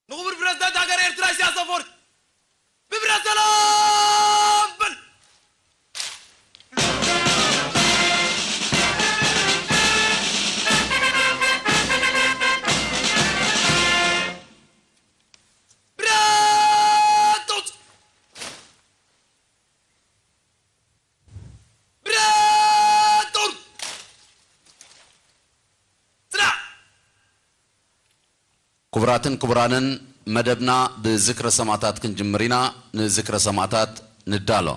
ንኽቡር ፕረዚደንት ሃገር ኤርትራ ኢሳያስ ኣፈወርቂ ብብረት ሰላም በል። ብረት ኣውጽእ! ብረት ጡር! ጽናዕ! ክቡራትን ክቡራንን፣ መደብና ብዝክረ ሰማእታት ክንጅምር ኢና። ንዝክረ ሰማእታት ንዳሎ።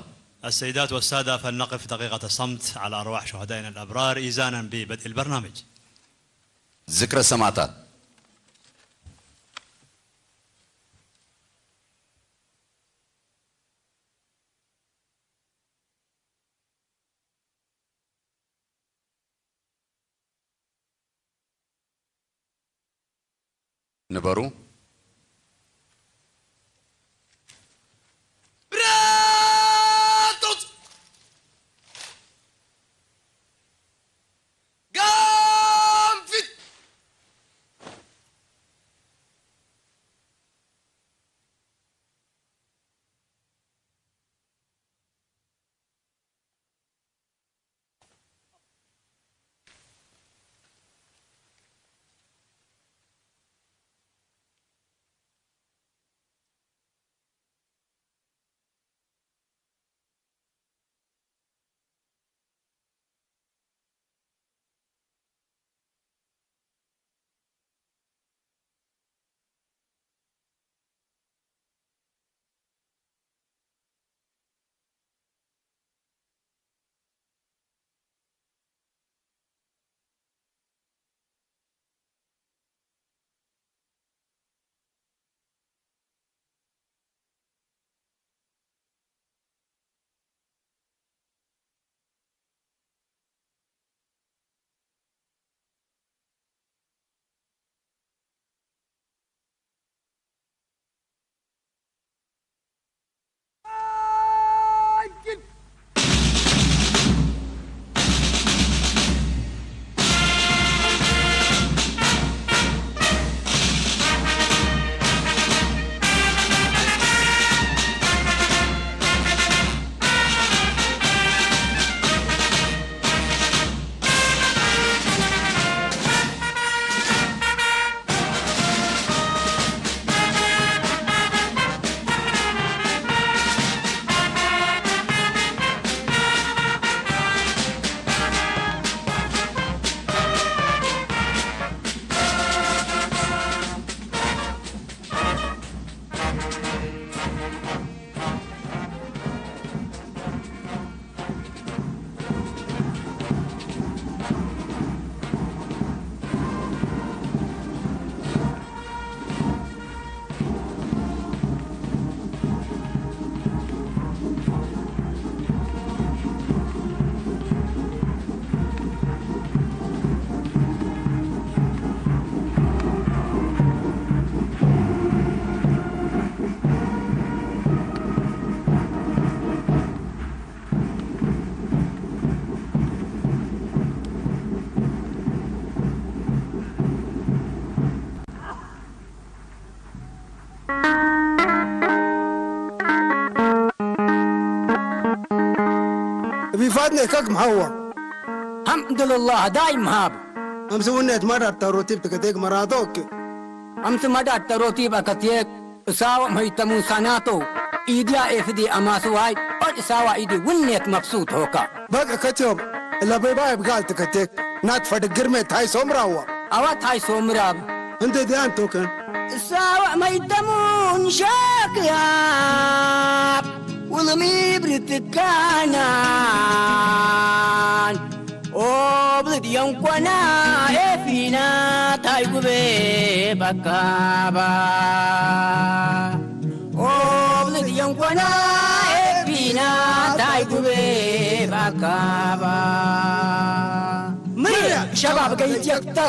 السيدات والسادة، فلنقف دقيقة صمت على أرواح شهدائنا الأبرار إيذانا ببدء البرنامج. ዝክረ ሰማእታት። ንበሩ። ብረት! ጋም ፊት! ቢፋት ነከክ ምሃዋ። ሐምዱልላህ ዳይም ሃብ። ኣምስ ውነት ማዳት ተሮቲብ ትከቴክ መራቶክ። ኣምስ ማዳት ተሮቲብ ኣከቴክ። እሳዋ መይተሙን ሳናቶ። ኢድያ ኤፍዲ ኣማስዋይ። ኦል እሳዋ ኢዲ ውነት መብሱት ሆካ። በቅ ከትዮም። ለበይባ ይብጋል ትከቴክ። ናት ፈድግር ሜት ሃይ ሶምራዋ። ኣዋት ሃይ ሶምራብ። እንተ ዲያን ቶከን። እሳዋ መይተሙን ሸክያብ። ውልሚ ብርትካናን ኦብልድ የንኮና ኤፊና ታይጉቤ ባካባ ኦብልድ የንኮና ኤፊና ታይጉቤ ባካባ ምርያ ሸባብ ገይት የክታ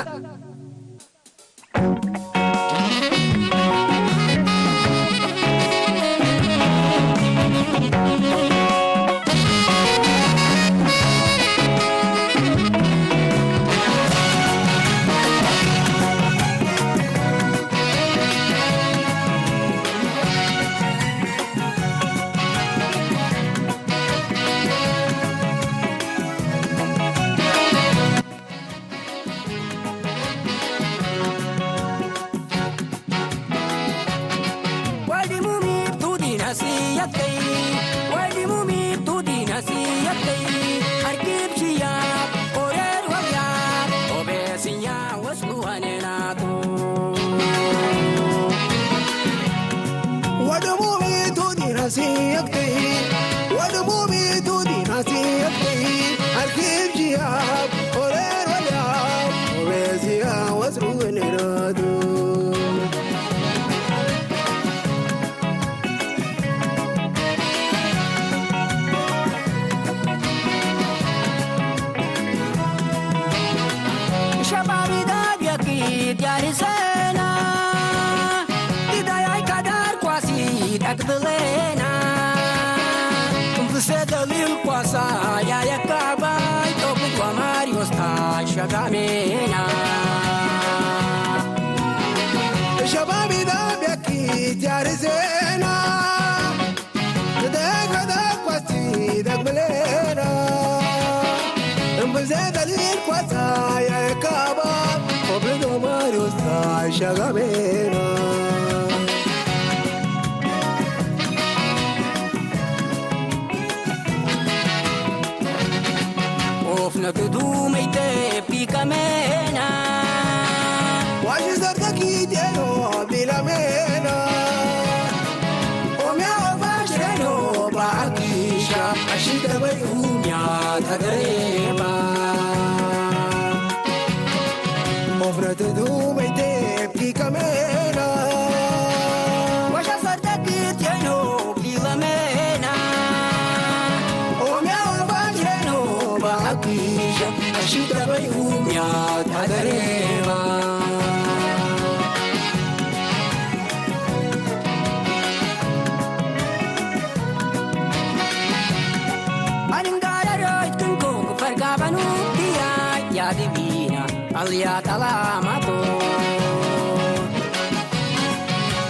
ጃርሰና ግዳይ ኣይካዳር ኳሲ ዳግብለና እንፍሰደልል ኳሳ ያየካባይ ጦብቷ ማሪዮስታ ሸጋሜና ሸባቢና ቢያኪ ጃርሰና ኦፍነክዱ መይተፒ ከሜና ዋሽዘርተኪቴኖ ቢለሜና ኦሚያ ኦፋሽሬኖ ባኣኪሻ ኣሽተበይ ኡሚያ ተገሬማ ኦፍነትዱ መይቴ ፒከሜና ዋሻ ሰርተክቴኖ ፒለሜና ኦሚያ ኦፋሽሬኖ ባኣኪሻ ኣሽተበይ ኡሚያ ተገሬማ Aningararoi tunko fargabanu dia ya divina alia talamato.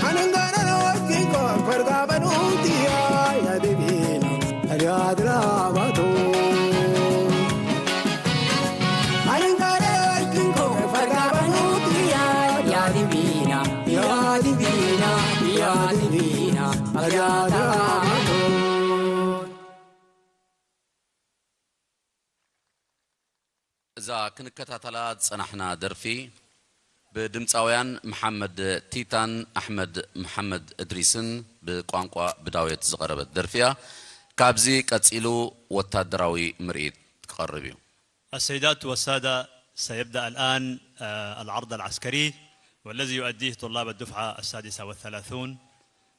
Aningararoi tunko fargabanu dia ya divina alia talamato. Aningararoi tunko fargabanu dia ya divina ya divina ya divina alia talamato. እዛ ክንከታተላ ዝጸናሕና ደርፊ ብድምጻውያን መሓመድ ቲታን ኣሕመድ መሓመድ እድሪስን ብቋንቋ ብዳውየት ዝቐረበት ደርፊ እያ። ካብዚ ቀጺሉ ወታደራዊ ምርኢት ክቐርብ እዩ። السيدات والسادة، سيبدأ الآن آه، العرض العسكري، والذي يؤديه طلاب الدفعة السادسة والثلاثون،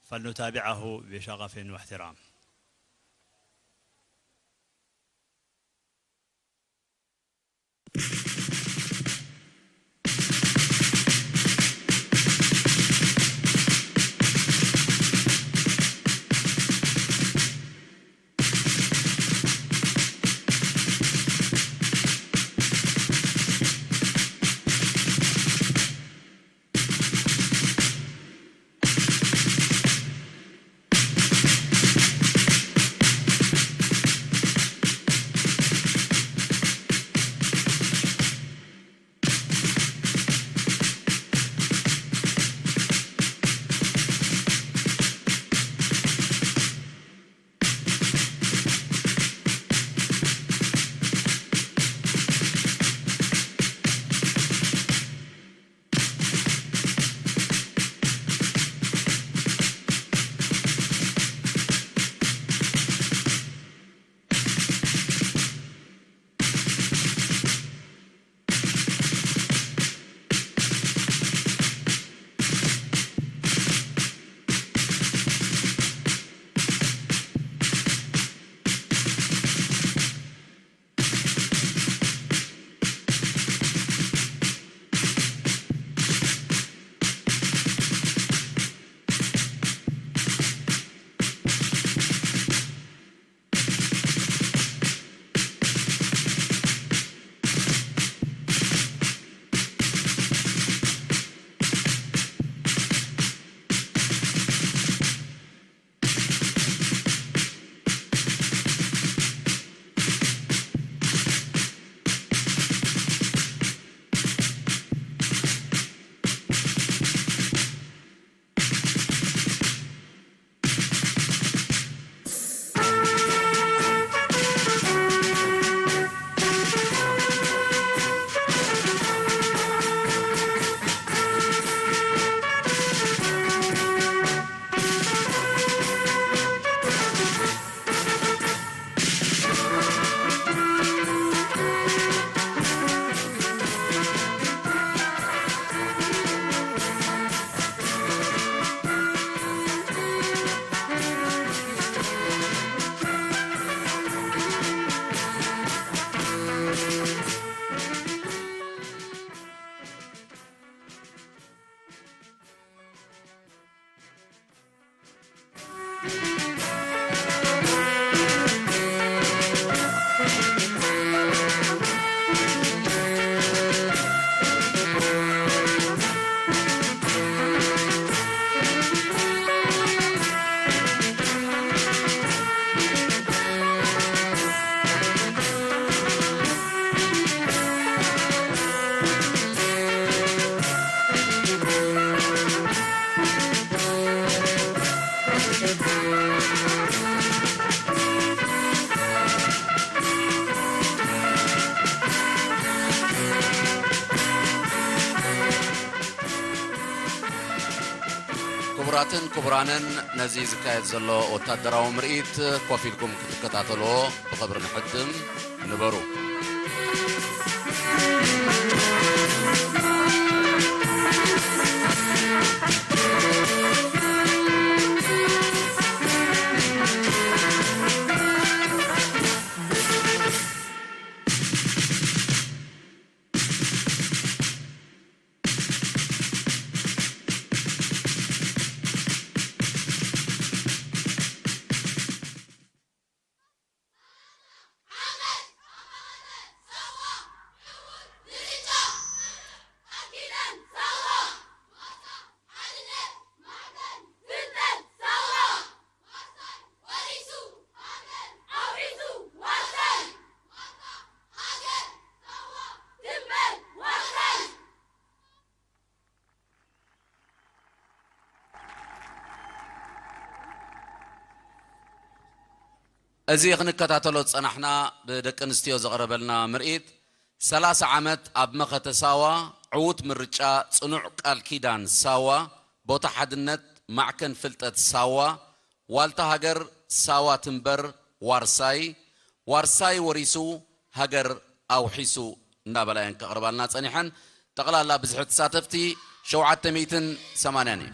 فلنتابعه بشغف واحترام. ክቡራትን ክቡራንን፣ ነዚ ዝካየድ ዘሎ ወታደራዊ ምርኢት ኮፍ ኢልኩም ክትከታተልዎ ብኽብሪ ንሕትም። ንበሩ። እዚ ክንከታተሎ ዝጸናሕና ብደቂ ኣንስትዮ ዝቐረበልና ምርኢት፣ ሰላሳ ዓመት ኣብ መኸተ ሳዋ፣ ዕዉት ምርጫ፣ ጽኑዕ ቃል ኪዳን ሳዋ፣ ቦታ ሓድነት፣ ማዕከን ፍልጠት ሳዋ፣ ዋልታ ሃገር ሳዋ ትንበር፣ ዋርሳይ፣ ዋርሳይ ወሪሱ ሃገር ኣውሒሱ እንዳበላ እየን ከቕርባልና ጸኒሐን። ጠቕላላ ብዝሒ ተሳተፍቲ ሸውዓተ ሚእትን ሰማንያን እዩ።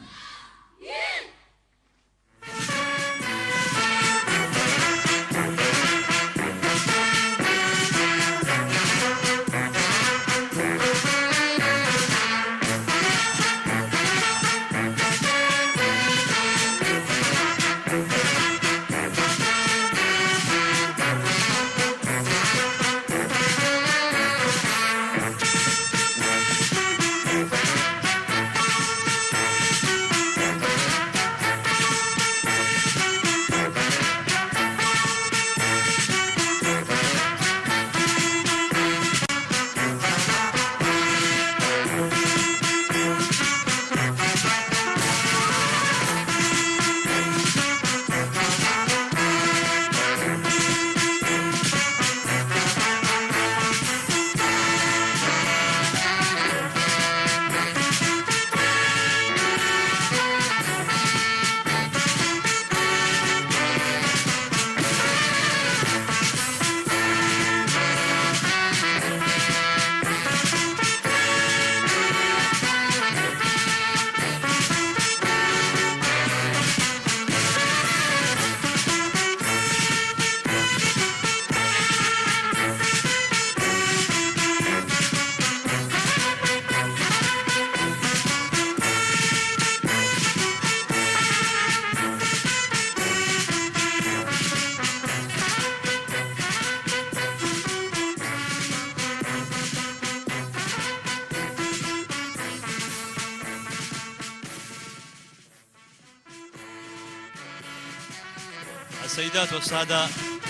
السيدات والسادة،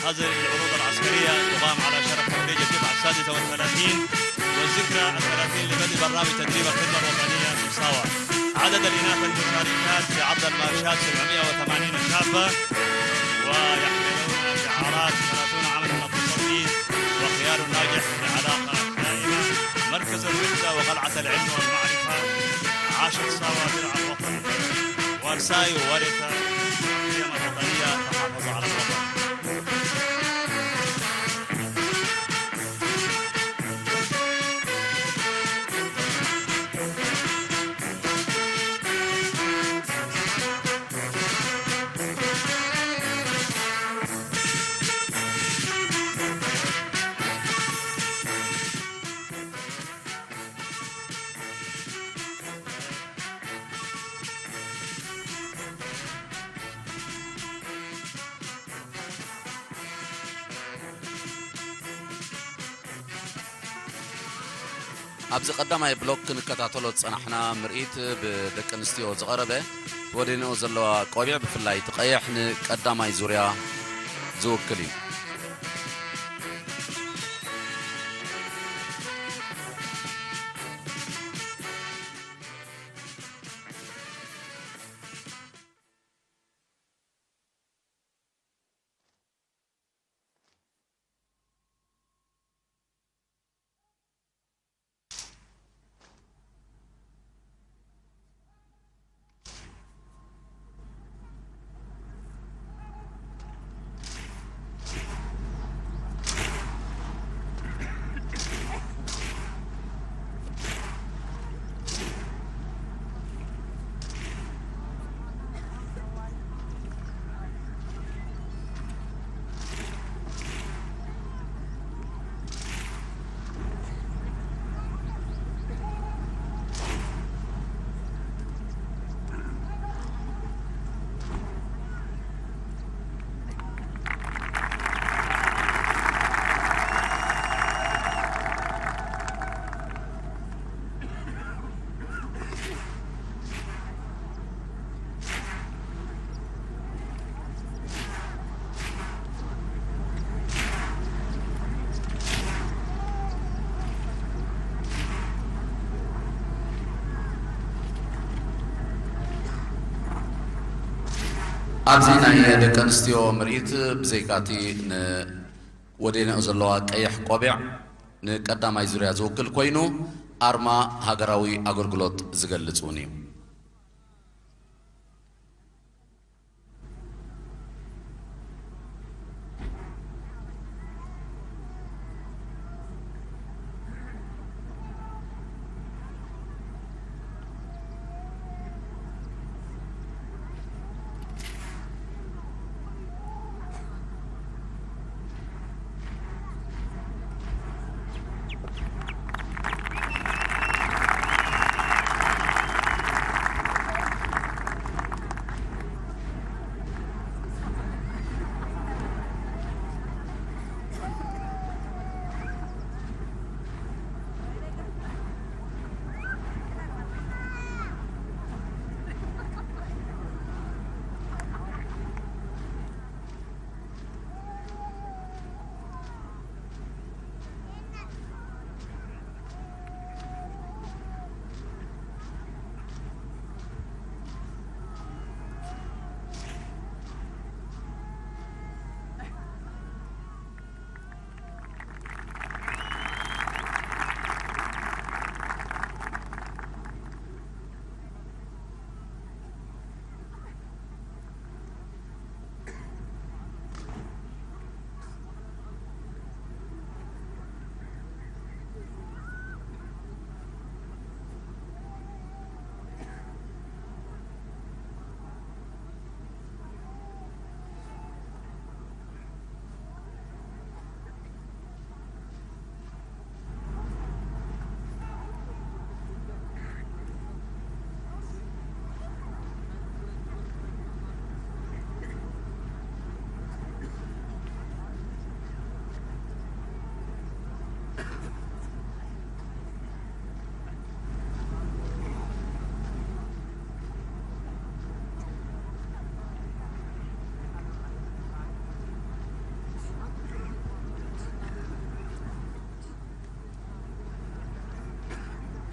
هذه العروض العسكرية تقام على شرف تخريج الدفعة السادسة والثلاثين والذكرى الثلاثين لبدء برنامج تدريب الخدمة الوطنية في ساوا. عدد الإناث المشاركات في عرض المارشات سبعمية وثمانين شابة، ويحملون شعارات ثلاثون عاما من التصدي وخيار ناجح لعلاقة دائمة. مركز الوحدة وقلعة العلم والمعرفة. عاشت ساوا درع الوطن. وارساي ورث القيم الوطنية، تحافظ على الوطن. ኣብዚ ቀዳማይ ብሎክ ክንከታተሎ ዝጸናሕና ምርኢት፣ ብደቂ ኣንስትዮ ዝቐረበ፣ ተወዲነኦ ዘለዋ ቆቢዕ፣ ብፍላይ እቲ ቀይሕ፣ ንቀዳማይ ዙርያ ዝውክል እዩ። ኣብዚ ናይ ደቂ ኣንስትዮ ምርኢት ብዘይካቲ ንወዴንኦ ዘለዋ ቀይሕ ቆቢዕ ንቀዳማይ ዙርያ ዝውክል ኮይኑ፣ ኣርማ ሃገራዊ ኣገልግሎት ዝገልጽ እውን እዩ።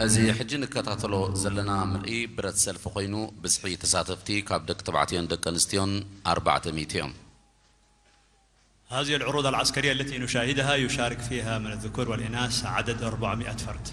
እዚ ሕጂ ንከታተሎ ዘለና ምርኢ ብረት ሰልፊ ኮይኑ፣ ብዝሒ ተሳተፍቲ ካብ ደቂ ተባዕትዮን ደቂ ኣንስትዮን ኣርባዕተ ሚእቲ እዮም። هذه العروض العسكرية التي نشاهدها يشارك فيها من الذكور والإناث عدد أربعمائة فرد.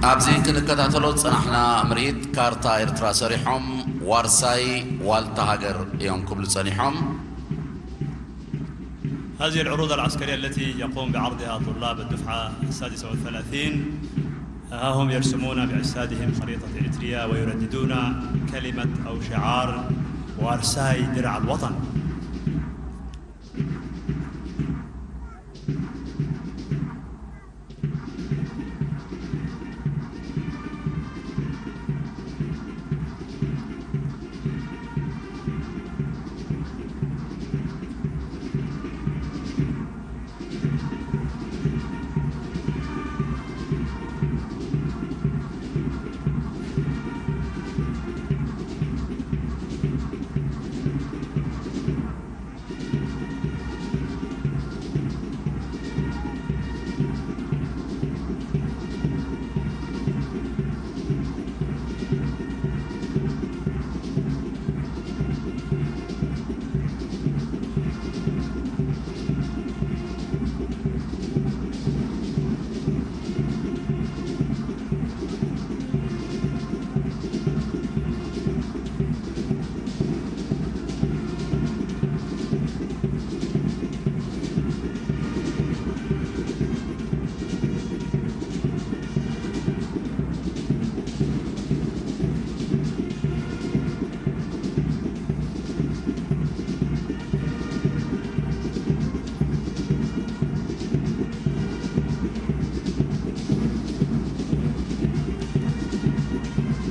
ኣብዚ ክንከታተሎ ዝጸናሕና ምርኢት፣ ካርታ ኤርትራ ሰሪሖም፣ ዋርሳይ ዋልታ ሃገር እዮም ክብሉ ጸኒሖም። هذه العروض العسكرية التي يقوم بعرضها طلاب الدفعة السادسة والثلاثين، ها هم يرسمون بأجسادهم خريطة إريتريا ويرددون كلمة أو شعار وارساي درع الوطن.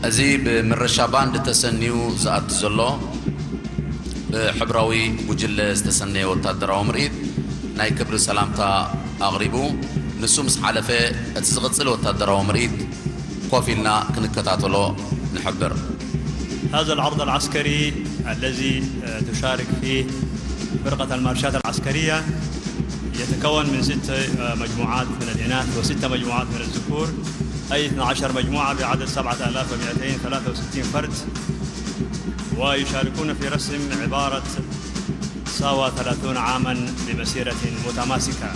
እዚ ብምረሻ ባንድ ተሰንዩ ዝኣቱ ዘሎ ብሕብራዊ ጉጅለ ዝተሰነየ ወታደራዊ ምርኢት ናይ ክብሪ ሰላምታ ኣቕሪቡ፣ ንሱ ምስ ሓለፈ እቲ ዝቕጽል ወታደራዊ ምርኢት ኮፍ ኢልና ክንከታተሎ ንሕብር። هذا العرض العسكري الذي آه، تشارك فيه فرقة المارشات العسكرية يتكون من ست آه، مجموعات من الإناث وست مجموعات من الذكور، أي اثنتي عشرة مجموعة بعدد سبعة آلاف ومائتين وثلاثة وستين فرد، ويشاركون في رسم عبارة ساوا ثلاثون عاما بمسيرة متماسكة.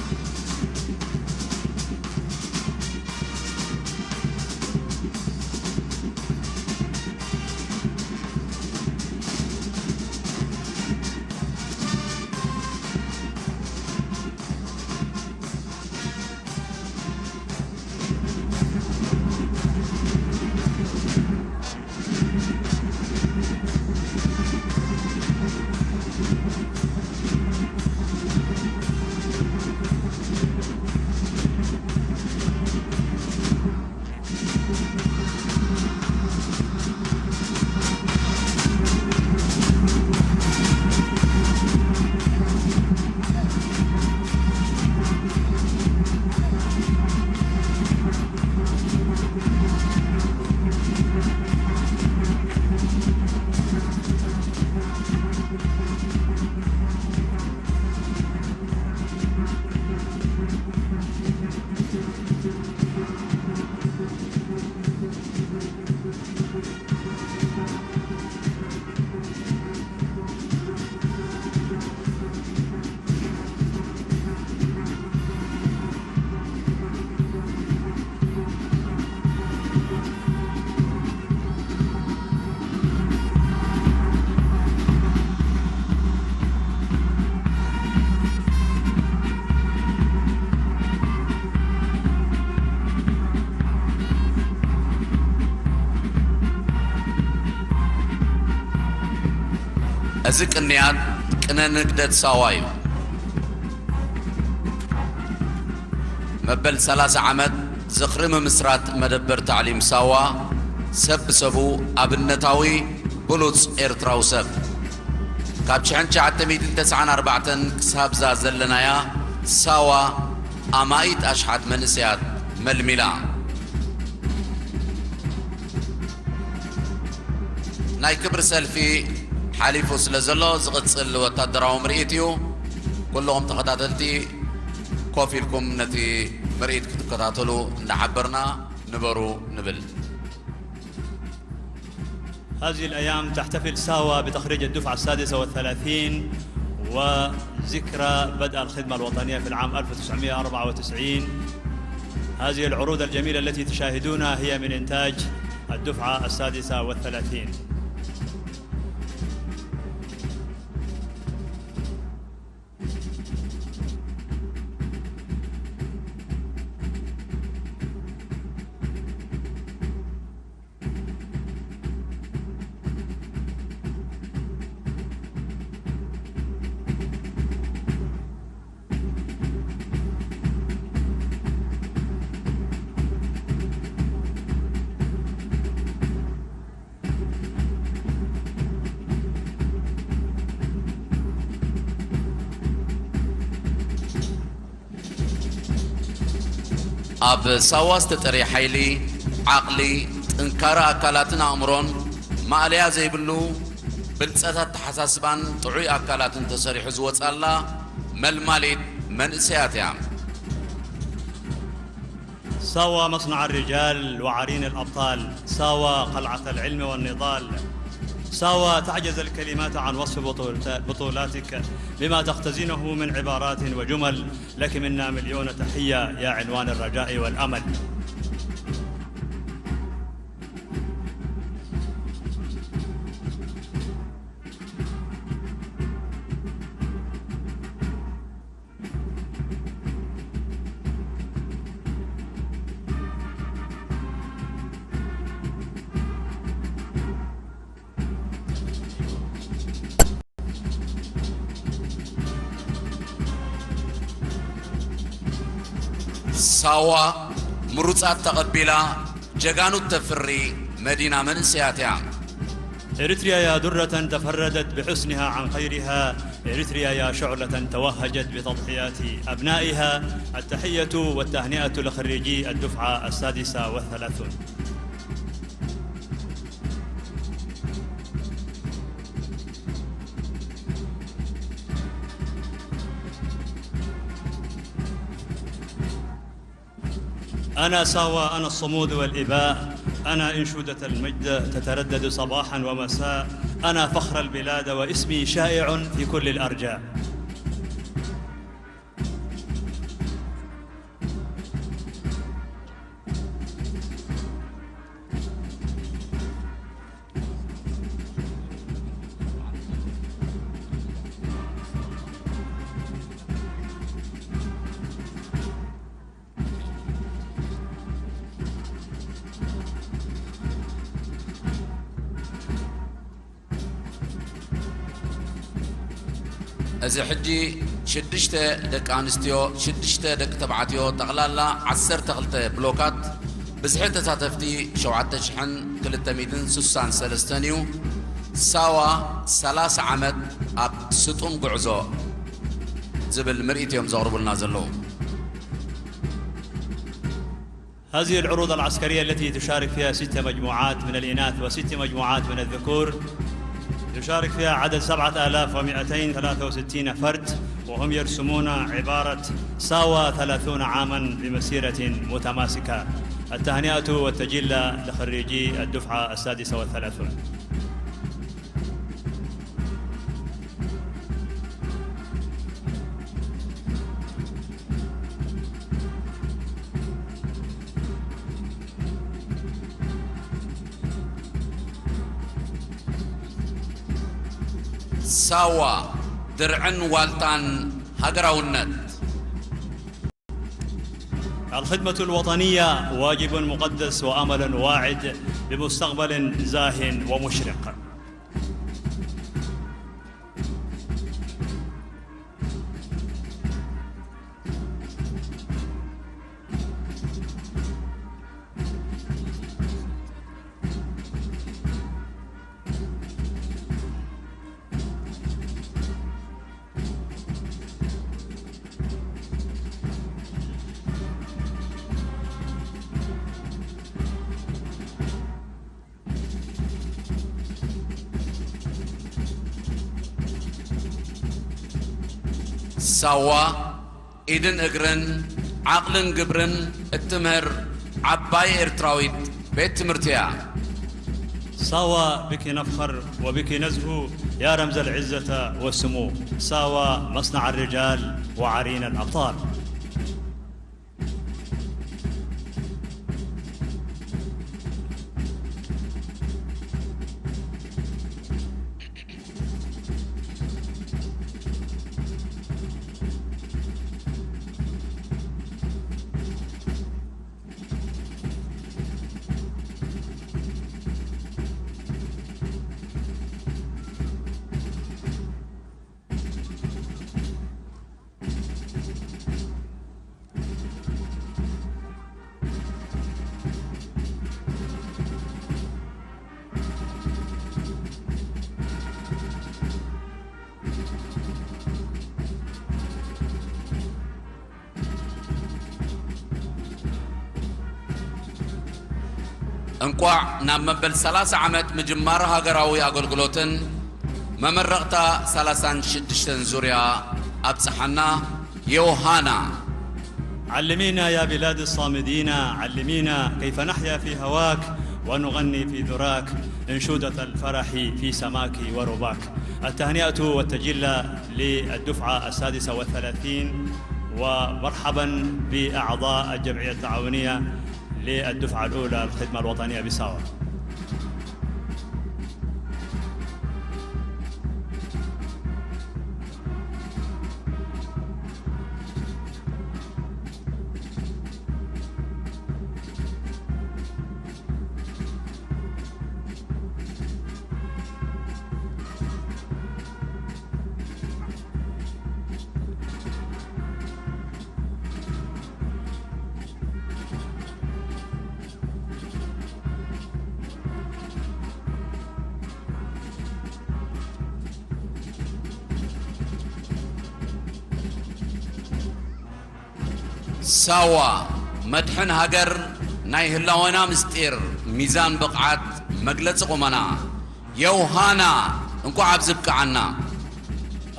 እዚ ቅንያት ቅነ ንግደት ሳዋ እዩ። መበል ሰላሳ ዓመት ዝኽሪ ምምስራት መደበር ታዕሊም ሳዋ ሰብ ብሰቡ ኣብነታዊ ብሉጽ ኤርትራዊ ሰብ ካብ ሽሕን ትሽዓተ ሚእትን ተስዓን ኣርባዕተን ክሳብዛ ዘለናያ ሳዋ ኣማኢት ኣሽሓት መንእሰያት መልሚላ። ናይ ክብሪ ሰልፊ ሓሊፉ ስለ ዘሎ ዝቕጽል ወታደራዊ ምርኢት እዩ። ኩልኹም ተኸታተልቲ ኮፍ ኢልኩም ነቲ ምርኢት ክትከታተሉ እንዳሓበርና ንበሩ ንብል። هذه الأيام تحتفل ساوا بتخريج الدفعة السادسة والثلاثين وذكرى بدء الخدمة الوطنية في العام ألف وتسعمائة وأربعة وتسعين. هذه العروض الجميلة التي تشاهدونها هي من إنتاج الدفعة السادسة والثلاثين. ኣብ ሳዋ ዝተጠርየ ሓይሊ፣ ዓቕሊ፣ ጥንካረ ኣካላትን ኣእምሮን ማእለያ ዘይብሉ ብልጸት ኣተሓሳስባን ጥዑይ ኣካላትን ተሰሪሑ ዝወጻላ መልማሊት መንእሰያት እያ። ساوا مصنع الرجال وعرين الأبطال، ساوا قلعة العلم والنضال، ساوا تعجز الكلمات عن وصف بطولت- بطولاتك بما تختزنه من عبارات وجمل. لك منا مليون تحية يا عنوان الرجاء والأمل. ሳዋ ምሩጻት ተቐቢላ ጀጋኑ ተፍሪ መዲና መንእሰያት እያ። إريتريا يا درة تفردت بحسنها عن غيرها، إريتريا يا شعلة توهجت بتضحيات أبنائها. التحية والتهنئة لخريجي الدفعة السادسة والثلاثون. أنا ساوا، أنا الصمود والإباء، أنا إنشودة المجد تتردد صباحا ومساء، أنا فخر البلاد واسمي شائع في كل الأرجاء. እዚ ሕጂ ሽዱሽተ ደቂ ኣንስትዮ፣ ሽዱሽተ ደቂ ተባዕትዮ፣ ጠቕላላ ዓሰርተ ክልተ ብሎካት፣ ብዝሒ ተሳተፍቲ ሸውዓተ ሽሕን ክልተ ሚእትን ስሳን ሰለስተን እዩ። ሳዋ ሰላሳ ዓመት ኣብ ስጡም ጉዕዞ ዝብል ምርኢት እዮም ዘቕርቡልና ዘለዉ። هذه العروض العسكرية التي تشارك فيها ست مجموعات من الإناث وست مجموعات من الذكور، يشارك فيها عدد سبعة آلاف ومائتين وثلاثة وستين فرد، وهم يرسمون عبارة ساوا ثلاثون عاما بمسيرة متماسكة. التهنئة والتجلة لخريجي الدفعة السادسة والثلاثون. ሳዋ፣ ድርዕን ዋልታን ሃገራውነት። الخدمة الوطنية واجب مقدس وأمل واعد بمستقبل زاه ومشرق. ሳዋ ኢድን እግርን ዓቕልን ግብርን እትምህር ዓባይ ኤርትራዊት ቤት ትምህርቲ እያ። ሳዋ ብኪ ነፍኸር ወብኪ ነዝሁ ያ ረምዘ ልዕዘተ ወስሙ። ሳዋ መስናዕ ርጃል ወዓሪነ ልኣብጣል። እንቋዕ ናብ መበል ሰላሳ ዓመት ምጅማር ሃገራዊ ኣገልግሎትን መመረቕታ ሰላሳን ሽዱሽተን ዙርያ ኣብጽሓና። ዮሃና። علمينا يا بلاد الصامدين، علمينا كيف نحيا في هواك ونغني في ذراك أنشودة الفرح في سماك ورباك. التهنئة والتجلة للدفعة السادسة والثلاثين، ومرحبا بأعضاء الجمعية التعاونية للدفعة الأولى الخدمة الوطنية بساوا. ሳዋ መድሕን ሃገር፣ ናይ ህላወና ምስጢር፣ ሚዛን ብቕዓት፣ መግለጺ ቁመና። ዮሃና፣ እንኳዕ ኣብዚ ብቅዓና።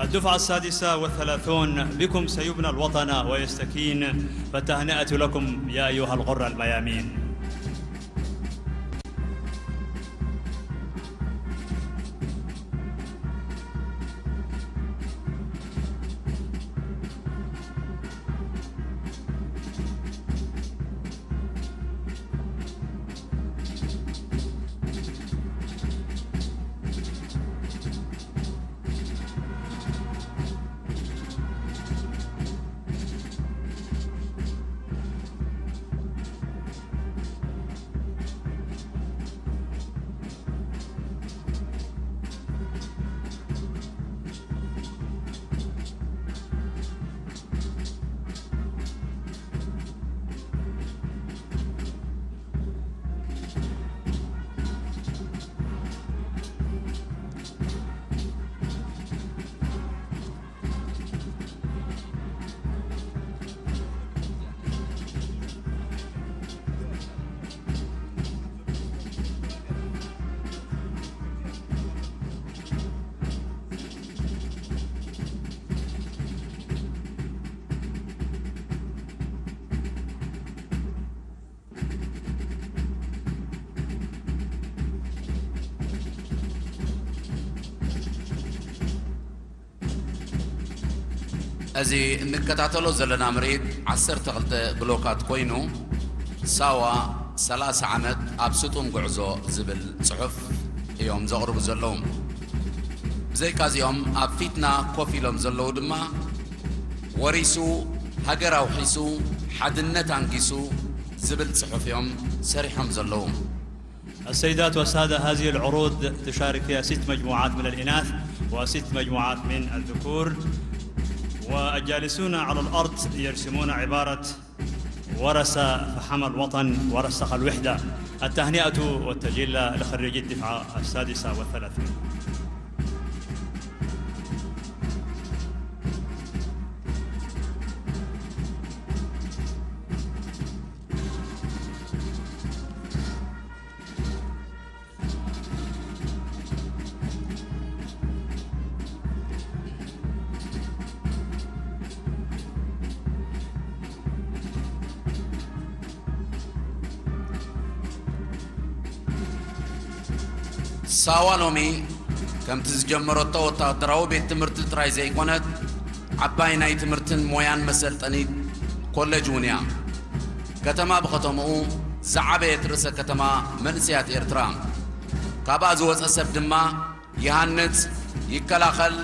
الدفعة السادسة والثلاثون، بكم سيبنى الوطن ويستكين، فالتهنئة لكم يا أيها الغر الميامين. እዚ እንከታተሎ ዘለና ምርኢት ዓሰርተ ክልተ ብሎካት ኮይኑ፣ ሳዋ ሰላሳ ዓመት ኣብ ስጡም ጉዕዞ ዝብል ጽሑፍ እዮም ዘቕርቡ ዘለዉ። ብዘይካዚኦም ኣብ ፊትና ኮፍ ኢሎም ዘለዉ ድማ፣ ወሪሱ፣ ሃገር ኣውሒሱ፣ ሓድነት ኣንጊሱ ዝብል ጽሑፍ እዮም ሰሪሖም ዘለዉ። السيدات والسادة، هذه العروض تشارك فيها ست مجموعات من الإناث وست مجموعات من الذكور، والجالسون على الأرض يرسمون عبارة: ورث فحمى الوطن ورسخ الوحدة. التهنئة والتجلة لخريجي الدفعة السادسة والثلاثين. ሳዋ ሎሚ ከምቲ ዝጀመረቶ ወታደራዊ ቤት ትምህርቲ ጥራይ ዘይኮነት፣ ዓባይ ናይ ትምህርትን ሞያን መሰልጠኒት ኮሌጅ እውን እያ። ከተማ ብኸተምኡ ዝዓበየት ርእሰ ከተማ መንእሰያት ኤርትራ። ካብኣ ዝወጸ ሰብ ድማ ይሃንጽ፣ ይከላኸል፣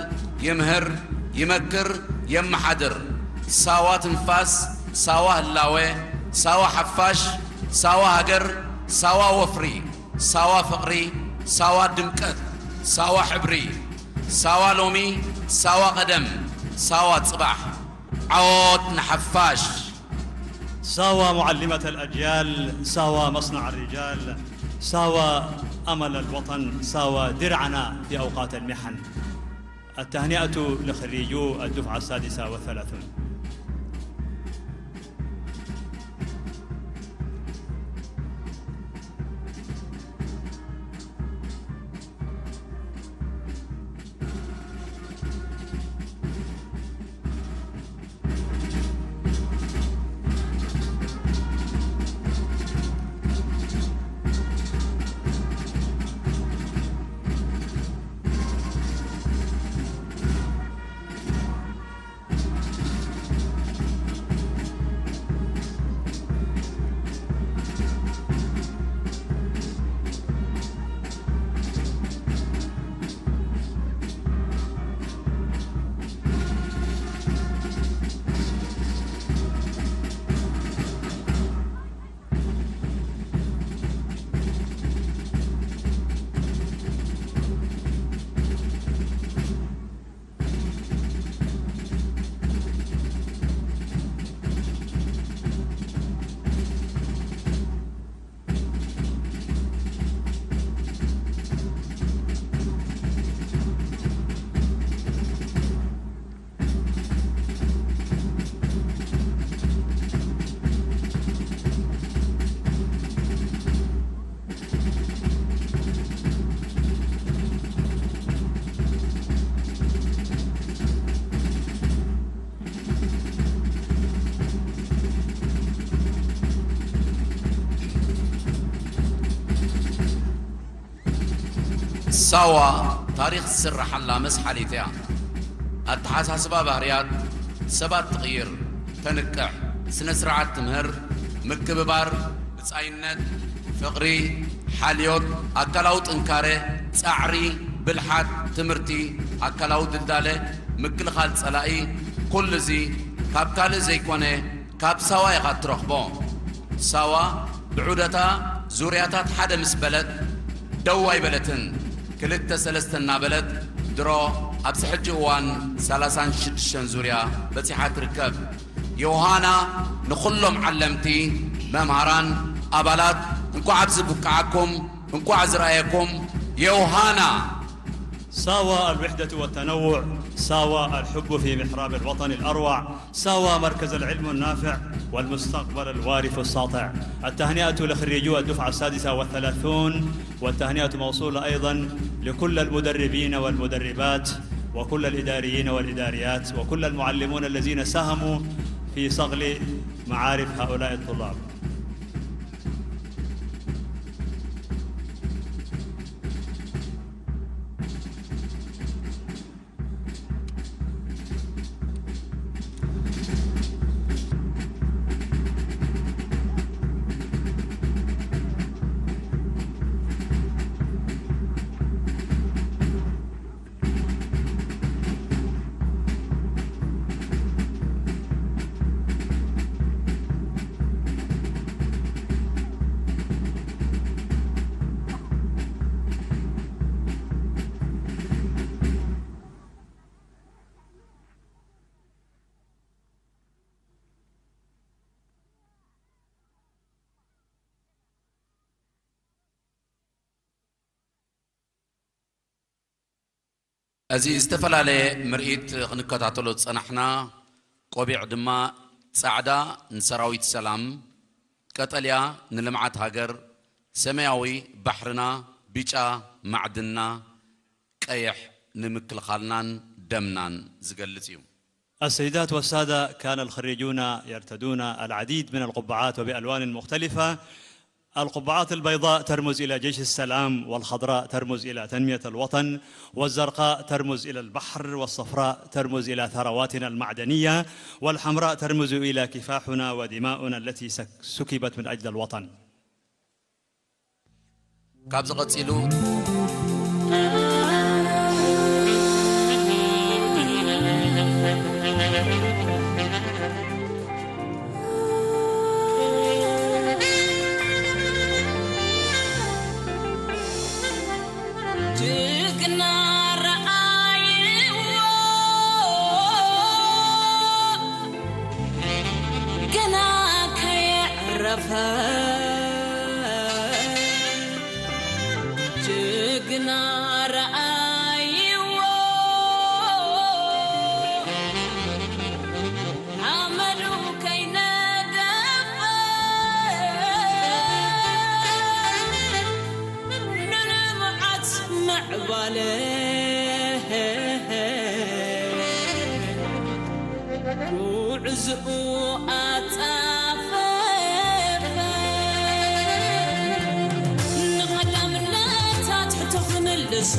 ይምህር፣ ይመክር፣ የመሓድር። ሳዋ ትንፋስ፣ ሳዋ ህላወ፣ ሳዋ ሓፋሽ፣ ሳዋ ሃገር፣ ሳዋ ወፍሪ፣ ሳዋ ፍቕሪ፣ ሳዋ ድምቀት፣ ሳዋ ሕብሪ፣ ሳዋ ሎሚ፣ ሳዋ ቀደም፣ ሳዋ ጽባሕ። ዓወት ንሓፋሽ! ساوى معلمة الأجيال، ساوى مصنع الرجال، ساوى أمل الوطن، ساوى درعنا في أوقات المحن. التهنئة لخريجو الدفعة السادسة والثلاثون. ሳዋ ታሪኽ ዝስረሓላ መስሓሊት እያ። ኣተሓሳስባ ባህርያት ሰባት ትቕይር፣ ተንቅሕ፣ ስነ ስርዓት ትምህር፣ ምክብባር፣ ብጻይነት፣ ፍቕሪ፣ ሓልዮት፣ ኣካላዊ ጥንካረ፣ ጻዕሪ፣ ብልሓት፣ ትምህርቲ፣ ኣካላዊ ድልዳለ፣ ምክልኻል ጸላኢ፣ ኩሉ እዚ ካብ ካልእ ዘይኮነ ካብ ሳዋ ኢኻ እትረኽቦ። ሳዋ ብዑደታ ዙርያታት ሓደ ምስ በለት ደው ኣይበለትን። ክልተ ሰለስተ እናበለት ድሮ ኣብዚ ሕጂ እዋን ሰላሳን ሽዱሽተን ዙርያ በጺሓ ትርከብ። ዮሃና ንኹሎም ዓለምቲ፣ መምሃራን፣ ኣባላት እንኳዕ ኣብዚ ብቃዓኩም፣ እንኳዕ ዝረኣየኩም። ዮሃና! ساوى الوحدة والتنوع، ساوى الحب في محراب الوطن الأروع، ساوى مركز العلم النافع والمستقبل الوارف الساطع. التهنئة لخريجو الدفعة السادسة والثلاثون، والتهنئة موصولة أيضا لكل المدربين والمدربات وكل الإداريين والإداريات وكل المعلمون الذين ساهموا في صقل معارف هؤلاء الطلاب. እዚ ዝተፈላለየ ምርኢት ክንከታተሎ ዝጸናሕና፣ ቆቢዕ ድማ ጻዕዳ ንሰራዊት ሰላም፣ ቀጠልያ ንልምዓት ሃገር፣ ሰማያዊ ባሕርና፣ ቢጫ ማዕድንና፣ ቀይሕ ንምክልኻልናን ደምናን ዝገልጽ እዩ። السيدات والسادة، كان الخريجون يرتدون العديد من القبعات وبألوان مختلفة. القبعات البيضاء ترمز إلى جيش السلام، والخضراء ترمز إلى تنمية الوطن، والزرقاء ترمز إلى البحر، والصفراء ترمز إلى ثرواتنا المعدنية، والحمراء ترمز إلى كفاحنا ودماؤنا التي سك-، سكبت من أجل الوطن. ካብዚ ቀጺሉ ጅግና ረኣይዎ ገና ከየዕረፈ ጅግና ረኣይዎ ሓመዱ ከይነገፈ ንልምዓት ምዕባለ ጉዕዝኡ ኣጻፈፈ ንቐዳምነት ኣትሕቶ ክምልሶ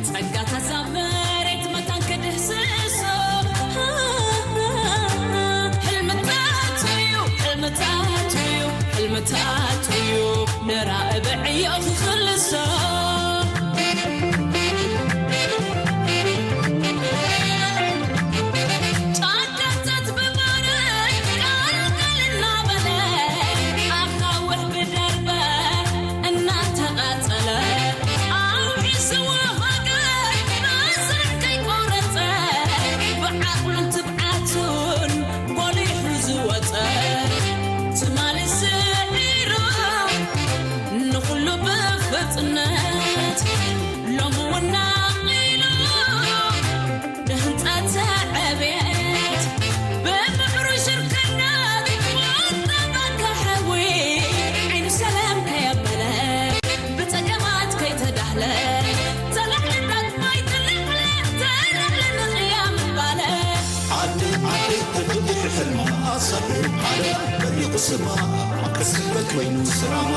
ጸጋታት ኣብ መሬት መታን ክድህስሶ ሕልምታቱ እዩ ሕልምታቱ እዩ ሕልምታቱ እዩ ንራእብዕዮ ክኽልሶ ጫካታት ብባርዕ ቃልቃል እናበለ ኣኻውሕ ብደርበ እናተቓጸለ ኣውሒስዎ ሃገር መስርዕ ከይቆረጸ ብዓቕሉን ትብዓቱን ጎሊሑ ዝወጸ ትማሊ ስዒሩ ንኹሉ ብፍጽነት ሎሚ እውን ናቒሉ ንህንጸት ዕብየት ብምዕሩይ ሽርክነት ቁጠባ ከሕዊ ዓይኑ ሰላም ከየበለ ብጸገማት ከይተዳህለ ተላዕሊ ዳግማይ ተላዕለ ተላዕለ ንቕያ ምባለ ዓዲ ዓዲ ተብድሕ ሕልማ ኣሳቢ ሓደ በሪቑ ስማ ክስበት ኮይኑ ስራማ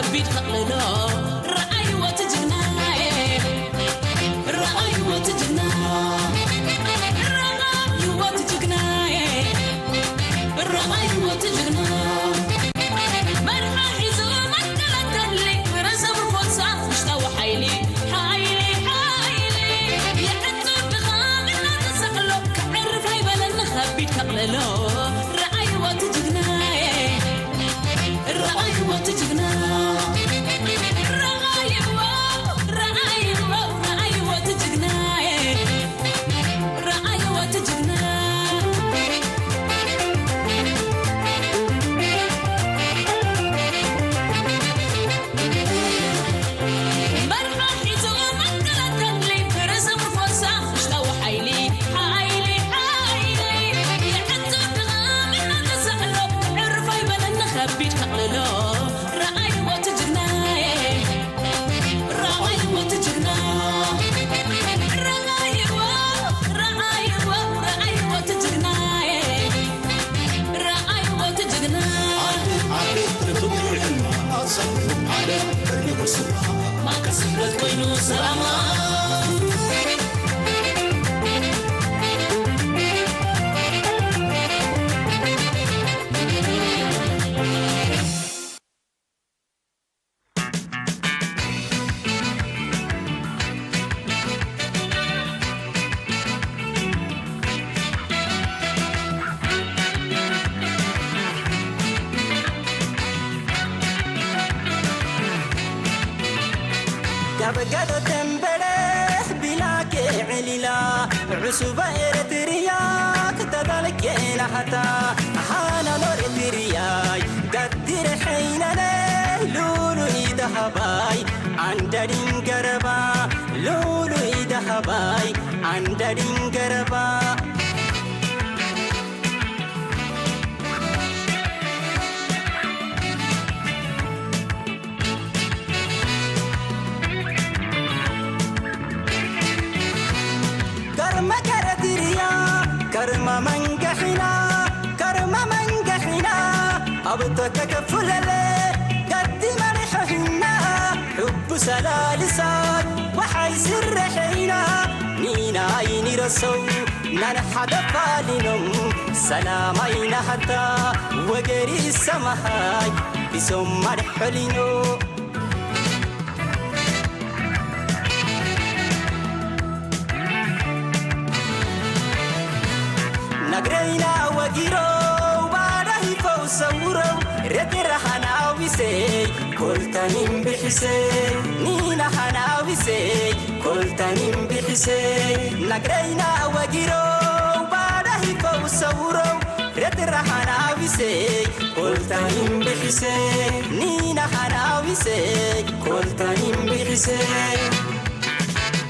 ከቢድ ከቕልሎ። ረኣይዎ እቲ ጅግናየ፣ ረኣይዎ እቲ ጅግና፣ ረኣይዎ እቲ ጅግናየ፣ ረኣይዎ እቲ ጅግና። መርሓ ሒዙ መከላከሊ፣ ረዘሙ ፎርሳ ውሽጣዊ ሓይሊ፣ ሓይሊ፣ ሓይሊ። የዕጹ ድኻም እናተሳቕሎ፣ ከዕርፍ ኣይበለን ከቢድ ከቕልሎ። ረኣይዎ እቲ ጅግናየ፣ ረኣይዎ እቲ ጅግና፣ ረኣይዎ፣ ረኣይዎ፣ ረኣይዎ እቲ ጅግናየ፣ ረኣይዎ እቲ ጅግና። መርሓ ሒዙ መከላከሊ፣ ረዘሙ ፎርሳ ውሽጣዊ ሓይሊ፣ ሓይሊ፣ ሓይሊ። የዕጹ ድኻም እናተሳቕሎ፣ ዕርፍ ኣይበለን ከቢድ ከቕልሎ። ረኣይዎ እቲ ጅግናየ፣ ረኣይዎ እቲ ጅግና። ረኣይዎ፣ ረኣይዎ፣ ረኣይዎ እቲ ጅግናየ። ረኣይዎ እቲ ጅግና። ዓዲ ዓዲ ርግጥ ይውሕል። ኣሰብ ዓደ ንጉስ። ማእከል ስፍረት ኮይኑ ሰላማ። ጋበጋዶ ተንበረ ቢላኬ ዕሊላ፣ ዕሱባ ኤረትርያ ክተባልኬ ናሃታ፣ ሃናኖ ኤረትርያይ ጋዲረ ሐይናነ፣ ሉሉ ኢዳሃባይ፣ ኣንዳዲን ገረባ፣ ሉሉ ኢዳሃባይ፣ ኣንዳዲን ገረባ። ከርመ ከረትርያ፣ ከርመ መንገሒና፣ ከርመ መንገሒና፣ ኣብ ተከከፉለለ፣ ገዲ መሪሖ ሂና፣ ሕቡ ሰላልሳት፣ ወሓይ ስረሐይና፣ ኒናይ ኒረሰው፣ ናንሓደ ፋሊኖም፣ ሰላማይ ናሃታ፣ ወገሪ ሰማሃይ፣ ቢሶም ማድሐሊኖ። ናግረይና ወጊረው ባዳ ሂፈው ሰውረው ረገራሃና ዊሰይ ኮልታኒም ብሒሰይ ኒናሃና ዊሰይ ኮልታኒም ብሒሰይ ናግረይና ወጊረው ባዳ ሂፈው ሰውረው ረገራሃና ዊሰይ ኮልታኒም ብሒሰይ ኒናሃና ዊሰይ ኮልታኒም ብሒሰይ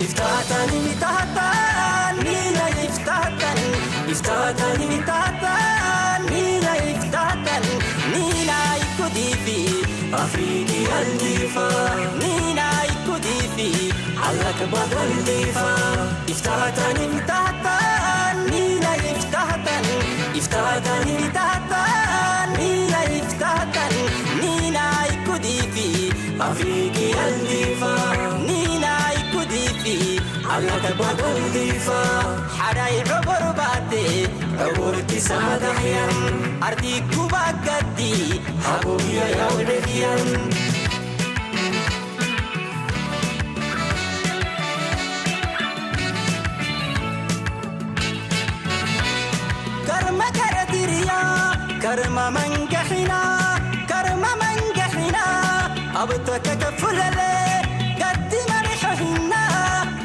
Iftahtani mitahtan, nina iftahtani. Iftahtani mitahtan, nina iftahtani. Nina ikudifi, Afriki aldifa. Nina ikudifi, Allah kebadal difa. Iftahtani mitahtan, nina iftahtani. Iftahtani mitahtan, nina iftahtani. Nina ikudifi, Afriki aldifa. Nina ikudifi, Allah kebadal difa. Hadai obor bate, obor kisah dahyan. Arti kubagati, habuya yaw dahyan. ከርመ ከረትርያ ከርመ መንገሒና ከርመ መንገሒና ኣብ ተከከፉለለ ገዲ መሪሖ ሂና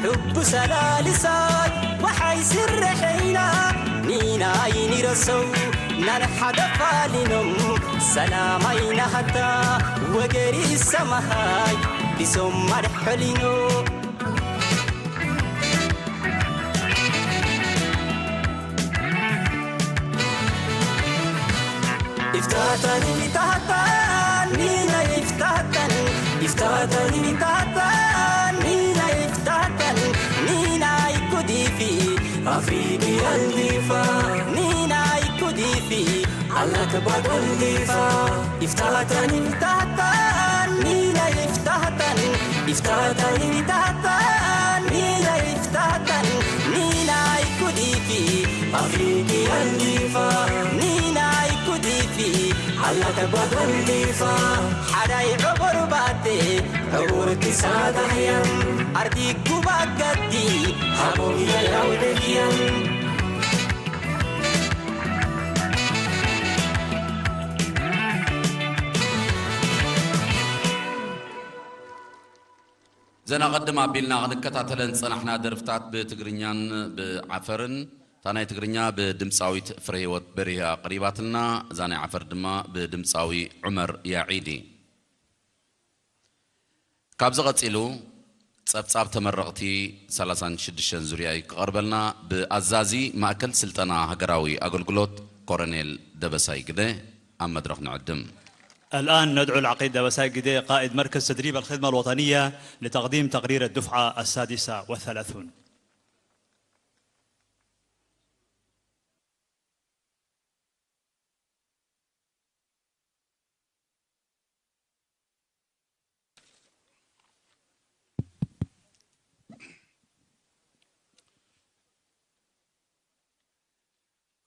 ሕቡ ሰላልሳይ ወሓይ ስረሐይና ኒናይ ኒረሰው ናንሓደ ፋሊኖም ሰላማይ ናሃታ ወገሪ ሰማሃይ ቢሶም ማድሐሊኖ Iftahtani mitahtan, nina iftahtani. Iftahtani mitahtan, nina iftahtani. Nina ikudifi, Afriki aldifa. Nina ikudifi, Allah kebadal difa. Iftahtani mitahtan, nina Tatan, tatan, ninay tatan, ninay kudifi, Afriki andifa, ninay kudifi, Allah tabadul difa, haday ubur bate, ubur kisada hayam, ardi kubagati, habu yalaw dekiyan. እዘን ኣቐድም ኣቢልና ክንከታተለን ዝጸናሕና ደርፍታት ብትግርኛን ብዓፈርን፣ እታ ናይ ትግርኛ ብድምጻዊት ፍረህይወት በሪህ ኣቕሪባትና፣ እዛ ናይ ዓፈር ድማ ብድምጻዊ ዑመር ያዒዲ። ካብዚ ቀጺሉ ጸብጻብ ተመረቕቲ ሰላሳን ሽዱሽተን ዙርያ እዩ ክቐርበልና፣ ብኣዛዚ ማእከል ስልጠና ሃገራዊ ኣገልግሎት ኮረኔል ደበሳይ ግደ ኣብ መድረኽ ንዕድም። الآن ندعو العقيد دبساي قدي، قائد مركز تدريب الخدمة الوطنية، لتقديم تقرير الدفعة السادسة والثلاثون.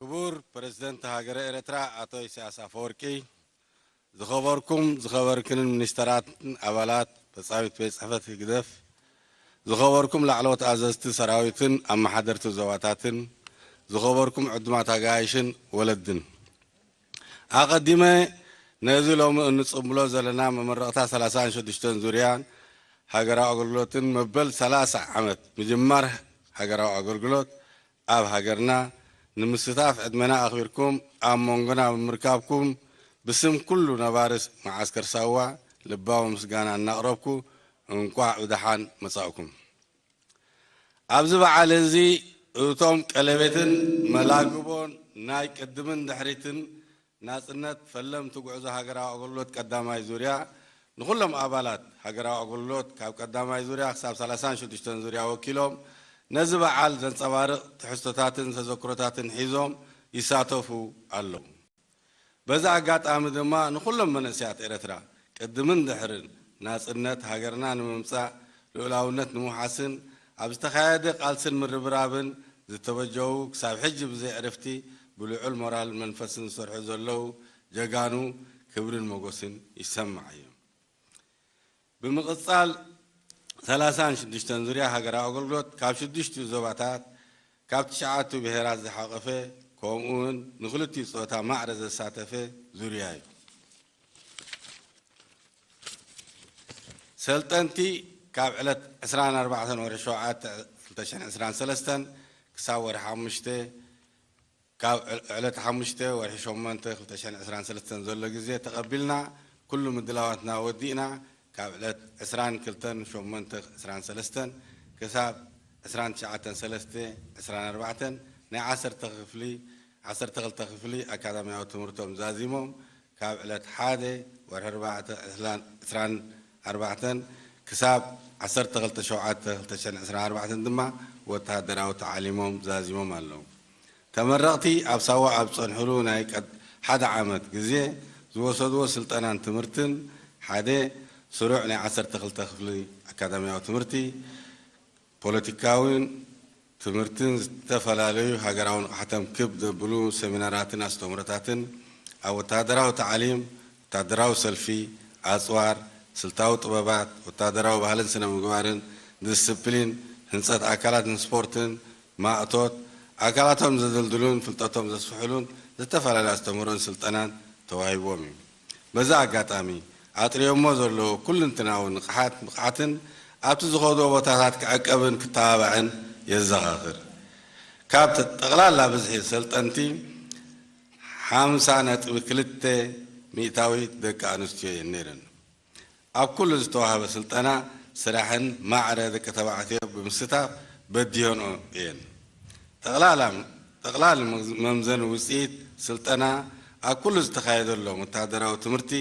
ክቡር ፕረዚደንት ሃገረ ኤርትራ ኣቶ ኢሳያስ ኣፈወርቂ፣ ዝኸበርኩም ዝኸበርክንን ሚኒስተራትን ኣባላት በጻዊት ቤት ጽሕፈት ህግደፍ፣ ዝኸበርኩም ላዕለዎት ኣዘዝቲ ሰራዊትን ኣመሓደርቲ ዞባታትን፣ ዝኸበርኩም ዕዱማት ኣጋይሽን ወለድን፣ ኣቐዲመ ነዚ ሎሚ እንጽንብሎ ዘለና መመረቕታ ሰላሳን ሽዱሽተን ዙርያን ሃገራዊ ኣገልግሎትን መበል ሰላሳ ዓመት ምጅማር ሃገራዊ ኣገልግሎት ኣብ ሃገርና ንምስታፍ ዕድመና ኣኽቢርኩም ኣብ መንጎና ብምርካብኩም ብስም ኩሉ ነባሪ መዓስከር ሳዋ ልባዊ ምስጋና እናቕረብኩ እንቋዕ ብደሓን መጻእኩም። ኣብዚ በዓል እዚ እቶም ቀለቤትን መላግቦን ናይ ቅድምን ድሕሪትን ናጽነት ፈለምቲ ጉዕዞ ሃገራዊ ኣገልግሎት ቀዳማይ ዙርያ ንኹሎም ኣባላት ሃገራዊ ኣገልግሎት ካብ ቀዳማይ ዙርያ ክሳብ ሰላሳን ሽዱሽተን ዙርያ ወኪሎም ነዚ በዓል ዘንጸባርቕ ትሕዝቶታትን ተዘክሮታትን ሒዞም ይሳተፉ ኣለዉ። በዚ ኣጋጣሚ ድማ ንኹሎም መንእሰያት ኤርትራ ቅድምን ድሕርን ናጽነት ሃገርና ንምምጻእ ልኡላውነት ንምውሓስን ኣብ ዝተኻየደ ቃልስን ምርብራብን ዝተበጀዉ ክሳብ ሕጂ ብዘይ ዕርፍቲ ብልዑል ሞራልን መንፈስን ዝሰርሑ ዘለዉ ጀጋኑ ክብርን ሞጎስን ይሰማዕ እዩ። ብምቕጻል ሰላሳን ሽዱሽተን ዙርያ ሃገራዊ ኣገልግሎት ካብ ሽዱሽቲኡ ዞባታት ካብ ትሽዓቱ ብሄራት ዝሓቐፈ ከምኡ እውን ንክልቲኡ ጾታ ማዕረ ዘሳተፈ ዙርያ እዩ። ሰልጠንቲ ካብ ዕለት ዕስራን ኣርባዕተን ወርሒ ሸውዓተ ክልተ ሽሕን ዕስራን ሰለስተን ክሳብ ወርሒ ሓሙሽተ ካብ ዕለ-፣ ዕለት ሓሙሽተ ወርሒ ሸሞንተ ክልተ ሽሕን ዕስራን ሰለስተን ዘሎ ግዜ ተቐቢልና ኩሉ ምድላዋትና ወዲእና ካብ ዕለት ዕስራን ክልተን ሸሞንተ ዕስራን ሰለስተን ክሳብ ዕስራን ትሽዓተን ሰለስተ ዕስራን ኣርባዕተን ናይ ዓሰርተ ክፍሊ፣ ዓሰርተ ክልተ ክፍሊ ኣካዳሚያዊ ትምህርቶም ዛዚሞም ካብ ዕለት ሓደ ወርሒ ኣርባዕተ ዕስራን ኣርባዕተን ክሳብ ዓሰርተ ክልተ ሸውዓተ ክልተ ሽሕን ዕስራን ኣርባዕተን ድማ ወተሃደራዊ ተዓሊሞም ዛዚሞም ኣለዉ። ተመረቕቲ ኣብ ሳዋ ኣብ ዝጸንሕሉ ናይ ቀድ-፣ ሓደ ዓመት ግዜ ዝወሰድዎ ስልጠናን ትምህርትን ሓደ ስሩዕ ናይ ዓሰርተ ክልተ ክፍሊ ኣካዳሚያዊ ትምህርቲ፣ ፖለቲካዊን ትምህርትን ዝተፈላለዩ ሃገራዊ ንቕሓቶም ክብ ዘብሉ ሰሚናራትን ኣስተምህሮታትን ኣብ ወተሃደራዊ ታዕሊም፣ ወተሃደራዊ ሰልፊ፣ ኣጽዋር፣ ስልታዊ ጥበባት፣ ወተሃደራዊ ባህልን ስነ ምግባርን፣ ዲስፕሊን፣ ህንጸት ኣካላትን ስፖርትን፣ ማእቶት፣ ኣካላቶም ዘደልድሉን ፍልጠቶም ዘስፍሕሉን ዝተፈላለዩ ኣስተምህሮን ስልጠናን ተዋሂብዎም እዩ። በዚ ኣጋጣሚ ኣጥርዮሞ ዘለዉ ኩልንትናዊ ንቕሓት፣ ብቕዓትን ኣብቲ ዝኸድዎ ቦታታት ክዕቀብን ክተባባዕን የዘኻኽር። ካብ ተ-፣ ጠቕላላ ብዝሒ ሰልጠንቲ ሓምሳ ነጥቢ ክልተ ሚእታዊት ደቂ ኣንስትዮ እየን ነይረን። ኣብ ኩሉ ዝተዋህበ ስልጠና ስራሕን ማዕረ ደቂ ተባዕትዮ ብምስታፍ በዲሆንኦ እየን። ጠቕላላ፣ ጠቕላሊ መዝ-፣ መምዘኒ ውፅኢት ስልጠና ኣብ ኩሉ ዝተኻየደሎም ወታደራዊ ትምህርቲ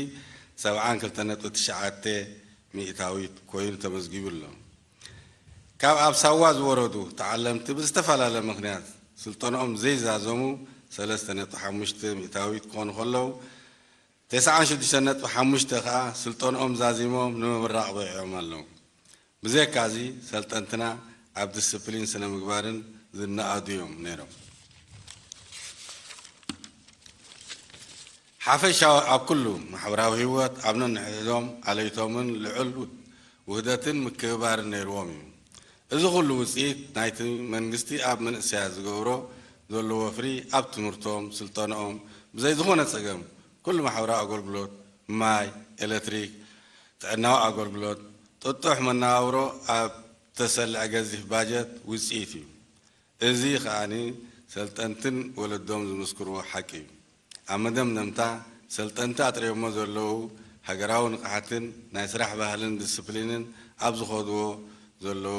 ሰብዓን ክልተ ነጥቢ ትሽዓተ ሚእታዊት ኮይኑ ተመዝጊቡ ኣሎ። ካብ ኣብ ሳዋ ዝወረዱ ተዓለምቲ ብዝተፈላለየ ምኽንያት ስልጠንኦም ዘይዛዘሙ ሰለስተ ነጥቢ ሓሙሽተ ሚእታዊት ክኾኑ ከለዉ፣ ተስዓን ሽዱሽተን ነጥቢ ሓሙሽተ ከኣ ስልጠንኦም ዛዚሞም ንምምራቕ በቒዖም ኣለዉ። ብዘይካዚ ሰልጠንትና ኣብ ዲስፕሊን ስነ ምግባርን ዝነኣዱ እዮም ነይሮም። ሓፈሻዊ ኣብ ኩሉ ማሕበራዊ ህይወት ኣብ ነንሕድሕዶም ኣለይቶምን ልዑል ውህደትን ምክብባርን ነይርዎም እዩ። እዚ ኩሉ ውፅኢት ናይቲ መንግስቲ ኣብ መንእሰያት ዝገብሮ ዘሎ ወፍሪ ኣብ ትምህርቶም፣ ስልጠንኦም ብዘይ ዝኾነ ፀገም ኩሉ ማሕበራዊ ኣገልግሎት፣ ማይ፣ ኤሌክትሪክ፣ ጥዕናዊ ኣገልግሎት፣ ጥጡሕ መነባብሮ ኣብ ተሰልዐ ገዚፍ ባጀት ውፅኢት እዩ። እዚ ከኣ ሰልጠንትን ወለዶም ዝምስክርዎ ሓቂ እዩ። ኣብ መደምደምታ ሰልጠንቲ ኣጥርዮሞ ዘለዉ ሃገራዊ ንቕሓትን ናይ ስራሕ ባህልን ዲስፕሊንን ኣብ ዝኸድዎ ዘለዉ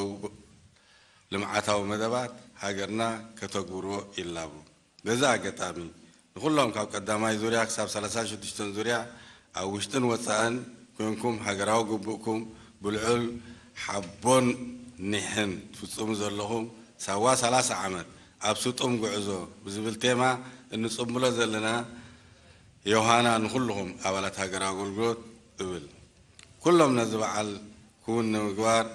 ልምዓታዊ መደባት ሃገርና ከተግብርዎ ይላቡ። በዚ ኣጋጣሚ ንኹሎም ካብ ቀዳማይ ዙርያ ክሳብ ሰላሳን ሽዱሽተን ዙርያ ኣብ ውሽጥን ወጻእን ኮንኩም ሃገራዊ ግቡእኩም ብልዑል ሓቦን ኒሕን ትፍጽሙ ዘለኹም ሳዋ ሰላሳ ዓመት ኣብ ስጡም ጉዕዞ ብዝብል ቴማ እንጽምብሎ ዘለና ዮሃና ንኹልኹም ኣባላት ሃገራዊ ኣገልግሎት እብል። ኩሎም ነዚ በዓል ክውን ንምግባር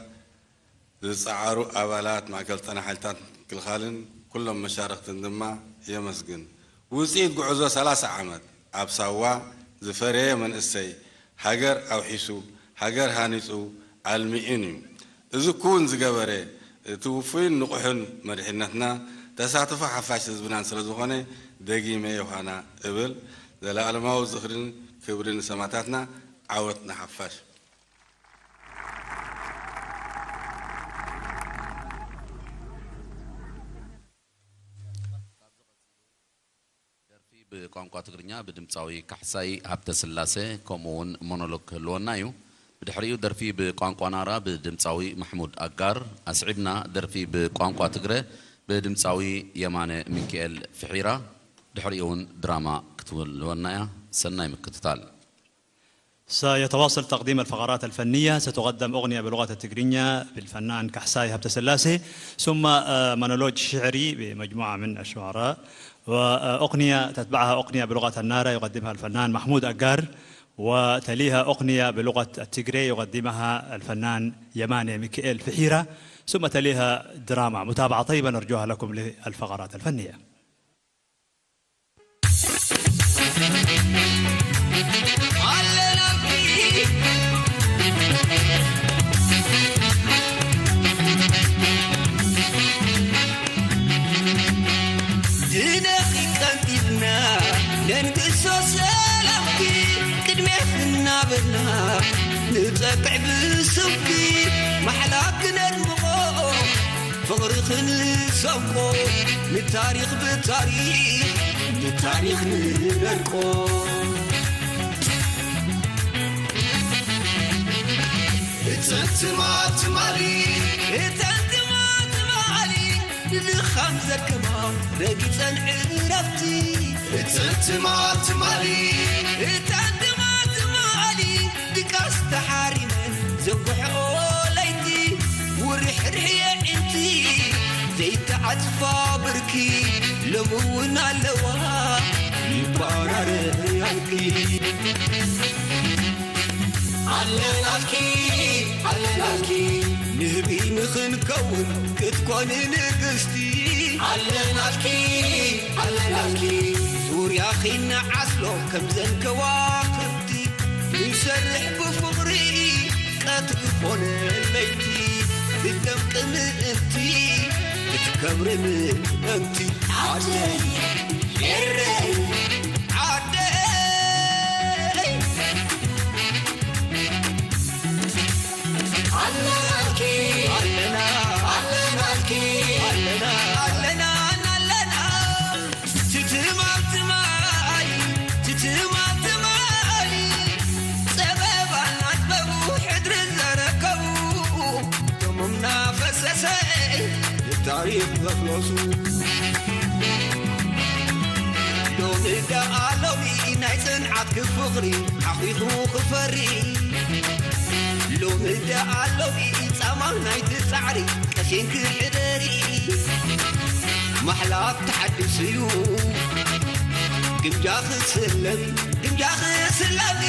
ዝጸዓሩ ኣባላት ማእከል ጸና ሓይልታት ምክልኻልን ኩሎም መሻርኽትን ድማ የመስግን። ውጽኢት ጉዕዞ ሰላሳ ዓመት ኣብ ሳዋ ዝፈረየ መንእሰይ ሃገር ኣውሒሱ፣ ሃገር ሃኒጹ፣ ኣልሚዑን እዩ። እዚ ክውን ዝገበረ እቲ ውፉይን ንቑሕን መሪሕነትና ተሳትፎ ሓፋሽ ህዝብናን ስለ ዝኾነ ደጊመ ዮሃና እብል። ዘለኣለማዊ ዝኽርን ክብርን ንሰማእታትና። ዓወት ንሓፋሽ። ደርፊ ብቋንቋ ትግርኛ ብድምፃዊ ካሕሳይ ሃብተስላሴ ከምኡ እውን ሞኖሎግ ክህልወና እዩ። ብድሕሪኡ ደርፊ ብቋንቋ ናራ ብድምፃዊ ማሕሙድ ኣጋር ኣስዒብና፣ ደርፊ ብቋንቋ ትግረ ብድምፃዊ የማነ ሚኪኤል ፍሒራ፣ ድሕሪኡ እውን ድራማ ክትህልወና እያ። ሰናይ ምክትታል። سيتواصل تقديم الفقرات الفنية. ستقدم أغنية بلغة التجرينية بالفنان كحساي هبتسلاسي، ثم آه، مونولوج شعري بمجموعة من الشعراء، وأغنية تتبعها أغنية بلغة النارا يقدمها الفنان محمود أجار، وتليها أغنية بلغة التجري يقدمها الفنان يماني ميكائيل فحيرة، ثم تليها دراما. متابعة طيبة نرجوها لكم للفقرات الفنية. ድነኺ ቀንጢብና ነንግሶ ሰላምኪ ቅድሜ እናበልና ንጸቅዕ ብስምኪ ማሕላ ክነድምቆ ፍቕሪ ክንሰብኮ ንታሪኽ ብታሪኽ ንታሪኽ ንነድቆ እተን ትማል ትማሊ እተን ትማል ትማሊ ንድኻም ዘርከባ ረጊጸን ዕረፍቲ እተን ትማል ትማሊ እተን ትማል ትማሊ ድቃስ ተሓሪመን ዘጉሕኦ ለይቲ ውርሕርሕ የዒንቲ ዘይተዓጽፋ ብርኪ ሎሚ እውን ኣለዋ ይባራረያልኪ ኣለናልኪ ኣለናልኪ ንህቢ ንኽንከውን ክትኮኒ ንግስቲ ኣለናልኪ ኣለናልኪ ዙርያኺ ንዓስሎ ከምዘን ከዋኽብቲ ንሰርሕ ብፍቕሪ ቀትሪ ኮነ ለይቲ ክትደምቂ ምእንቲ ክትከብሪ ምእንቲ ዓደይ ኤረይ ዓደይ ኣለናልኪ ኣለና ኣለናልኪ ኣለና ኣለና ኣለና ትትማል ትማሊ ትትማል ትማሊ ጸበባን ኣጥበቡ ሕድሪ ዘረከቡ ደሞም ናፈሰሰ ንታሪኽ ዘፍለሱ ሎሚ ደኣ ሎሚ ናይ ጽንዓት ክፍቕሪ ሓኺኹ ክፈሪ ሎሚ ደኣ ሎሚ ጻማ ናይቲ ጻዕሪ ቀሲንኪ ሕደሪ ማሕላ ተሓዲሱ እዩ ግምጃኺ ስለሚ ግምጃኺ ስለሚ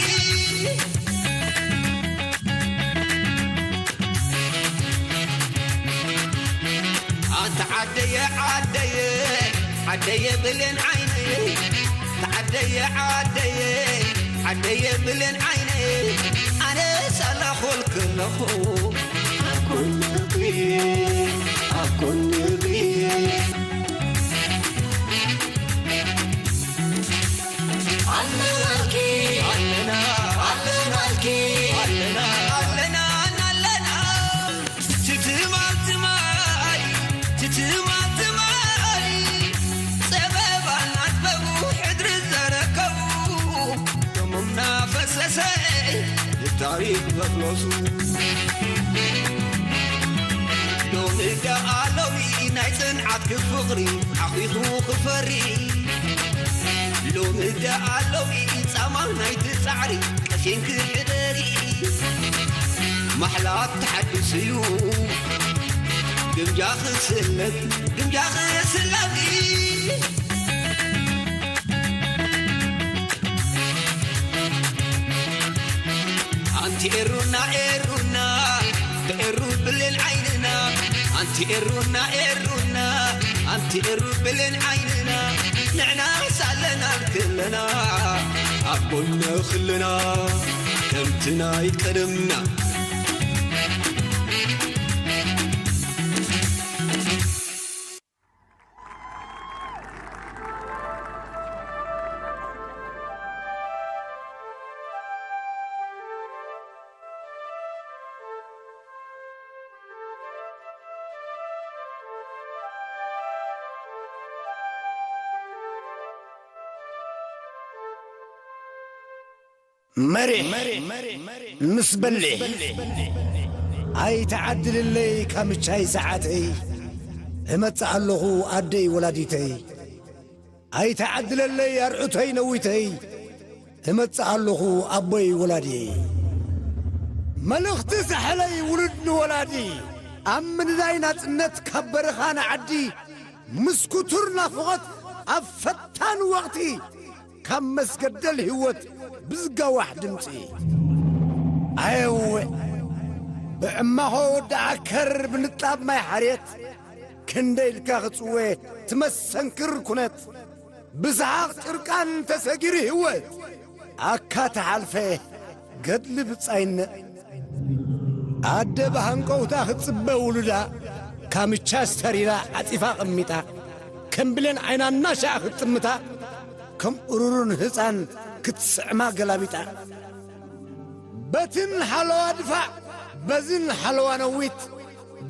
ተዓደየ ዓደየ ዓደየ ብሌን ዓይነየ ተዓደየ ዓደየ ዓደየ ብሌን ዓይነየ ኣነ ሳላኾል ከለኹ ኣብ ጎንኺ ኣብ ጎንኺ ኣለናልኪ ኣለና ኣለናልኪ ኣለና ኣለና ኣለና ትትማል ትማል ትትማል ትማል ጸበባ እናጥበቡ ሕድሪ ዘረከቡ ደሞም እናፈሰሰ ንታሪኽ ዘፍለሱ ሎሚ ደኣ ሎሚ ናይ ጽንዓትኪ ፍቕሪ ዓኺኹ ክፈሪ ሎሚ ደኣ ሎሚ ጻማ ናይቲ ጻዕሪ ቀሴንኪ ሕደሪ ማሕላ ተሓድስ እዩ ግምጃ ክስለፍ ግምጃ ክስለፍ ኣንቲ ኤሩና ኤሩና ተኤሩ ብሌን ዓይንና ኣንቲ ኤሩና ኤሩና ኣንቲ ኤሩ ብሌን ዓይንና ንዕናስ ኣለና ክለና ኣብ ጎንኺ ኣለና ከምቲ ናይ ቀደምና መሪሕ ምስ በሊሕ ኣይትዓድልለይ ካምቻይ ሰዓተይ እመጽእ ኣለኹ ኣደይ ወላዲተይ ኣይትዓድለለይ ኣርዑተይ ነዊተይ እመጽእ ኣለኹ ኣቦይ ወላዲየይ መልእኽቲ ሳሕለይ ውሉድ ንወላዲ ኣብ ምንዳይ ናጽነት ካብ በረኻ ንዓዲ ምስ ክቱር ናፍቖት ኣብ ፈታን ወቕቲ ካብ መስገደል ህይወት ብዝጋዋሕ ድምጺ ኣየውዕ ብዕማኾ ወዲ ዓከር ብንጣብ ማይ ሓርየት ክንደይ ኢልካ ክጽወ ትመሰንክር ኩነት ብሰሓቕ ጭርቃን ተሰጊሩ ህይወት ኣካ ተሓልፈ ገድሊ ብጻይነት ኣደ ብሃንቀውታ ክትጽበ ውሉዳ ካምቻ ስተሪላ ዓጺፋ ቀሚጣ ከም ብሌን ዓይና እናሻዕ ክትጥምታ ከም እሩሩን ህፃን ክትስዕማ ገላቢጣ በትን ሓለዋ ድፋዕ በዝን ሓለዋ ነዊት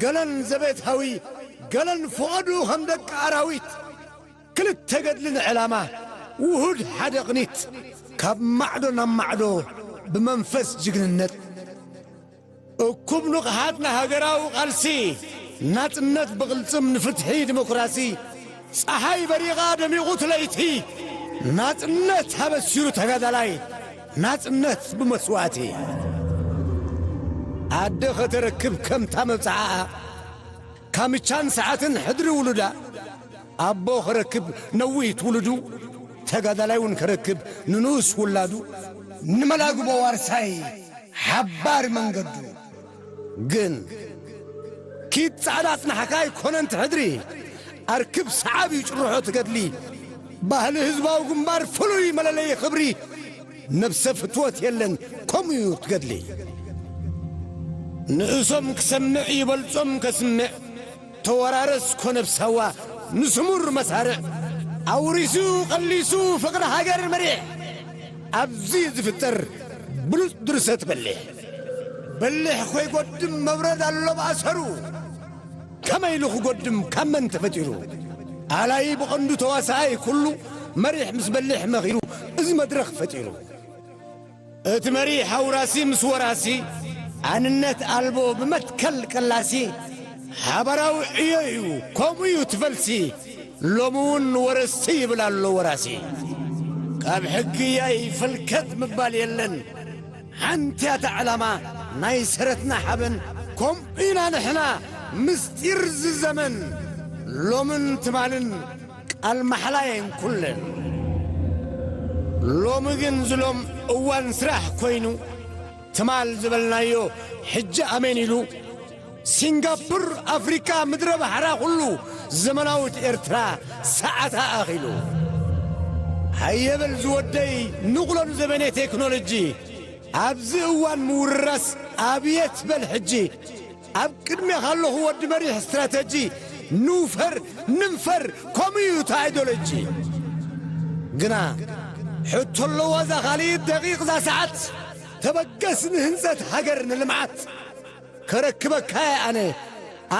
ገለን ዘቤታዊ ገለን ፍቐዱ ከም ደቂ ኣራዊት ክልተ ገድልን ዕላማ ውሁድ ሓደ ቅኒት ካብ ማዕዶ ናብ ማዕዶ ብመንፈስ ጅግንነት እኩብ ንቕሓት ንሃገራዊ ቃልሲ ናጽነት ብቕልጽም ንፍትሒ ዲሞክራሲ ጸሓይ በሪቓ ደሚቑ ትለይቲ ናጽነት ኣበሲሩ ተጋዳላይ ናጽነት ብመስዋእቲ ኣደ ኸተረክብ ከምታ መብጽዓኣ ካምቻን ሰዓትን ሕድሪ ውሉዳ ኣቦ ኸረክብ ነዊት ውሉዱ ተጋዳላይ እውን ከረክብ ንንኡስ ውላዱ ንመላግቦ ዋርሳይ ሓባር መንገዱ ግን ኪድ ጻዕዳ ጽናሕካ ኣይኮነን ትሕድሪ ኣርክብ ሰዓብ እዩ ጭርሖ ትገድሊ ባህሊ ህዝባዊ ግንባር ፍሉይ መለለይ ክብሪ ነብሰ ፍትወት የለን ከምኡ እዩ ትገድሊ ንእሶም ክሰምዕ ይበልጾም ከስምዕ ተወራረስ ኮነብ ሳዋ ንስሙር መሳርዕ ኣውሪሱ ቀሊሱ ፍቕሪ ሃገር መሪሕ ኣብዚ ዝፍጠር ብሉጽ ድርሰት በሊሕ በሊሕ ኮይጎድም መብረድ ኣሎ ብኣሰሩ ከመይ ኢሉ ክጎድም ካብ መን ተፈጢሩ ኣላይ ብቐንዱ ተዋሳኣይ ኩሉ መሪሕ ምስ በሊሕ መኺሩ እዚ መድረኽ ፈጢሩ እቲ መሪሕ ኣውራሲ ምስ ወራሲ ኣንነት ኣልቦ ብመትከል ቀላሲ ሓባራዊ ዕዮ እዩ ከምኡ እዩ ትፈልሲ ሎሚ እውን ወረስቲ ይብል ኣሎ ወራሲ ካብ ሕጊ ያይ ፈልከት ምባል የለን ሓንቲያታ ዕላማ ናይ ሰረትና ሓበን ከምኡ ኢና ንሕና ምስጢር ዝዘመን ሎምን ትማልን ቃል ማሕላየን ኩለን ሎሚ ግን ዝሎም እዋን ስራሕ ኮይኑ ትማል ዝበልናዮ ሕጂ ኣሜን ኢሉ ሲንጋፑር ኣፍሪካ ምድረ ባሕራ ኩሉ ዘመናዊት ኤርትራ ሰዓታ ኣኺሉ። ሃየ በል ዝወደይ ንቕሎ ንዘበነ ቴክኖሎጂ። ኣብዚ እዋን ምውርራስ ኣብየት በል ሕጂ። ኣብ ቅድሜኻ ኣለኹ ወዲ መሪሕ ስትራተጂ። ንውፈር፣ ንንፈር፣ ከምኡ እዩ እቲ ኣይዶሎጂ። ግና ሕቶ ኣለዋ እዛ ካልእ ደቂቕ እዛ ሰዓት። ተበገስ ንህንጸት ሃገር ንልምዓት። ከረክበካ እየ ኣነ፣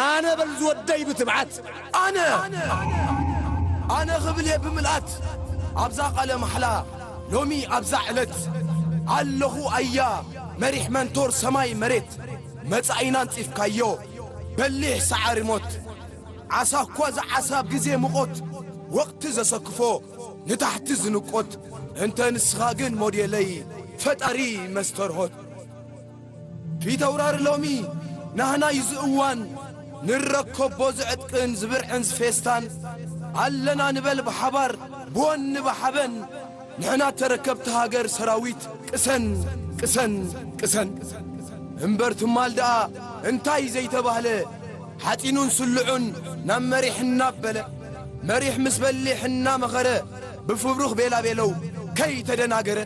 ኣነ በል ዝወደይ ብትብዓት። ኣነ፣ ኣነ ክብል እየ ብምልኣት። ኣብዛ ቃለ ማሕላ ሎሚ ኣብዛ ዕለት ኣለኹ ኣያ መሪሕ መንቶር ሰማይ መሬት። መጻኢና ኣንጺፍካዮ በሊሕ ሰዓሪ ሞት። ዓሳ እኳ ዝዓሳ ኣብ ግዜ ምቖት፣ ወቕቲ ዘሰክፎ ንታሕቲ ዝንቆት። እንተ ንስኻ ግን ሞዴለይ ፈጣሪ መስተርሆት። ፊተውራሪ ሎሚ ናህና እዩ ዝእዋን፣ ንረከቦ ዝዕጥቅን ዝብርዕን ዝፌስታን። ኣለና ንበል ብሓባር ብወኒ ብሓበን፣ ንሕና ተረከብቲ ሃገር ሰራዊት ቅሰን፣ ቅሰን፣ ቅሰን። እምበር ትማል ደኣ እንታይ ዘይተባህለ፣ ሓጺኑን ስልዑን ናብ መሪሕ እናበለ፣ መሪሕ ምስ በሊሕ እናመኸረ፣ ብፍብሩኽ ቤላቤለው ከይተደናገረ፣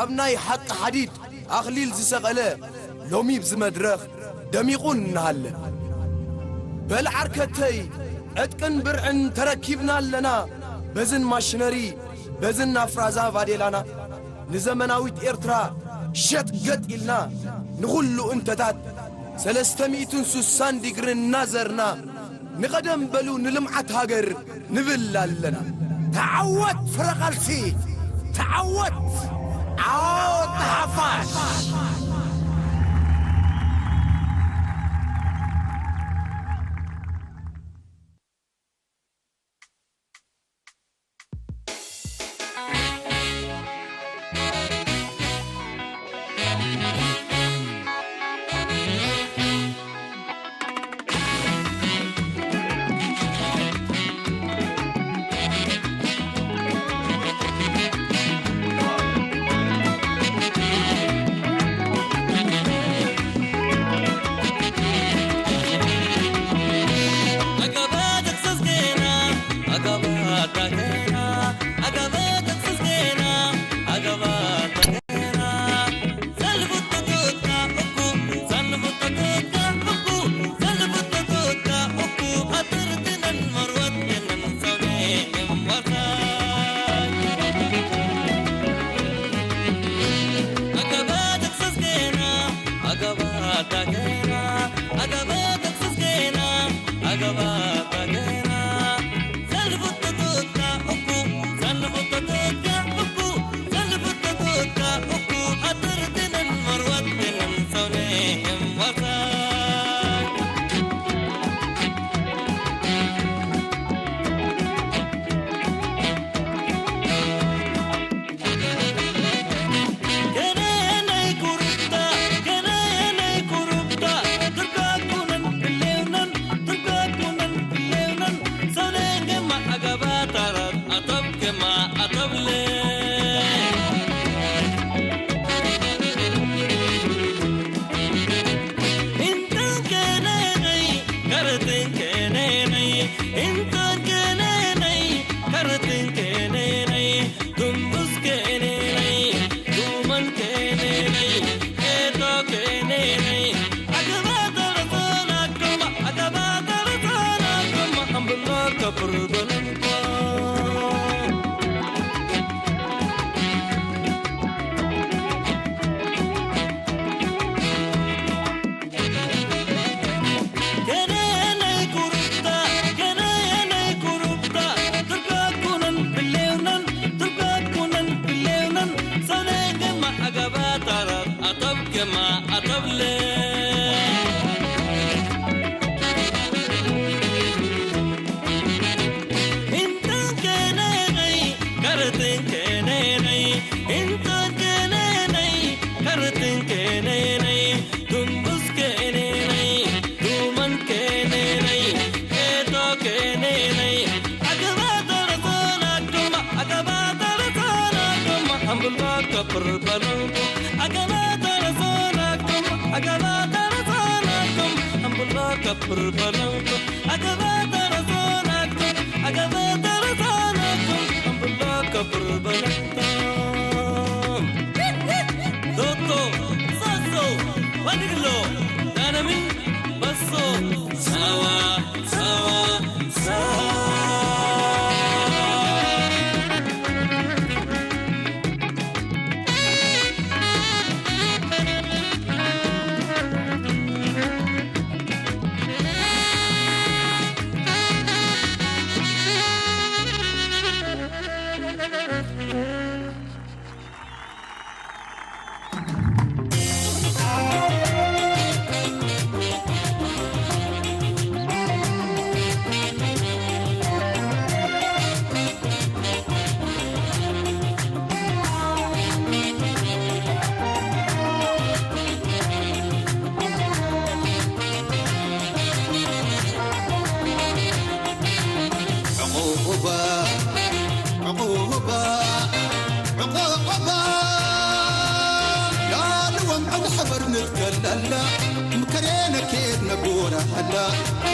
ኣብ ናይ ሓቂ ሓዲድ ኣኽሊል ዝሰቐለ፣ ሎሚ ብዚ መድረኽ ደሚቑ እናሃለ። በል ዓርከተይ፣ ዕጥቅን ብርዕን ተረኪብና ኣለና፣ በዝን ማሽነሪ፣ በዝን ናፍራዛ ቫዴላና፣ ንዘመናዊት ኤርትራ ሸጥ ገጥ ኢልና፣ ንኹሉ እንተታት ሰለስተ ሚእትን ስሳን ዲግሪ እናዘርና፣ ንቐደም በሉ ንልምዓት ሃገር ንብል ኣለና። ተዓወት ፍረ ቃልሲ፣ ተዓወት ዓወት ንሓፋሽ።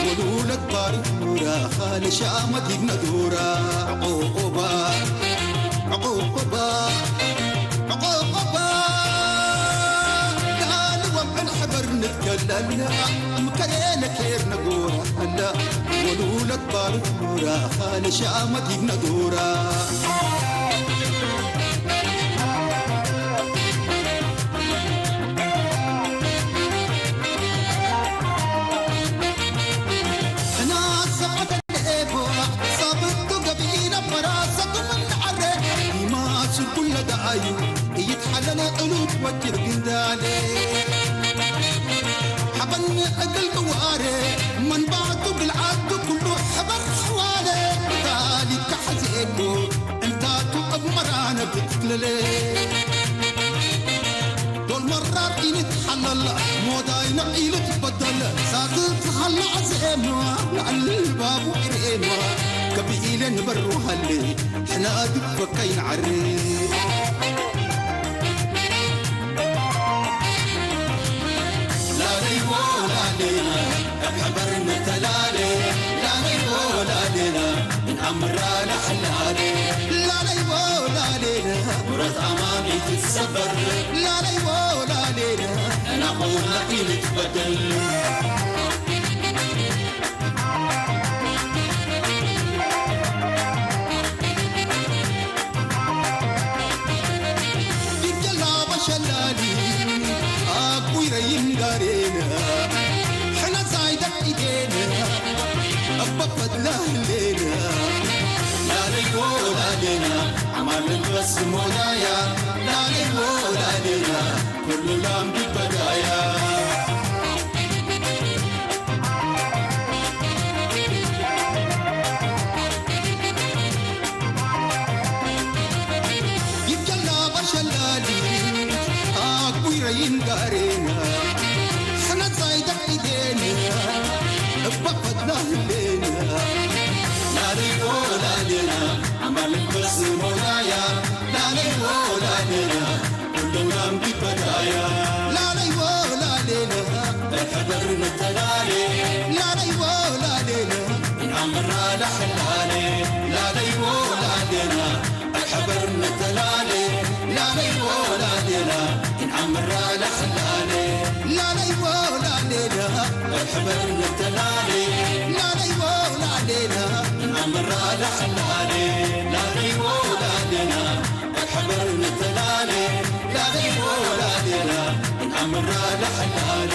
ወሉለት ባሪሁራ ኻለሻ መዲብ ነዱራ ዕቁባ ዕቁባ ዕቁባ ዳልወም ዕንሕበር ንትከለለ ምከሬነ ኬር ነጎራ ኣላ ወሉለት ባሪሁራ ኻለሻ መዲብ ነዱራ ሕና ሰዓተ ለኤቦ ሳብቱ ገቢና በራሰኩም እንዓረ ይማሱ ኩለ ደኣዩ ይትሓለለ እሉት ወኪር ግንዳለ ሓበን እግል ቅዋረ መንባቱ ግልዓቱ ኩሉ ሕበር ሕዋለ ታሊካ ሓዜኮ እንታቱ እብ መራነ ብትክልለ ዶል መራር ኢልትሓለል ሞዳይ ነቕ ኢልትበደል ሳትትሃላ ኣዘኤማ ንኣልባቡ ኢርኤማ ከብኢለ ንበሩ ሃለ ሕና ድፈካይ ንዓሪ ላለይዎ ላሌና እብ ሕበር ንተላለ ላለይዎ ላሌና እንኣምራ ላሕላለ ላለይዎ ላሌና ብረት ኣማን ይትሰበር ላለይዎ ላሌና እናኾና ኢልትበደል ዲጀላ በሸላሊ ኣኩይረይን ጋሬና ሕነሳይ ደቂዴና እበፈድላ ህሌና ላለይዎ ላሌና ዓማልን በስሞናያ ላለይዎ ላሌና ኩሉ ላም ቢበዳያ ይብጀላ በሸላሊ ኣኩይረይን ጋሬና ሕነጻይ ደቂዴና እባፈትና ህሌና ላሌዎ ላሌና ኣማልን በስሞናያ ላሌዎ ላሌና ኩሉናም ቢበዳያ ላለይዎ ላሌና እሕበር ንተላሌ ላለይዎ ላሌና እንኣምራ ላሕላሌ ላለይዎ ላሌና እሕበር ንተላሌ ላለይዎ ላሌና እንኣምራ ላሕላሌ ላለይዎ ላሌና እሕበር ንተላሌ ላለይዎ ላሌና እንኣምራ ላሕላሌ ላለይዎ ላሌና እሕበር ንተላሌ ላለይዎ ላሌና እንኣምራ ላሕላሌ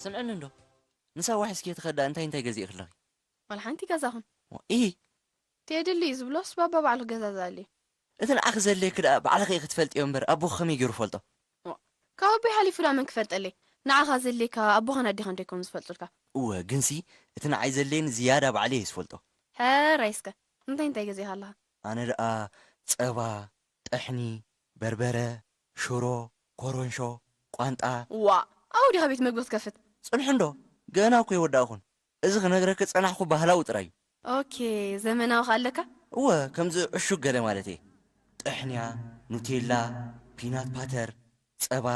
ስምዕኒ እንዶ ንሳ ዋሕ እስኪ ትኸዳ እንታይ እንታይ ገዚእክለኺ? ዋላ ሓንቲ ገዛኹን። ኢ ቴድሊ እዩ ዝብሎስ ባባ ባዕሉ ክገዛዝኣለይ። እቲ ንዓኺ ዘድልየኪ ደኣ ባዕልኺ ኢኺ ትፈልጥዮ እምበር ኣቦኺ ከመይ ገይሩ ይፈልጦ? ዋ፣ ካብ ኣቦይ ሓሊፉ ደኣ መን ክፈልጠለይ? ንዓኻ ዘድልየካ ኣቦኻን ኣዴኻን ዶ ኣይኮኑን ዝፈልጡልካ? እወ፣ ግንሲ እቲ ንዓይ ዘድልየኒ ዝያዳ ባዕለይ እየ ዝፈልጦ። ሕራይ እስከ እንታይ እንታይ ገዚእኻ ኣለኻ? ኣነ ደኣ ጸባ፣ ጥሕኒ፣ በርበረ፣ ሽሮ፣ ኮረንሾ፣ ቋንጣ። ዋእ! ኣብኡ ዲኻ ቤት መግቢ ክትከፍት? ጽንሑ እንዶ፣ ገና እኮ ኣይወዳእኹን። እዚ ክነግረኪ ዝጸናሕኩ ባህላዊ ጥራይ እዩ። ኦኬ፣ ዘመናዊ ከ ኣለካ? እወ፣ ከምዚ ዕሹግ ገለ ማለተይ። ጥሕንያ፣ ኑቴላ፣ ፒናት ፓተር፣ ጸባ፣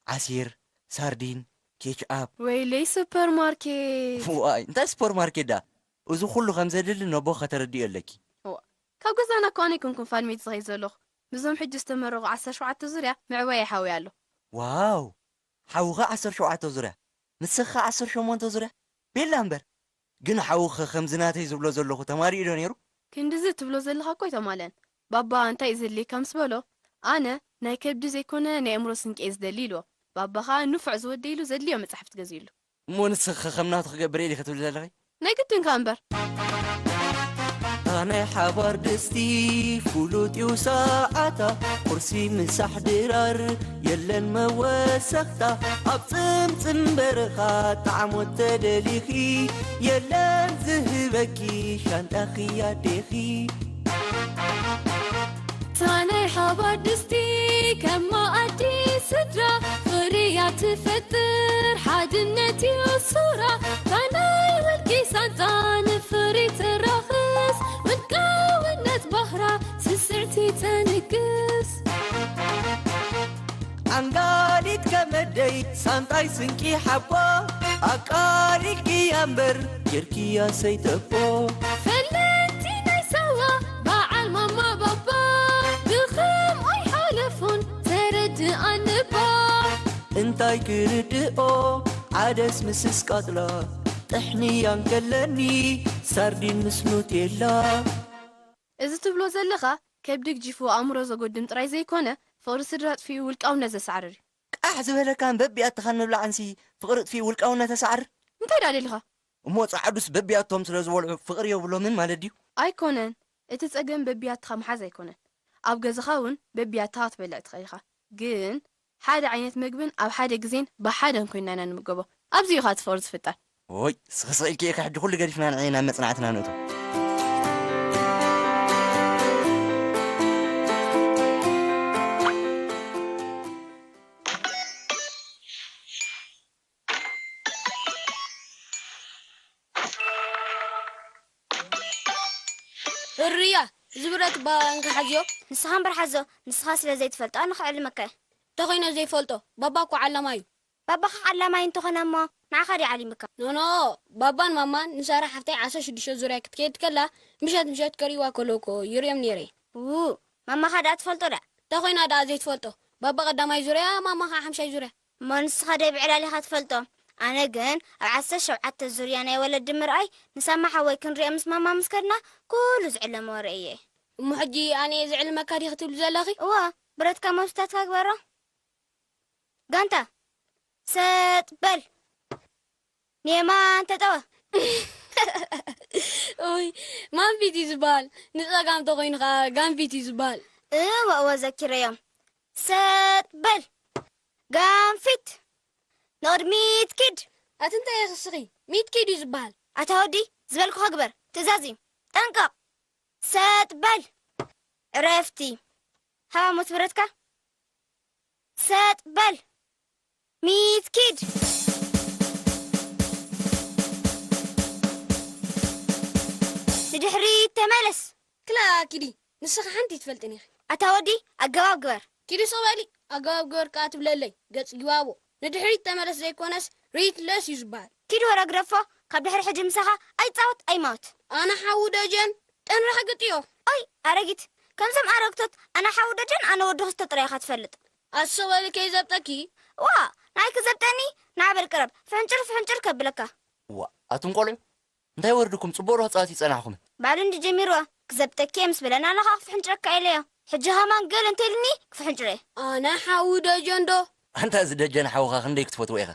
ዓሲር፣ ሳርዲን፣ ኬችኣፕ። ወይለይ ሱፐርማርኬት! ዋይ፣ እንታይ ሱፐርማርኬት ደኣ? እዚ ኩሉ ከም ዘድሊ ነቦ ከተረድእዮ ኣለኪ። እዋ፣ ካብ ገዛና እኮ ኣነ ኣይኮንኩን ፋልሜት ዝኸይድ ዘለኹ። ምስዞም ሕጂ ዝተመረቑ ዓሰርተ ሸውዓተ ዙርያ ምዕባይ ይሓውያ ኣሎ። ዋው! ሓውኺ ዓሰርተ ሸውዓተ ዙርያ፣ ንስኺ ዓሰርተ ሸሞንተ ዙርያ? ቤላ እምበር! ግን ሓውኺ ከምዚ ናተይ ዝብሎ ዘለኹ ተማሊኡ ዶ ነይሩ? ክንድዚ እትብሎ ዘለኻ እኮ ኣይተማልአን። ባባ እንታይ እዩ ዘድልየካ ምስ በሎ፣ ኣነ ናይ ከብዲ ዘይኮነ ናይ ኣእምሮ ስንቂ እየ ዝደሊ ኢልዎ። ባባ ኸኣ ንፉዕ ዝወደይ ኢሉ ዘድልዮ መጻሕፍቲ ገዚኡሉ። እሞ ንስኺ ኸ ከም ናቱ ክገብር እየ ዲኺ ትብሊ ዘለኺ? ናይ ግድን ከኣ እምበር። እታ ናይ ሓባር ድስቲ ፍሉጥ እዩ ሰዓታ፣ ቁርሲ ምሳሕ ድራር የለን መወሰኽታ። ኣብ ጽምጽም በረኻ ጣዕሞት ተደሊኺ፣ የለን ዝህበኪ ሻንጣኺ ኣዴኺ። ሳናይ ሓባር ድስቲ ከም መኣዲ ስድራ፣ ፍርያ ትፈጥር ሓድነት እዩ ሱራ። ሳናይ ወርቂ ሳንጣ ንፍሪ ተራኽስ፣ ውልቃውነት ባህራ ስስዕቲ ተንግስ። ኣንጋሊት ከመደይ ሳንጣይ ስንቂ ሓቦ፣ ኣቃሊልኪያ እምበር ጌርኪያ ሰይተቦ። ፈለንቲ ናይ ሳዋ በዓል ማማ ባባ፣ ብኸምኡ ኣይሓለፉን ተረድኣኒ እባ። እንታይ ክርድኦ ዓደስ ምስስ ቃጥላ፣ ጥሕንያ እንከለኒ ሳርዲን ምስ ኑቴላ። እዚ ትብሎ ዘለኻ ከብዲ ግጂፉ ኣእምሮ ዘጎድም ጥራይ ዘይኮነ፣ ፍቕሪ ስድራ ኣጥፊኡ ውልቃውነት ዘሳዕርር እዩ። ቃሕ ዝበለካን በቢኣትኻን ምብላዕንሲ ፍቕሪ ኣጥፊኡ ውልቃውነት ኣሳዕርር። እንታይ ደኣ ደሊኻ? እሞ ጸዓዱስ በቢኣቶም ስለ ዝበልዑ ፍቕሪ የብሎምን ማለት ድዩ? ኣይኮነን፣ እቲ ጸገም በቢኣትኻ ምሓዝ ኣይኮነን። ኣብ ገዛኻ እውን በቢኣትኻ ክትበልዕ ትኽእል ኢኻ። ግን ሓደ ዓይነት መግብን ኣብ ሓደ ግዜን ብሓደን ኮይንና ኢና ንምገቦ። ኣብዚ እዩ ኸኣ እቲ ፍቕሪ ዝፍጠር። ኦይ፣ ስኺ ስቕ ኢልኪ ኢኺ ሕጂ ኩሉ ገዲፍና ንዒ ናብ መጽናዕትና ንእቶ። እርያ፣ እዚ ብረት እባ እንካ ሓዝዮ። ንስኻ እምበር ሓዞ፣ ንስኻ ስለ ዘይትፈልጦ ኣነ ክዕልመካ እየ። እንተኾይነ ዘይፈልጦ፣ ባባ እኮ ዓላማይ እዩ። ባባኻ ዓላማይ እንተኾነ እሞ ንዓኻ ድዩ ዓሊምካ? ኖኖ፣ ባባን ማማን ንሳራ ሓፍተይ ዓሰርተ ሽዱሽተ ዙርያ ክትከይድ ከላ ምሸት ምሸት ከርእይዋ ከለዉ እኮ ይርእዮም ነይረ። ው፣ ማማኻ ደኣ ትፈልጦ ደኣ? እንተኾይና ደኣ ዘይትፈልጦ? ባባ ቀዳማይ ዙርያ፣ ማማ ኸዓ ሓምሻይ ዙርያ። እሞ ንስኻ ደይ ብዕላል ኢኻ ትፈልጦ። ኣነ ግን ኣብ ዓሰርተ ሸውዓተ ዙርያ ናይ ወለዲ ምርኣይ ንሳማ ሓወይ ክንሪኦ ምስ ማማ ምስ ከድና ኩሉ ዝዕለመ ወረ እየ። እሞ ሕጂ ኣነ እየ ዝዕልመካ ድየ ክትብሊ ዘለኺ? እወ፣ ብረትካ መብስታትካ ግበሮ። ጋንታ ሰጥ በል። ንየማን ተጠወ። ኡይ፣ ማንፊት እዩ ዝበሃል። ንጸጋም ተኾይኑ ኸዓ ጋንፊት እዩ ዝበሃል። እወ እወ ዘኪረዮም። ሰጥ በል። ጋንፊት ንቕድሚት ኪድ። ኣቲ እንታይ ኢኺ እስኺ? ሚት ኪድ እዩ ዝበሃል። ኣታ ወዲ ዝበልኩኻ ግበር። ትእዛዝ እዩ። ጠንቀቕ። ሰጥ በል። ዕረፍቲ። ሃባ ሞት ብረትካ። ሰጥ በል። ሚት ኪድ። ንድሕሪት ተመለስ። ክላ ኪዲ፣ ንስኺ ሓንቲ ኣይትፈልጥን ኢኺ። ኣታ ወዲ ኣገባብ ግበር። ኪዲ ስቕ በሊ፣ ኣገባብ ግበር ከኣ ትብለለይ፣ ገጽ ጊባቦ። ንድሕሪት ተመለስ ዘይኮነስ ሪትለስ እዩ ዝበሃል። ኪድ ወረ ግደፎ፣ ካብ ድሕሪ ሕጂ ምሳኻ ኣይጻወት ኣይማወት። ኣነ ሓዉ ደጀን ጠንረኻ ግጥዮ። ኣይ ኣረጊት፣ ከምዞም ኣረግቶት ኣነ ሓዉ ደጀን ኣነ ወዲ ክስቶ ጥራይ ኢኻ ትፈልጥ። ኣስቕ በሊ ከይዘብጠኪ። ዋ፣ ናይ ክዘብጠኒ፣ ንዓ በል ቅረብ፣ ፍሕንጭር ፍሕንጭር ከብለካ። ዋ፣ ኣቱም ቆልዑ፣ እንታይ ወርድኩም? ጽቡቕ ዶ ክጻወት ይጸናሕኩምን? ባዕሉ እንዲ ጀሚርዎ፣ ክዘብጠኪ እየ ምስ በለና ኣነ ኸኣ ክፍሕንጭረካ ኢለዮ። ሕጂ ኸማን ገለ እንተኢሉኒ ክፍሕንጭረ እየ። ኣነ ሓዉ ደጀን ዶ? ኣንታ እዚ ደጀን ሓውኻ ክንደይ ክትፈትዎ ኢኻ?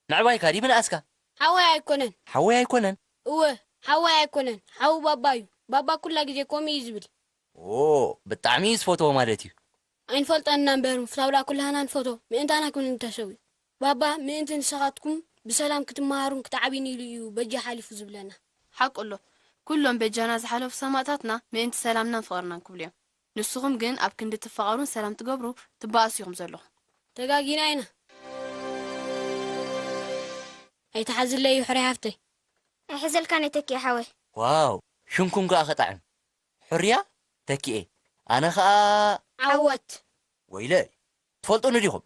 ምዕባይካ ድዩ ምንኣስካ? ሓወይ ኣይኮነን። ሓወይ ኣይኮነን? እወ፣ ሓወይ ኣይኮነን። ሓዉ ባባ እዩ። ባባ ኩላ ግዜ ከምኡ እዩ ዝብል። ኦ፣ ብጣዕሚ እዩ ዝፈትዎ ማለት እዩ። ኣይንፈልጦን ኢና እምበር፣ ምፍታው ደኣ ኩላህና ንፈትዎ። ምእንታና ክብል እንተሰዊኡ። ባባ ምእንቲ ንስኻትኩም ብሰላም ክትመሃሩን ክትዓብዩን ኢሉ እዩ በጃ ሓሊፉ ዝብለና። ሓቁ ኣሎ። ኩሎም በጃና ዝሓለፉ ሰማእታትና ምእንቲ ሰላምናን ፍቕርናን ክብሉ እዮም። ንስኹም ግን ኣብ ክንዲ ትፋቐሩን ሰላም ትገብሩ ትበኣሱ ኢኹም ዘለኹም። ተጋጊና ኢና። ኣይትሓዝለይ ሕረ ሃፍተይ። ኣይሕዘልካን እየ ተኪኤ ሓወይ። ዋው ሽምኩም ከኣ ክጥዕም። ሕርያ ተኪኤ ኣነ ከኣ ዓወት። ወይለይ ትፈልጡኒ ዲኹም?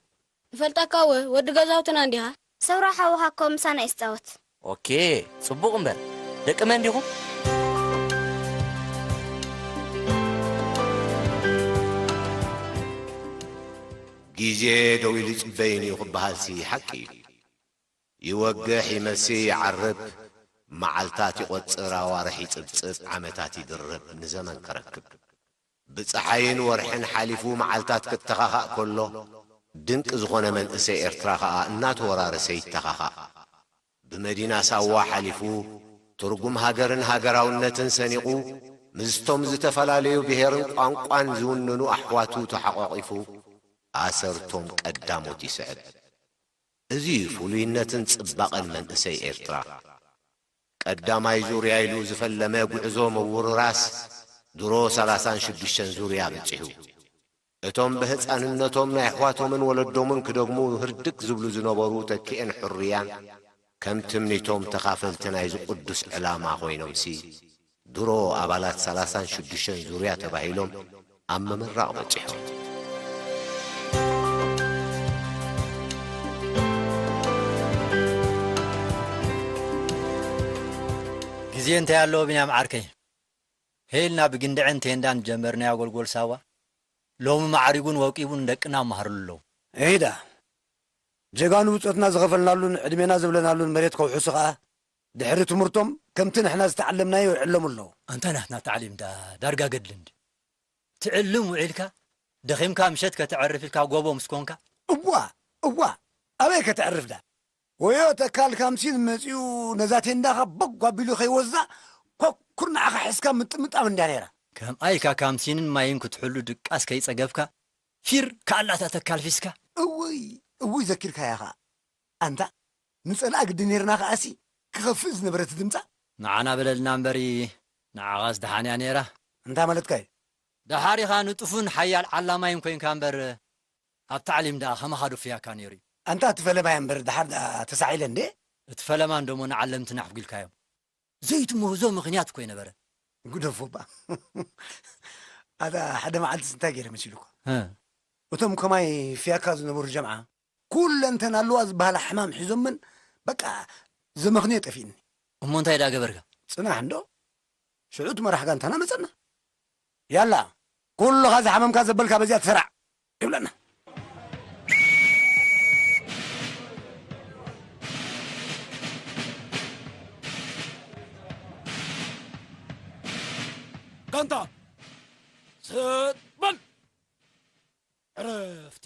ንፈልጠካ እወ ወዲ ገዛውትና እንዲኻ። ሰውራ ሓውኻ እኮ ምሳና እዩ ዝጻወት። ኦኬ ጽቡቕ እምበር ደቂ መን ዲኹም? ግዜ ደው ኢሉ ይጽበይን እዩ ክበሃልሲ ሓቂ እዩ። ይወግሕ ይመሲ ይዓርብ፣ መዓልታት ይቖጽር ኣዋርሕ ይጽብጽብ ዓመታት ይድርብ ንዘመን ከረክብ። ብጸሓይን ወርሕን ሓሊፉ መዓልታት ክተኻኻእ ከሎ፣ ድንቂ ዝኾነ መንእሰይ ኤርትራ ኸኣ እናተወራረሰ ይተኻኻእ። ብመዲና ሳዋ ሓሊፉ፣ ትርጉም ሃገርን ሃገራውነትን ሰኒቑ፣ ምስቶም ዝተፈላለዩ ብሄርን ቋንቋን ዝውንኑ ኣሕዋቱ ተሓቋቒፉ፣ ኣሰርቶም ቀዳሞት ይስዕብ። እዚ እዩ ፍሉይነትን ጽባቐን መንእሰይ ኤርትራ። ቀዳማይ ዙርያ ኢሉ ዝፈለመ ጉዕዞ ምውርራስ ድሮ ሰላሳን ሽዱሽተን ዙርያ በጺሑ። እቶም ብህፃንነቶም ናይ ኣሕዋቶምን ወለዶምን ክደግሙ ህርድግ ዝብሉ ዝነበሩ ተኪኤን ሕሩያን ከም ትምኒቶም ተኻፈልቲ ናይዚ ቅዱስ ዕላማ ኮይኖምሲ፣ ድሮ ኣባላት ሰላሳን ሽዱሽተን ዙርያ ተባሂሎም ኣብ ምምራቕ በጺሖም። ግዜ እንታይ ኣለዎ ቢንያም ዓርከይ? ሄልና ብግንድዕን ቴንዳን ጀመርናዮ ጎልጎል ሳዋ፣ ሎሚ ማዕሪጉን ወቂቡን ደቅና መሃርሉ ኣለዉ። እሂዳ፣ ጀጋኑ ብጾትና ዝኸፈልናሉን ዕድሜና ዘብለናሉን መሬት ከውሕሱ ኸኣ፣ ድሕሪ ትምህርቶም ከምቲ ንሕና ዝተዓለምናዮ ይዕለሙ ኣለዉ። ኣንታ ናትና ታዕሊም ዳ ዳርጋ ገድሊ እንዲ። ትዕልም ውዒልካ፣ ደኺምካ ምሸት ከተዕርፍ ኢልካ ጎቦ ምስ ኮንካ። እዋ፣ እዋ፣ ኣበይ ከተዕርፍ ዳ? ወዮ ተካል ካምሲን መጺኡ ነዛ ቴንዳኻ ቦግ ኣቢሉ ከይወስዳ፣ ኮኩር ንዓኻ ሒዝካ ምጥምጣም እንድያ ነይራ። ከምኣ ኢልካ ካምሲንን ማይን ክትሕሉ ድቃስ ከይጸገብካ፣ ፊር ከኣላታ ተካል ፊስካ። እውይ፣ እውይ ዘኪርካያ ኸኣ። ኣንታ፣ ንጸልኣ ግዲ ነይርና ከኣሲ፣ ክኸፍእ ዝነበረ እቲ ድምጻ። ንዓና በለልና እምበሪ፣ ንዓኻስ ደሓን እያ ነይራ። እንታይ ማለትካ እዩ? ደሓር ኢኻ ንጡፍን ሓያል ዓላማይን ኮይንካ እምበር፣ ኣብ ታዕሊም ደኣ ከማኻ ዶ ፍያካ ነይሩ እዩ? ኣንታ እቲ ፈለማ እያ እምበር፣ ደሓር ደኣ ተሳዒለ እንዴ? እቲ ፈለማ እንደሞ ንዓለምትና ኣሕጒልካዮም። ዘይትምህዞ ምኽንያት እኮ ይነበረ። ግደፎ እባ። ኣታ ሓደ መዓልትስ እንታይ ገይረ መሲሉካ? እ። እቶም ከማይ ፍያካ ዝነበሩ ጀምዓ፣ ኩለንተን ኣለዋ ዝበሃላ ሕማም ሒዞምን፣ በቃ፣ ዘመኽንዮ ጠፊእኒ። እሞ እንታይ ደኣ ገበርካ? ጽናሕ እንዶ፣ ሽዑ እቲ መራሕ ጋንታና መጸና። ያላ፣ ኩሉኻ ዝሓመምካ ዘበልካ በዚኣ ትሰራዕ ይብለና። ጋንታ፣ ስጥ በል! ዕረፍቲ።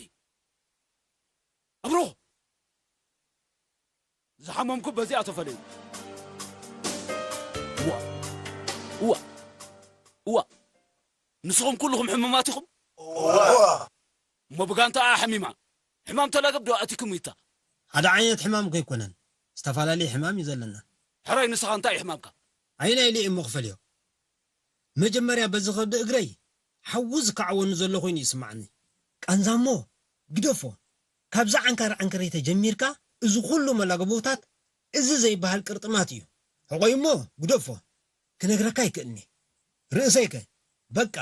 ኣብሮ! ዝሓመምኩ በዚኣ ተፈለዩ። እዋ፣ እዋ፣ እዋ። ንስኹም ኩልኹም ሕሙማት ኢኹም? እዋ። እሞ ብጋንታኣ ሓሚማ። ሕማም ተላገብ ዶ ኣቲኩም ይታ? ሓደ ዓይነት ሕማም ከይኮነን፣ ዝተፈላለየ ሕማም እዩ ዘለና። ሕራይ ንስኻ እንታይ እዩ ሕማምካ? ኣየናይ ኢለ እሞ ክፈልዮ? መጀመርያ በዚ ከብዲ እግረይ ሓዊ ዝከዓወኒ ዘሎ ኮይኑ ይስምዓኒ። ቃንዛ እሞ ግደፎ። ካብዛ ዓንካር ዓንከረይ ተጀሚርካ እዚ ኩሉ መላግቦታት እዚ ዘይበሃል ቅርጥማት እዩ። ሕቆይ እሞ ግደፎ። ክነግረካ ኣይክእልኒ። ርእሰይከ በቃ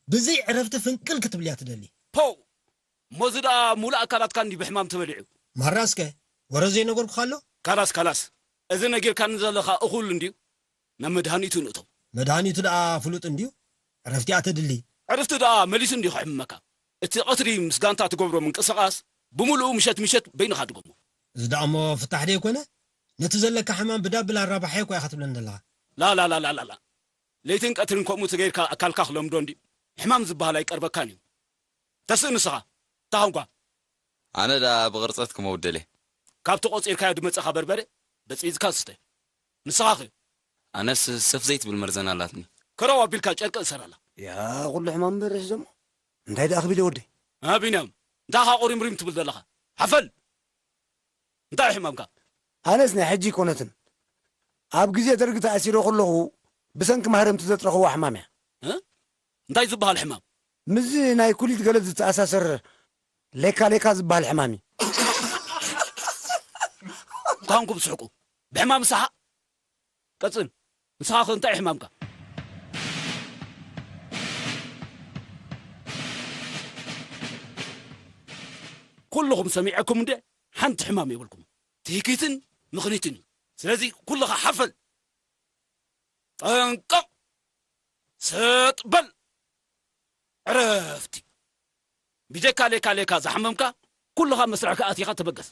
ብዘይ ዕረፍቲ ፍንቅል ክትብል እያ ትደሊ። ፖው! እሞ እዚ ደኣ ሙሉእ ኣካላትካ እንዲ ብሕማም ተበሊዑ። ማራስከ ወረ ዘይነገርኩኻ ኣሎ? ካላስ፣ ካላስ። እዚ ነጊርካኒ ዘለኻ እኹል እንድዩ። ናብ መድሃኒቱ ንእቶ። መድሃኒቱ ደኣ ፍሉጥ እንድዩ። ዕረፍቲ እያ ተድሊ። ዕርፍቲ ደኣ መሊሱ እንድዩ ከሕምመካ። እቲ ቀትሪ ምስ ጋንታ ትገብሮ ምንቅስቓስ ብምሉኡ ምሸት ምሸት በይንኻ ድገሞ። እዚ ደኣ እሞ ፍታሕ ደይኮነ? ነቲ ዘለካ ሕማም ብዳብል ኣራባሕየ እኮ ኢኻ ትብለኒ ዘለኻ። ላላላላላ። ለይትን ቀትርን ከምኡ ተገይርካ ኣካልካ ክለምዶ እንድዩ። ሕማም ዝበሃል ኣይቀርበካን እዩ። ተስእ ንስኻ፣ እታ ኾንኳ። ኣነ ደኣ ብቕርጸት ክመውደል እየ። ካብቲ ቆጺርካዮ ድመጸኻ በርበረ፣ በጽቢጽካ ስተ። ንስኻኸ? ኣነስ ሰፍ ዘይትብል መርዘን ኣላትኒ። ከረው ኣቢልካ ጨርቂ እሰር ኣላ። ያ፣ ኩሉ ሕማም በርሕ ዘሞ። እንታይ ደኣ ክብል እየ ወደይ? እ፣ ቢንያም፣ እንታይ ኢኻ ቁሪምሪም ትብል ዘለኻ? ሓፈል! እንታይ እዩ ሕማምካ? ኣነስ ናይ ሕጂ ኣይኮነትን። ኣብ ግዜ ደርጊ ተኣሲረ ከለኹ ብሰንኪ ማህረምቲ ዘጥረኽዋ ሕማም እያ። እ? እንታይ ዝበሃል ሕማም? ምስዚ ናይ ኩሊት ገለ ዝተኣሳሰር ሌካ ሌካ ዝበሃል ሕማም እዩ። እንታይ ኮንኩም ትስሕቁ? ብሕማም ሰሓቕ? ቀጽል። ንስኻ ኸ እንታይ እዩ ሕማምካ? ኩልኹም ሰሚዐኩም እንደ ሓንቲ ሕማም የብልኩም። ትህኪትን ምኽኒትን እዩ። ስለዚ ኩልኻ ሓፈል። ጠንቀቕ! ሰጥ በል! ዕረፍቲ! ብጀካ ሌካ ሌካ ዝሓመምካ፣ ኩልኻ መስርሕካ ኣቲኻ ተበገስ።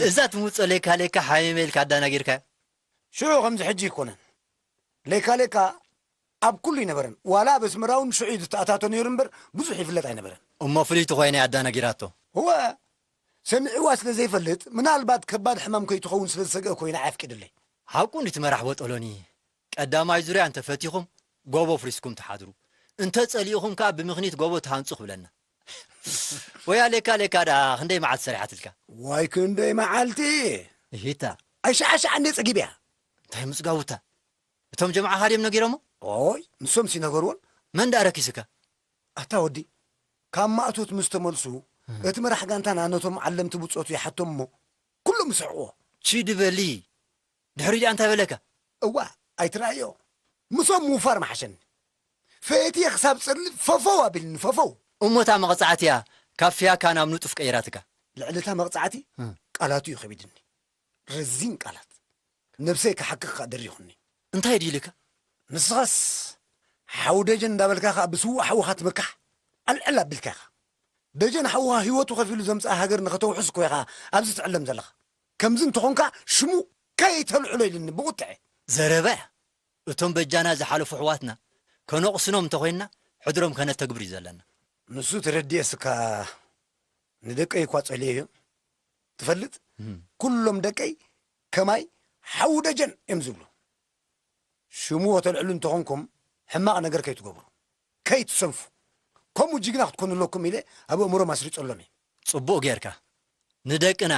እዛ ትምውጾ ሌካ ሌካ ሓሚመ ኢልካ ኣዳናጊርካያ። ሽዑ ከምዚ ሕጂ ኣይኮነን። ሌካ ሌካ ኣብ ኩሉ ኣይነበረን። ዋላ ኣብ ኣስመራ እውን ሽዑ እዩ ዝተኣታቶ ነይሩ እምበር ብዙሕ ይፍለጥ ኣይነበረን። እሞ ፍልይቲ ኮይና እያ ኣዳናጊራቶ። እወ፣ ሰሚዕዋ ስለ ዘይፈልጥ፣ ምናልባት ከባድ ሕማም ከይትኸውን ስለ ዝሰግአ ኮይና ኣየፍቅድለይ። ሓቁ እንዲ እቲ መራሕ ቦጦሎኒ፣ ቀዳማይ ዙርያ እንተፈቲኹም፣ ጎቦ ፍሪስኩም ትሓድሩ። እንተ ጸሊእኹም ከኣ ብምኽኒት ጎቦ ትሃንጹ ክብለና። ወይ ኣሌካ ሌካ ደኣ ክንደይ መዓልቲ ሰሪሓትልካ? ዋይ ክንደይ መዓልቲ! እሂታ። ኣይሸዓሸዓ እንዴ ጸጊብ እያ። እንታይ ምጽጋቡታ? እቶም ጀምዓኻ ድዮም ነጊሮሞ? ኦይ፣ ንሶም ሲ ነገርዎን። መን ደኣ ረኪስካ? ኣታ ወዲ፣ ካብ ማእቶት ምስ ተመልሱ፣ እም። እቲ መራሕ ጋንታና ነቶም ዓለምቲ ብጾቱ ይሓቶም እሞ፣ ኩሎም ይስሕቕዎ። ቺ ድበሊ። ድሕሪ ዲኣ እንታይ በለካ? እዋ፣ ኣይትረኣዮ። ምሶም ምውፋር መሓሸኒ። ፈየትየ ክሳብ ጸልእ ፈፈው ኣቢልኒ፣ ፈፈው። እሞ እታ መቕጻዕቲ እያ ካብ ፍያካ ናብ ንጡፍ ቀይራትካ። ልዕሊ እታ መቕጻዕቲ እም። ቃላቱ እዩ ከቢድኒ። ረዚን ቃላት። ነብሰይ ክሓክኽ ከኣ ደሪኹኒ። እንታይ ድዩ ኢልካ? ንስኻስ ሓው ደጀን እንዳበልካ ከኣ ብስዉእ ሓውኻ ትምካሕ። ኣልዕል ኣቢልካ ኢኻ። ደጀን ሓውኻ ህይወቱ ከፊሉ ዘምጽኣ ሃገር ንኸተውሕስ እኮ ኢኻ ኣብዚ ትዕለም ዘለኻ። ከምዚ እንተኾንካ ሽሙ ከይተልዕሎ ኢልኒ ብቑጥዐ። ዘረባ እያ። እቶም በጃና ዝሓለፉ ኣሕዋትና ከነቕስኖም እንተኾይንና ሕድሮም ከነተግብር እዩ ዘለና። ንሱ ተረዲኤስ እካ ንደቀይ እኳ ጸልየዮም። ትፈልጥ? እም። ኩሎም ደቀይ ከማይ ሓው ደጀን እዮም ዝብሉ። ሽሙ ከተልዕሉ እንተኾንኩም ሕማቕ ነገር ከይትገብሩ፣ ከይትሰንፉ። ከምኡ ጅግና ክትኮኑ ኣለኩም ኢለ ኣብ ኣእምሮም ኣስሪጸሎም እየ። ጽቡቕ ጌርካ። ንደቅና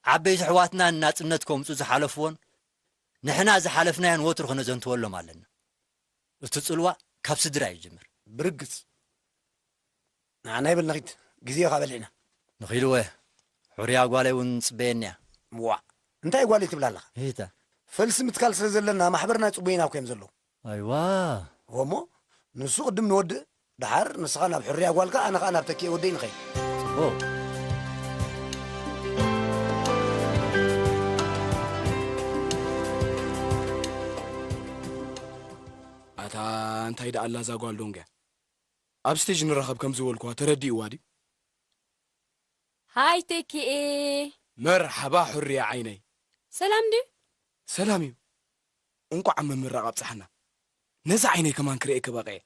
ዓበይቲ ኣሕዋትና ንናጽነት ከምጹ ዝሓለፍዎን ንሕና ዝሓለፍናዮን ወትሩ ከነዘንትወሎም ኣለና። እቲ ጽልዋ ካብ ስድራ እዩ ዝጅምር። ብርግጽ። ንዓና ይበል ንኺድ፣ ግዜ ኸኣ በሊዕና። ንኺድወ፣ ሕሩያ ጓለይ እውን ጽበየኒ እያ። ዋእ፣ እንታይ ጓለይ ትብላ ኣለኻ? እታ። ፈልሲ ምትካል ስለ ዘለና ማሕበርና ጽቡይና እኮ እዮም ዘለዉ። ኣይዋ። እሞ፣ ንሱ ቅድም ንወድእ፣ ደሓር ንስኻ ናብ ሕሩያ ጓልካ፣ ኣነ ኸኣ ናብ ተኪኤ ወደይ ንኸይድ። ጽቡቕ። ኣታ እንታይ ደኣ ኣላ እዛ ጓል ዶንገ? ኣብ ስቴጅ ንራኸብ ከም ዝበልኩዋ ተረዲእዋ ድዩ? ሃይ ተኪኤ። መርሓባ ሕሩያ ዓይነይ። ሰላም ድዩ? ሰላም እዩ። እንቋዕ ኣብ ምምራቕ ኣብጽሓና። ነዛ ዓይነይ ከማን ክርእየኪ በቒዐ።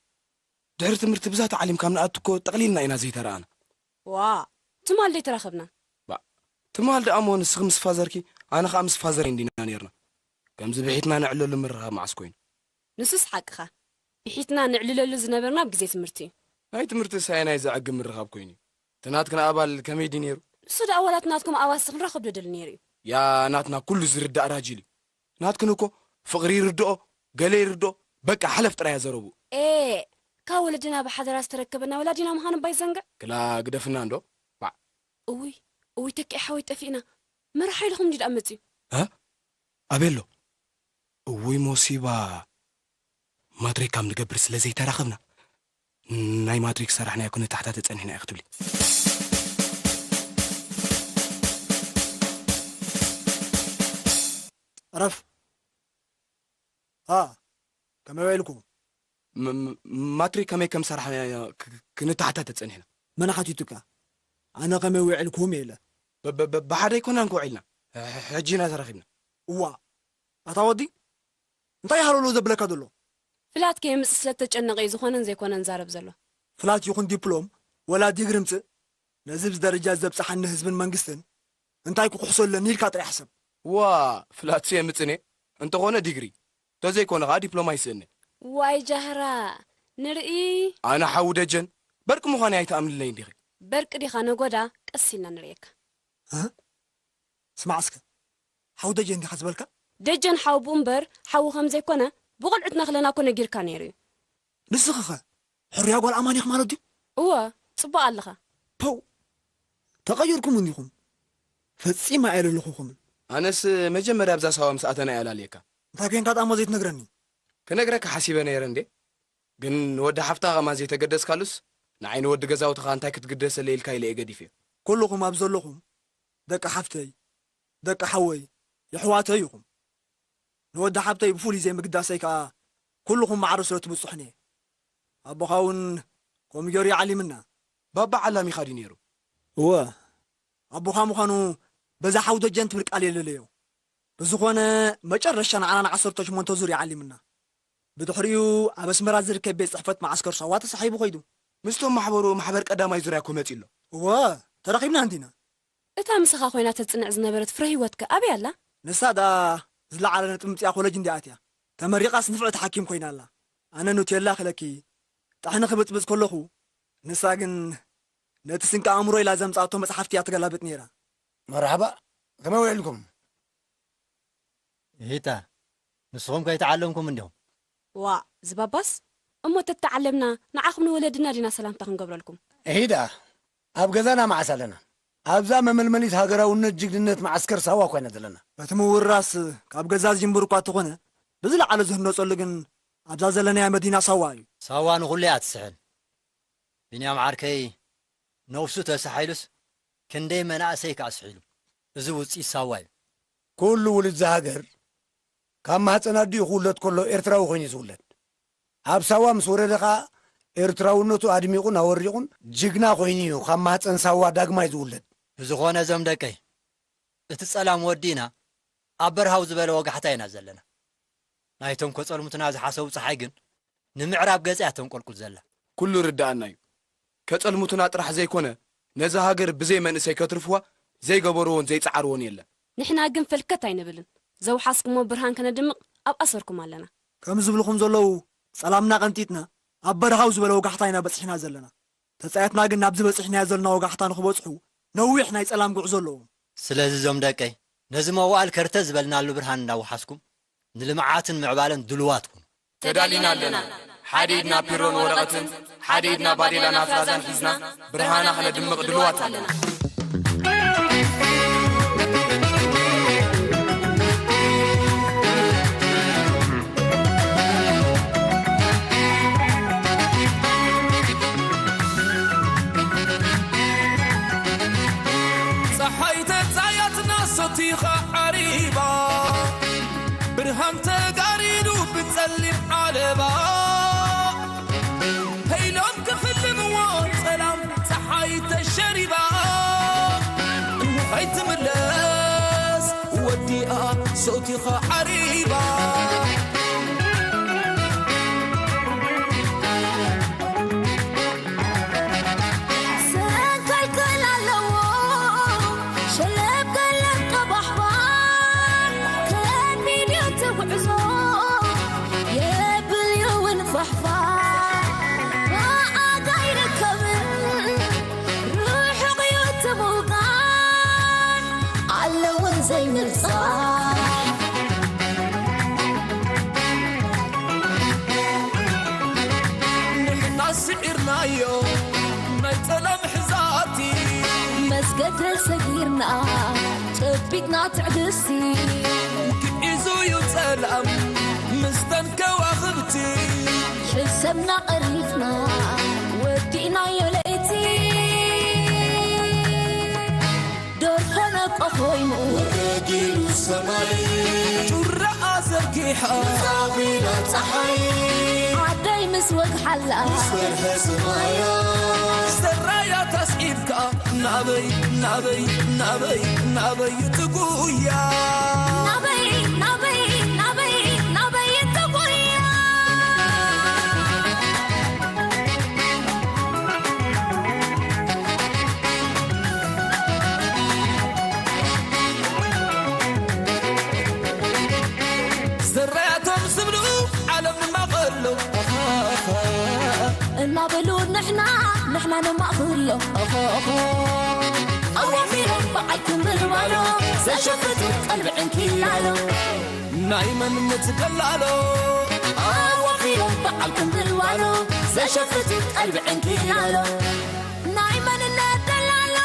ድሕሪ ትምህርቲ ብዛ ተዓሊም ካብ ንኣቱ እኮ ጠቕሊልና ኢና ዘይተረኣና። ዋእ፣ ትማል ደይ ተራኸብና? ባእ፣ ትማል ደኣ እሞ ንስኺ ምስ ፋዘርኪ፣ ኣነ ኸኣ ምስ ፋዘረይ እንዲና ኔርና። ከምዚ ብሒትና ንዕለሉ ምርኻብ መዓስ ኮይኑ? ንሱስ ሓቅኻ። ብሒትና ንዕልለሉ ዝነበርና ኣብ ግዜ ትምህርቲ እዩ። ናይ ትምህርትስ ኣየናይ ዘዕግብ ምርኻብ ኮይኑ እዩ? እቲ ናትክን ኣባል ከመይ ድዩ ነይሩ? ንሱ ደኣ ዋላ እቲ ናትኩም ኣባልሲ ክንራኸብ ዶ ደሊ ነይሩ እዩ? ያ ናትና ኩሉ ዝርዳእ ራጂል እዩ። ናትክን እኮ ፍቕሪ ይርድኦ፣ ገለ ይርድኦ፣ በቃ ሓለፍ ጥራይ እያ ዘረብኡ። ኤእ፣ ካብ ወለድና ብሓደራ ዝተረከበና ወላዲና ምዃኑ እባ ይዘንግዕ። ክላ ግደፍና እንዶ፣ ባዕ። እውይ፣ እውይ ተኪኤ ሓወይ ጠፊእና። መርሓ ኢልኹም እንዲ ደኣ መጽዩ። እ? ኣበይ ኣሎ? እውይ ሞሲባ። ማትሪክ ካብ ንገብር ስለ ዘይተራኸብና፣ ናይ ማትሪክ ሰራሕናዮ ክንተሓታተ ጸኒሕና እዩ ክትብሊ። ዕረፍ። ሃ፣ ከመይ ውዒልኩም? ም-፣ ም-፣ ማትሪክ ከመይ ከም ሰራሕናዮ ክ-፣ ክ-፣ ክንተሓታተ ጸኒሕና። መን ሓቲቱካ? ኣነ ከመይ ውዒልኩም ኢለ። ብ-፣ ብ-፣ ብ-፣ ብሓደ ኣይኮናን ክውዒልና። ሕ-፣ ሕ-፣ ሕጂ ኢና ተራኺብና። እዋ፣ ኣታ ወዲ፣ እንታይ ሃለሎ ዘብለካ ዘሎ? ፍላት ከየምጽእ ስለ እተጨነቐ እዩ ዝኾነን ዘይኮነን ዛረብ ዘሎ። ፍላት ይኹን ዲፕሎም፣ ወላ ዲግሪ ምጽእ፣ ነዚ ኣብዚ ደረጃ ዘብጽሓኒ ህዝብን መንግስትን እንታይ ክኩሕሶ ኣለኒ ኢልካ ጥራይ ሕሰብ። ዋ፣ ፍላትሲ የምጽእኔ፣ እንተኾነ ዲግሪ፣ ተዘይኮነ ኸኣ ዲፕሎማ ይስእኔ። ዋይ ጃህራ፣ ንርኢ። ኣነ ሓዊ ደጀን፣ በርቂ ምዃነይ ኣይትኣምንለይን ዲኺ? በርቂ ዲኻ ነጎዳ፣ ቀስ ኢልና ንርእየካ። እ? ስማዕ እስከ፣ ሓው ደጀን ዲኻ ዝበልካ? ደጀን ሓውብኡ እምበር ሓዉ ከም ዘይኮነ ብቖልዑትና ከለና እኮ ነጊርካ ነይሩ እዩ። ንስኺኸ ሕሩያ ጓል ኣማን ኢኺ ማለት ድዩ? እወ፣ ጽቡቕ ኣለኻ። ፖው! ተቐይርኩም እንዲኹም። ፈጺመ ኣየለለኹኹምን። ኣነስ መጀመርያ ኣብዛ ሳዋ ምስ ኣተና እየ ኣላልየካ። እንታይ ኮይንካ ደኣ እሞ ዘይትነግረኒ? ክነግረካ ሓሲበ ነይረ እንዴ? ግን ንወዲ ሓፍታ ከማን ዘይተገደስካሉስ፣ ንዓይ ንወዲ ገዛውትኻ እንታይ ክትግደሰለይ ኢልካ ኢለ እየ ገዲፈዮ። ኩልኹም ኣብ ዘለኹም ደቂ ሓፍተይ፣ ደቂ ሓወይ፣ የሕዋተይ ኢኹም። ንወዲ ሓብተይ ብፍሉይ ዘይምግዳሰይ ከኣ ኩልኹም ማዕረ ስለ ትብጽሑኒ እየ። ኣቦኻ እውን ከምኡ ገይሩ ይዓሊምና። ባባ ዓላሚኻ ድዩ ነይሩ? እወ፣ ኣቦኻ ምዃኑ በዛ ሓው ደጀን ትብል ቃል የለለዮ። ብዝኾነ፣ መጨረሻ ንዓና ንዓሰርተ ሸሞንተ ዙር ይዓሊምና። ብድሕሪኡ ኣብ ኣስመራ ዝርከብ ቤት ጽሕፈት መዓስከር ሳዋ ተሳሒቡ ኸይዱ። ምስቶም ማሕበሩ ማሕበር ቀዳማይ ዙርያ እኮ መጺኡ ኣሎ። እወ፣ ተራኺብና እንዲና። እታ ምሳኻ ኮይና ተጽንዕ ዝነበረት ፍረ ህይወትከ ኣበይ ኣላ? ንሳ ደኣ ዝለዓለ ነጥቢ ምጽያ ኮለጅ እንድያ ኣትያ። ተመሪቓስ ንፍዕቲ ሓኪም ኮይና ኣላ። ኣነ ኑቴላ ክለኪ ጣሕኒ ክብጽብጽ ከለኹ፣ ንሳ ግን ነቲ ስንቂ ኣእምሮ ኢላ ዘምጽኣቶ መጽሓፍቲ እያ ትገላብጥ ነይራ። መርሓባ፣ ከመይ ውዒልኩም? እሂታ፣ ንስኹም ከይተዓለምኩም እንዲኹም። ዋእ፣ ዝባባስ? እሞ ተተዓለምና፣ ንዓኹም ንወለድና ዲና ሰላምታ ክንገብረልኩም? እሂዳ፣ ኣብ ገዛና መዓስ ኣለና? ኣብዛ መመልመሊት ሃገራውነት ጅግንነት መዓስከር ሳዋ ኮይና ዘለና። እቲ ምውርራስ ካብ ገዛ ዝጅምር እኳ እንተኾነ፣ ብዝለዓለ ዝህነጸሉ ግን ኣብዛ ዘለናያ መዲና ሳዋ እዩ። ሳዋ ንኹሉ እያ ትስሕል። ቢንያም ዓርከይ፣ ነብሱ ተሳሒሉስ ክንደይ መናእሰይ ከኣ ስሒሉ። እዚ ውጽኢት ሳዋ እዩ። ኩሉ ውሉድ እዛ ሃገር ካብ ማህጸን ኣዲኡ ክውለድ ከሎ ኤርትራዊ ኮይኑ እዩ ዝውለድ። ኣብ ሳዋ ምስ ወረደ ከኣ ኤርትራውነቱ ኣድሚቑን ኣወሪቑን ጅግና ኮይኑ እዩ ካብ ማህጸን ሳዋ ዳግማይ ዝውለድ። ብዝኾነ እዞም ደቀይ፣ እቲ ጸላም ወዲእና ኣብ በርሃው ዝበለ ወጋሕታ ኢና ዘለና። ናይቶም ከጸልሙትና ዝሓሰቡ ጸሓይ ግን ንምዕራብ ገጽ እያ ተንቆልቁል ዘላ። ኩሉ ርዳኣና እዩ። ከጸልሙትና ጥራሕ ዘይኮነ፣ ነዛ ሃገር ብዘይ መንእሰይ ከትርፍዋ ዘይገበርዎን ዘይጸዓርዎን የለን። ንሕና ግን ፈልከት ኣይንብልን። ዘውሓስኩሞ ብርሃን ከነድምቕ ኣብ ኣሰርኩም ኣለና። ከም ዝብልኹም ዘለዉ፣ ጸላምና ቀንጢጥና ኣብ በረሃው ዝበለ ወጋሕታ ኢና በጺሕና ዘለና። ተጻየትና ግን ናብዚ በጺሕናዮ ዘለና ወጋሕታ ንኽበጽሑ ነዊሕ ናይ ጸላም ጉዕዞ ኣለዎም። ስለዚ እዞም ደቀይ፣ ነዚ መዋእል ከርተ ዝበልናሉ ብርሃን እንዳወሓስኩም፣ ንልምዓትን ምዕባለን ድሉዋት ኩኑ። ተዳሊና ኣለና። ሓደ ኢድና ፒሮን ወረቐትን፣ ሓደ ኢድና ባዴላን ኣፍራዛን ሒዝና፣ ብርሃና ከነድምቕ ድሉዋት ኣለና። ጸሓይ ተጻያትና ሰቲኻ ዓሪባ፣ ብርሃን ተጋሪዱ ብጸሊም ዓለባ። ሄሎም ክፍልምዎ ጸላም ጸሓይ ተሸሪባ፣ እንሆ ከይትምለስ ወዲኣ ሰቲኻ ዓሪባ። ሰንከልከል ኣለዎ ሸለብ ገለብ ቀባሕባር፣ ከቢድ እዩ እቲ ጉዕዞ የብል እዩ እውን ፋሕፋር። ብኣጋ ኣይርከብን ርሑቕ እዩ እቲ ምውጋር፣ ኣለውን ዘይምልጻር። ንሕና ስዒርናዮ ናይ ጸላም ሕዛቲ፣ መስገደ ሰጊርና ጨቢጥና ትዕግስቲ፣ ግዒዙ እዩ ጸላም ምስተን ከዋኽብቲ፣ ሕሰምና ቀሪፍና ወዲእናዮ ለይቲ። ደርሆ ነቆ ኮይኑ ወረድ ኢሉ ሰማይ፣ ጩራኣ ዘርጊሓ ንኻዊላ ጸሓይ፣ ዓደይ ምስ ወግሓላ ምስ በርሀ ሰማያ፣ ሰራያ ተስዒብካ ናበይ ናበይ ናበይ ናበይ ትጉያ? ናበይ ናበይ ናበይ ናበይ ትጉያ? ዘራያቶም ዝብሉ ዓለም ንማቐሎ እናበሉ ንሕና ንሕና ንማእኽሎ። ኣዋፊሮም በዓል ክንብል ዋሎ ዘሸፍቱ ቀልቢ ዕንኪላሎ። ናይ መንነት ደላሎ ኣዋፊሮም በዓል ክንብል ዋሎ ዘሸፍቱ ቀልቢ ዕንኪላሎ። ናይ መንነት ደላሎ።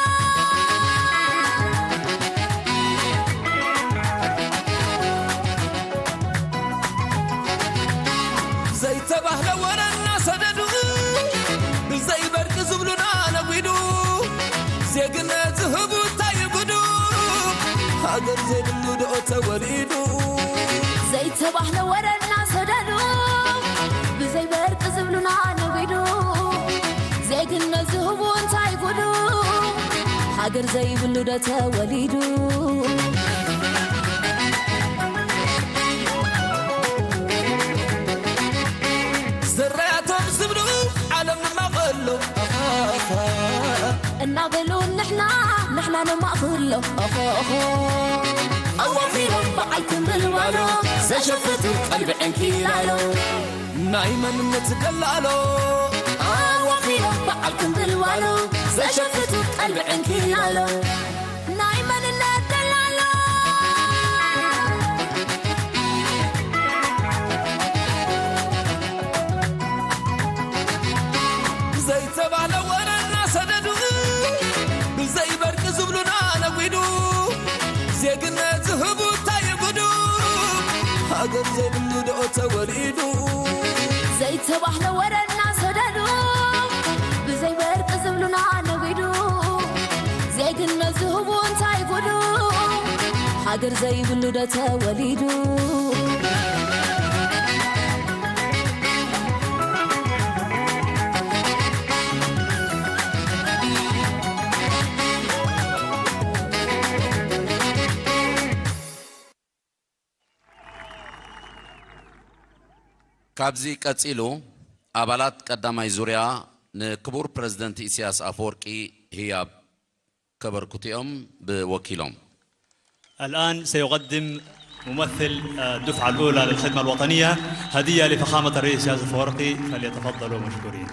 ዘይተባህለ ወረ እናሰደዱ ብዘይ በርቂ ዝብሉና ነጒዱ ዜግነት ዝህቡ እንታይ ይጉዱ? ሃገር ዘይብሉ ዶ ተወሊዱ? ዘይተባህለ ወረ እናሰደዱ ብዘይ በርቂ ዝብሉና ነጒዱ ዜግነት ዝህቡ እንታይ ጉዱ? ሃገር ዘይብሉ ዶ ተወሊዱ? ዘራያቶም ዝብሉ ዓለም ንማቐሎ እናበሉ ንሕና ንሕና ነማእኽሎ። ኣዋፊሮም በዓል ክንብል ዋሎ ዘሸፍቱ ቀልቢ ዕንኪላሎ። ናይ መንነት ደላሎ ኣዋፊሮም በዓል ክንብል ዋሎ ዘሸፍቱ ቀልቢ ዕንኪላሎ። ናይ መንነት ደላሎ። ዜግነት ዝህቡ እንታይ ጉዱ? ሃገር ዘይብሉ ዶ ተወሊዱ? ዘይተባህለ ወረ እናሰደዱ፣ ብዘይ ወርቂ ዝብሉና ነጒዱ። ዜግነት ዝህቡ እንታይ ጉዱ? ሃገር ዘይብሉ ዶ ተወሊዱ? ካብዚ ቀጺሉ፣ ኣባላት ቀዳማይ ዙርያ ንክቡር ፕረዚደንት ኢሳያስ ኣፈወርቂ ህያብ ከበርክቱ እዮም ብወኪሎም። الآن سيقدم ممثل الدفعة الأولى للخدمة الوطنية هدية لفخامة الرئيس إسياس أفورقي، فليتفضلوا مشكورين.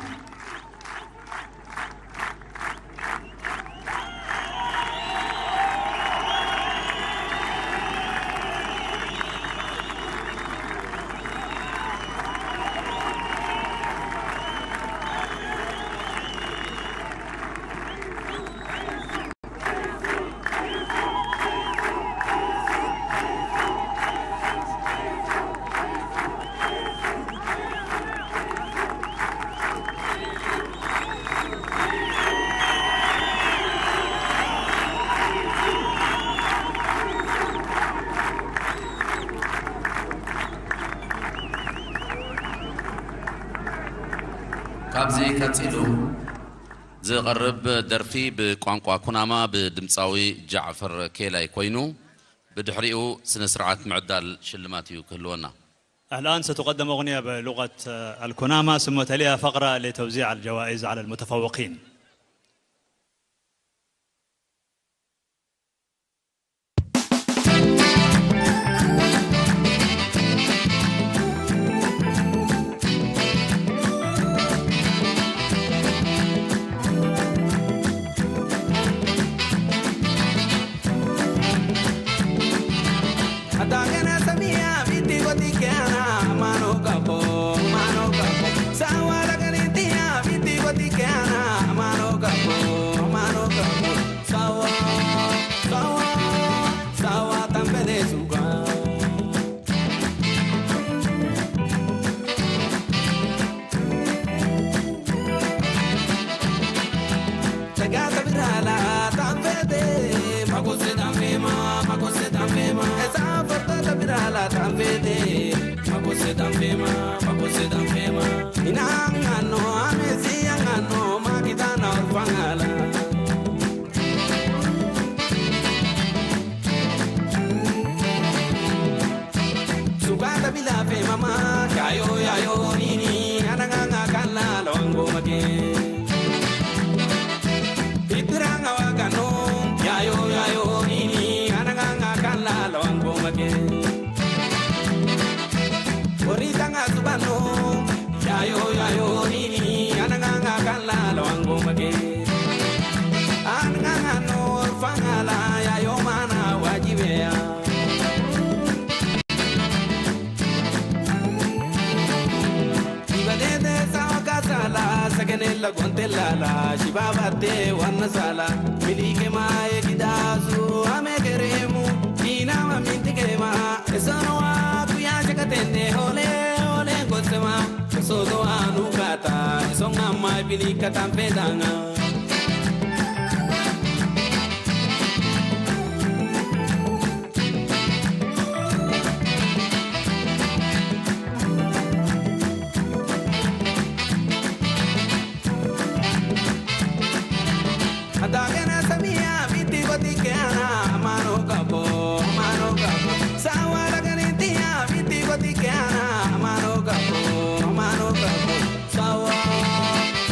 ካብዚ ቀጺሉ ዝቐርብ ደርፊ ብቋንቋ ኩናማ ብድምጻዊ ጃዕፈር ኬላይ ኮይኑ፣ ብድሕሪኡ ስነ ስርዓት ምዕዳል ሽልማት እዩ ክህልወና። الآن ستقدم أغنية بلغة الكنامة، ثم تليها فقرة لتوزيع الجوائز على المتفوقين. Sawa, sawa, sawa, tambele suga. Tagata birala tambede, magose dambema, magose dambema. Esa forta birala tambede, magose dambema, magose dambema. Inangano, amesi angano, makitana orfangala. Sukata bila fe mama, yayo, yayo, nini, ananganga kala, longo make. Itiranga wakano, yayo, yayo, nini, ananganga kala, longo make. Oritanga subano, yayo, yayo, nini, ananganga kala, longo make. Ananganga no fangala, yayo mana wajibeya. Ibalete sawa kasala, sakenela gontelala, shibabate wanasala. Milike ma ekidasu, amekeremu, ina ma mintikema. Esono wa kuya shakatene, ole, ole, gosema. Soto anukata, songa mai pinika tampedanga. Adagana samia, biti goti keana, mano kapo, mano kapo. Sawa lagani tia, biti goti keana, mano kapo, mano kapo. Sawa,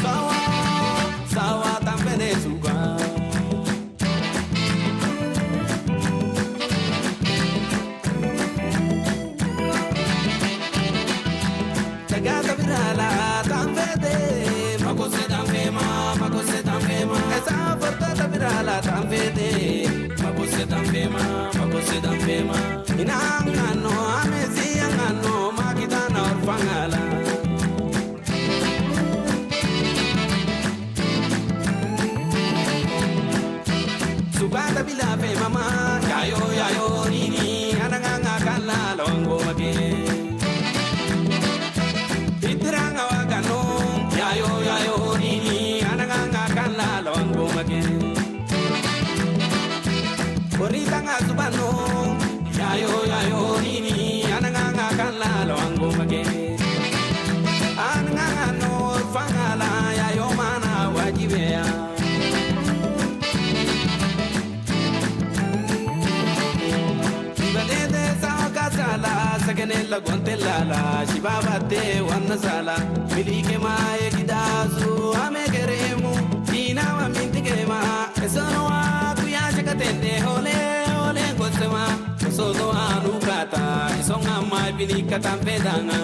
sawa, sawa, Yo, ya, yo, ni, ni, ananga, nga, kala, lo, ango, make. Ananga, no, fangala, ya, yo, mana, wajibeya. Ibadete, sao, kasala, sakenela, gontelala, shibabate, wanasala, milike, ma, ekidasu, amegeremu, dina, wa, mintikema, esonoa, kuya, shakatende, ole, ole, gosema. Soso anu kata, isonga mai bini kata pedanga.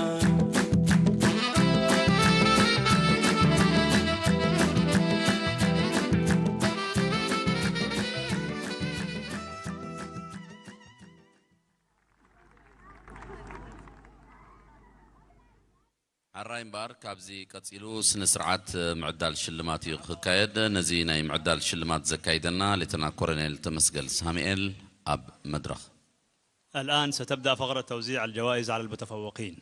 ኣራይ እምበኣር፣ ካብዚ ቀጺሉ ስነ ስርዓት ምዕዳል ሽልማት እዩ ክካየድ። ነዚ ናይ ምዕዳል ሽልማት ዘካይደልና ሌተና ኮሎኔል ተመስገን ሳሙኤል ኣብ መድረኽ። الآن ستبدأ فقرة توزيع الجوائز على المتفوقين.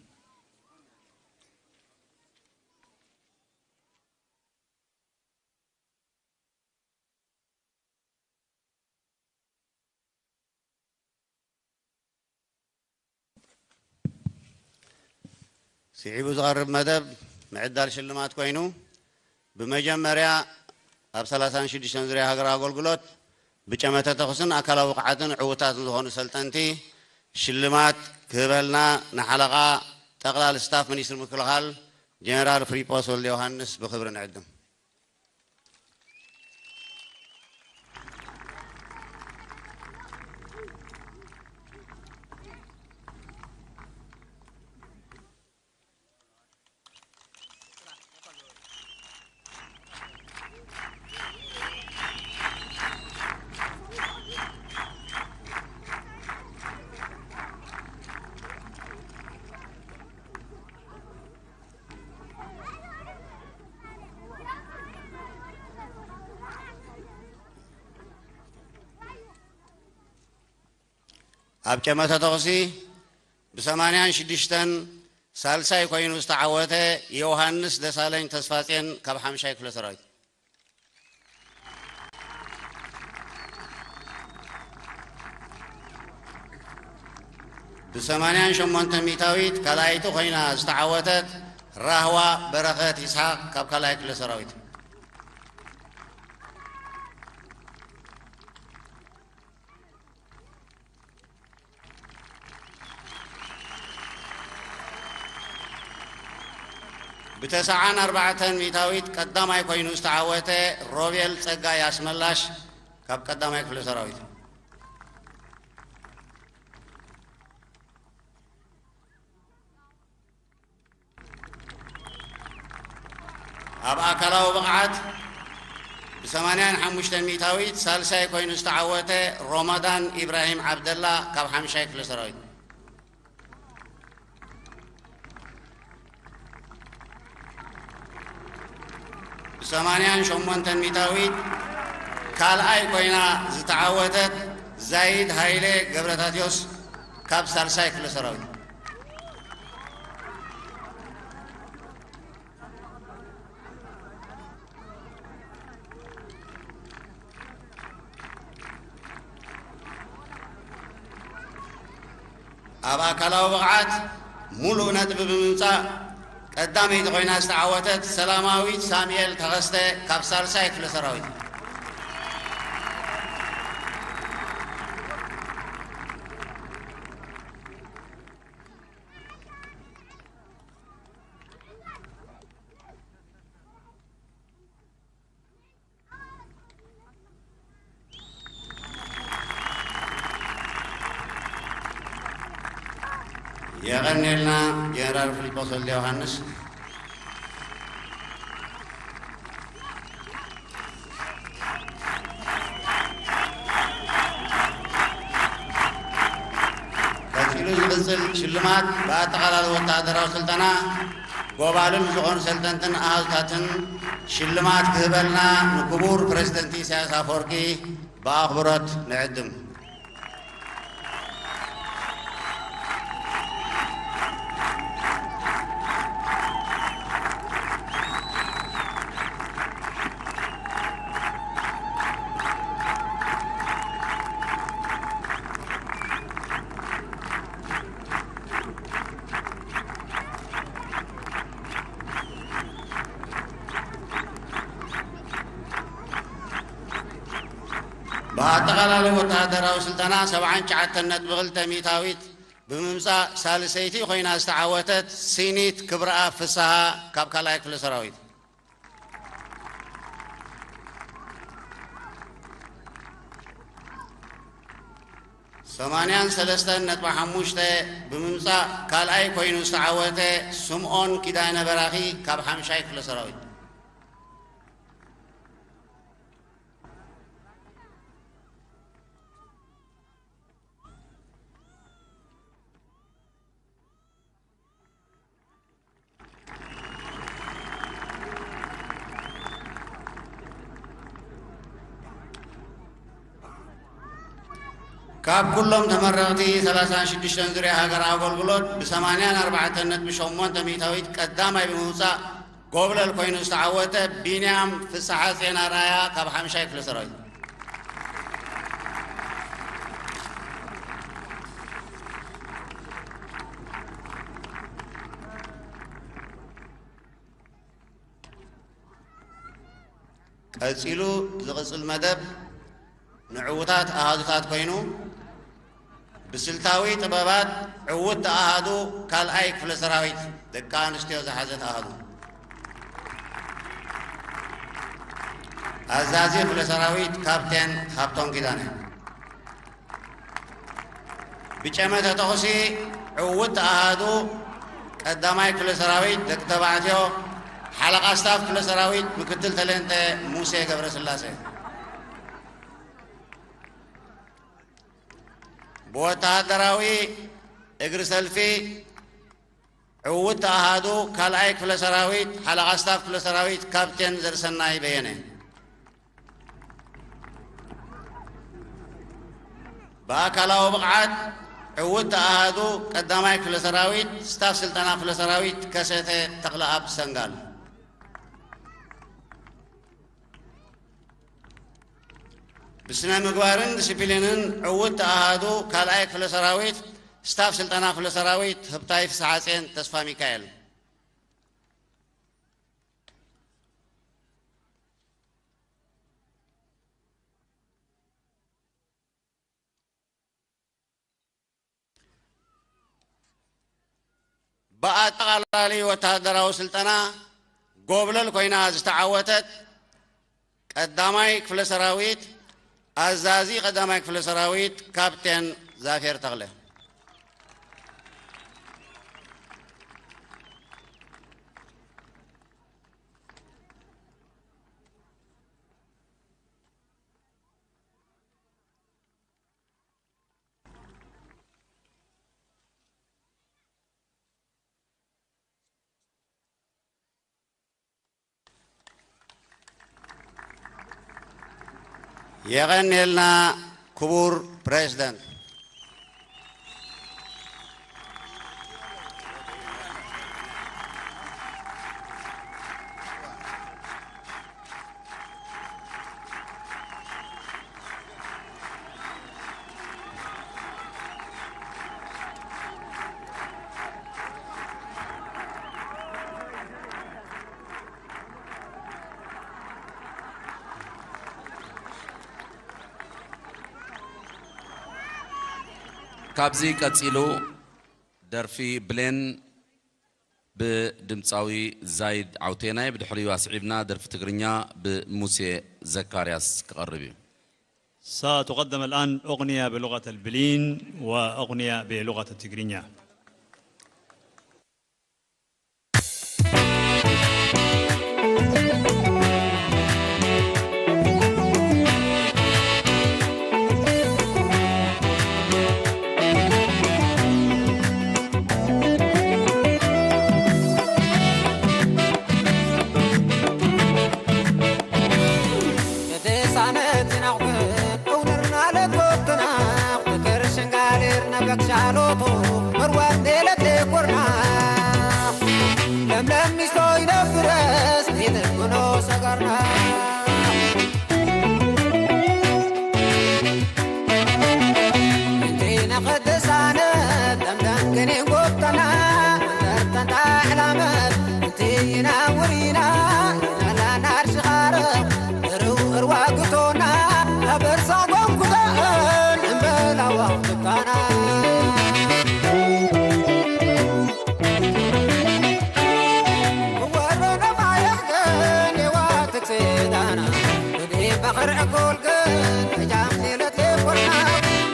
ስዒቡ ዝቐርብ መደብ ምዕዳል ሽልማት ኮይኑ፣ ብመጀመርያ ኣብ ሰላሳን ሽዱሽተን ዙርያ ሃገራዊ ኣገልግሎት ብጨመተ ተኹስን ኣካላዊ ብቕዓትን ዕዉታት ዝኾኑ ሰልጠንቲ ሽልማት ክህበልና ንሓለቓ ጠቕላል ስታፍ ሚኒስትሪ ምክልኻል ጀነራል ፍሊጶስ ወልደ ዮሃንስ ብኽብሪ ንዕድም። ኣብ ጨመተ ተኹሲ ብሰማንያን ሽዱሽተን ሳልሳይ ኮይኑ ዝተዓወተ ዮሃንስ ደሳለኝ ተስፋጼን ካብ ሓምሻይ ክፍለ ሰራዊት። ብሰማንያን ሸሞንተ ሚእታዊት ካልኣይቲ ኮይና ዝተዓወተት ራህዋ በረኸት ይስሓቕ ካብ ካልኣይ ክፍለ ሰራዊት። ብተስዓን ኣርባዕተን ሚእታዊት ቀዳማይ ኮይኑ ዝተዓወተ ሮቤል ጸጋይ ኣስመላሽ ካብ ቀዳማይ ክፍለ ሰራዊት። ኣብ ኣካላዊ ብቕዓት ብሰማንያን ሓሙሽተን ሚእታዊት ሳልሳይ ኮይኑ ዝተዓወተ ሮማዳን ኢብራሂም ዓብደላ ካብ ሓምሻይ ክፍለ ሰራዊት። ብሰማንያን ሸሞንተን ሚእታዊት ካልኣይ ኮይና ዝተዓወተት ዛይድ ሃይለ ገብረታትዮስ ካብ ሳልሳይ ክፍለ ሰራዊት። ኣብ ኣካላዊ ብቕዓት ሙሉእ ነጥቢ ብምምጻእ ቀዳመይቲ ኮይና ዝተዓወተት ሰላማዊት ሳሙኤል ተኸስተ ካብ ሳልሳይ ክፍለ ሰራዊት። የቐንየልና ጀነራል ፊሊጶስ ወልደ ዮሃንስ። ቀጺሉ ዝቕጽል ሽልማት ብኣጠቓላሊ ወተሃደራዊ ስልጠና ጎባልል ዝኾኑ ሰልጠንትን ኣሃዙታትን ሽልማት ክህበልና ንክቡር ፕረዚደንት ኢሳያስ ኣፈወርቂ ብኣኽብሮት ንዕድም። ብኣጠቓላሊ ወተሃደራዊ ስልጠና ሰብዓን ትሽዓተን ነጥቢ ክልተ ሚእታዊት ብምምጻእ ሳልሰይቲ ኮይና ዝተዓወተት ሲኒት ክብረኣብ ፍስሃ ካብ ካልኣይ ክፍለ ሰራዊት። ሰማንያን ሰለስተን ነጥቢ ሓሙሽተ ብምምጻእ ካልኣይ ኮይኑ ዝተዓወተ ስምኦን ኪዳነ በራኺ ካብ ሓምሻይ ክፍለ ሰራዊት። ካብ ኩሎም ተመረቕቲ ሰላሳን ሽዱሽተን ዙርያ ሃገር ኣገልግሎት ብሰማንያን ኣርባዕተን ነጥቢ ሸሞንተ ሚእታዊት ቀዳማይ ብምውጻእ ጎብለል ኮይኑ ዝተዓወተ ቢንያም ፍስሓ ጼና ራያ ካብ ሓምሻይ ክፍለ ሰራዊት። ቀጺሉ ዝቕጽል መደብ ንዕዉታት ኣሃዱታት ኮይኑ፣ ብስልታዊ ጥበባት ዕዉት ኣሃዱ ካልኣይ ክፍለ ሰራዊት ደቂ ኣንስትዮ ዝሓዘት ኣሃዱ። ኣዛዚ ክፍለ ሰራዊት ካፕቴን ሃብቶም ኪዳነ። ብጨመተ ተኹሲ ዕዉት ኣሃዱ ቀዳማይ ክፍለ ሰራዊት ደቂ ተባዕትዮ ሓለቓ ስታፍ ክፍለ ሰራዊት ምክትል ተሌንተ ሙሴ ገብረስላሴ። ብወተሃደራዊ እግሪ ሰልፊ ዕዉት ኣሃዱ ካልኣይ ክፍለ ሰራዊት ሓለቓ ስታፍ ክፍለ ሰራዊት ካፕቴን ዘርሰናይ በየነ። ብኣካላዊ ብቕዓት ዕዉት ኣሃዱ ቀዳማይ ክፍለ ሰራዊት ስታፍ ስልጠና ክፍለ ሰራዊት ከሰተ ተኽለኣብ ሰንጋል። ብስነ ምግባርን ዲሲፕሊንን ዕዉት ኣሃዱ ካልኣይ ክፍለ ሰራዊት ስታፍ ስልጠና ክፍለ ሰራዊት ህብታይ ፍስሓጼን ተስፋ ሚካኤል። ብኣጠቓላሊ ወተሃደራዊ ስልጠና ጎብለል ኮይና ዝተዓወተት ቀዳማይ ክፍለ ሰራዊት ኣዛዚ ቀዳማይ ክፍለ ሰራዊት ካፕቴን ዛፌር ተኽለ። የቐንየልና ክቡር ፕሬዝደንት። ካብዚ ቀጺሉ ደርፊ ብሌን ብድምጻዊ ዛይድ ዓውቴናይ፣ ብድሕሪኡ ኣስዒብና ደርፊ ትግርኛ ብሙሴ ዘካርያስ ክቐርብ እዩ። ستقدم الآن أغنية بلغة البلين وأغنية بلغة التجرينية. ዋው ትካና ወረደ ማየት ገኔዋ ትክስዳና ባኽር ዕኩል ግን ሕጃም ሌለት ሌኮና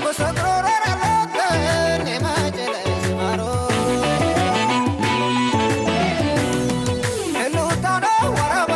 ወሰግሮ ረረለት ግን የመጀለስ ማሮ ሕሉታኖ ወረባ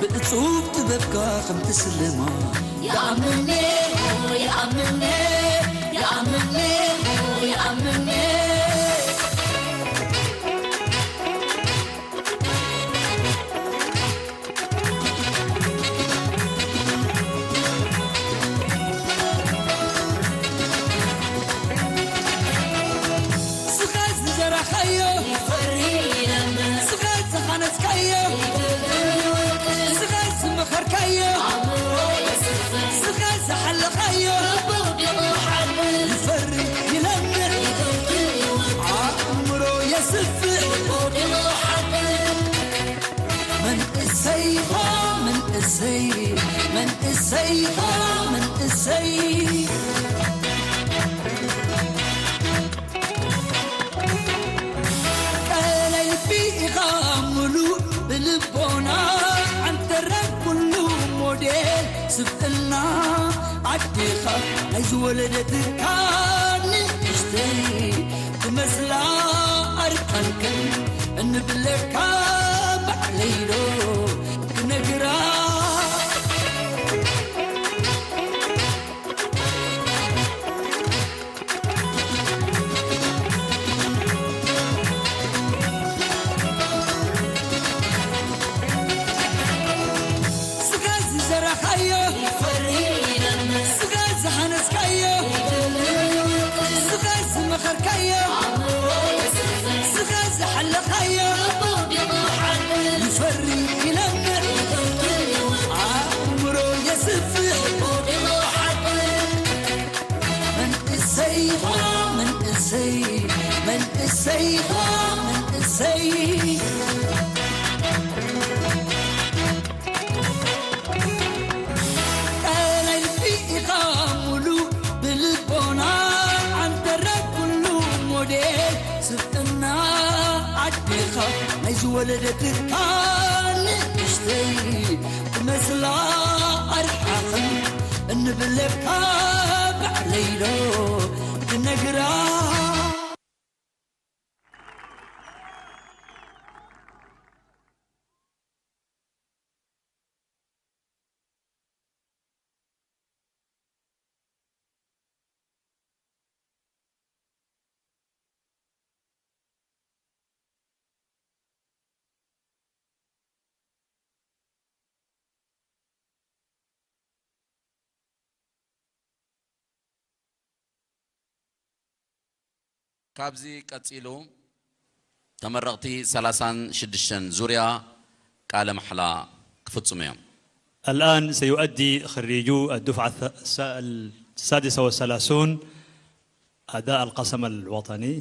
እጹብ ጥበብካ ከም ትስልማ። ይኣምኔ፣ ይኣምኔ፣ ይኣምኔ፣ ይኣምኔ። ስኻ ዝዘራኻዮ ይፈሪ ይለምዕ። ስኻ ዝሓነጽካዮ ይደልድል። ስኻ ዝመኸርካዮ ኣእምሮ የስፍሕ። ስኻ ዝሓለኻዮ ልቡ ቢቑ ሓብር። ይፈሪ ይለምዕ። ይደልድል ይወቅል። ኣእምሮ የስፍሕ። ልቡ ቢቑ ሓብር። መንእሰይ ሆ መንእሰይ፣ መንእሰይ ሆ መንእሰይ። ቀላይ ልቢ ኢኻ ምሉእ ብልቦና፣ ዓንተረ ኩሉ ሞዴል ስብእና። ኣዴኻ ናይ ዝወለደትካ ንእሽተይ ትመስላ ኣርቃንክን እንብለካ ባዕለይ ዶ ክነግራ። ስኻ ዝዘራኻዮ ይፈሪ ይለምዕ። ስኻ ዝሃነጽካዮ ይደልድል ይወቅል። ስኻ ዝመኸርካዮ ኣእምሮ የስፍሕ። ስኻ ዝሓለኻዮ ልቡ ቢቑ ሓብር። ይፈሪ ይለምዕ። ይደልድል ይወቅል። ኣእምሮ የስፍሕ። ልቡ ቢቑ ሓብር። መንእሰይ ሆ መንእሰይ፣ መንእሰይ ሆ መንእሰይ። ቀላይ ልቢ ኢኻ ሙሉ ብልቦና፣ ዓንተረ ኩሉ ሞዴል ስብእና። ኣዴኻ ናይ ዝወለደትካ ንእሽተይ ትመስላ ኣርሓኽን እንብለካ ባዕለይ ዶ ክነግራ። ካብዚ ቀጺሉ ተመረቕቲ ሰላሳን ሽዱሽተን ዙርያ ቃለ ማሕላ ክፍጽሙ እዮም። الآن سيؤدي خريجو الدفعة الث-، الس-، السادسة والثلاثون أداء القسم الوطني.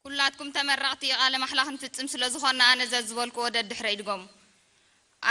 ኩላትኩም ተመረቕቲ ቃለ ማሕላ ክንፍጽም ስለ ዝኾንና፣ ኣነ ዘዝበልኩዎ ደድሕረይ ድገሙ።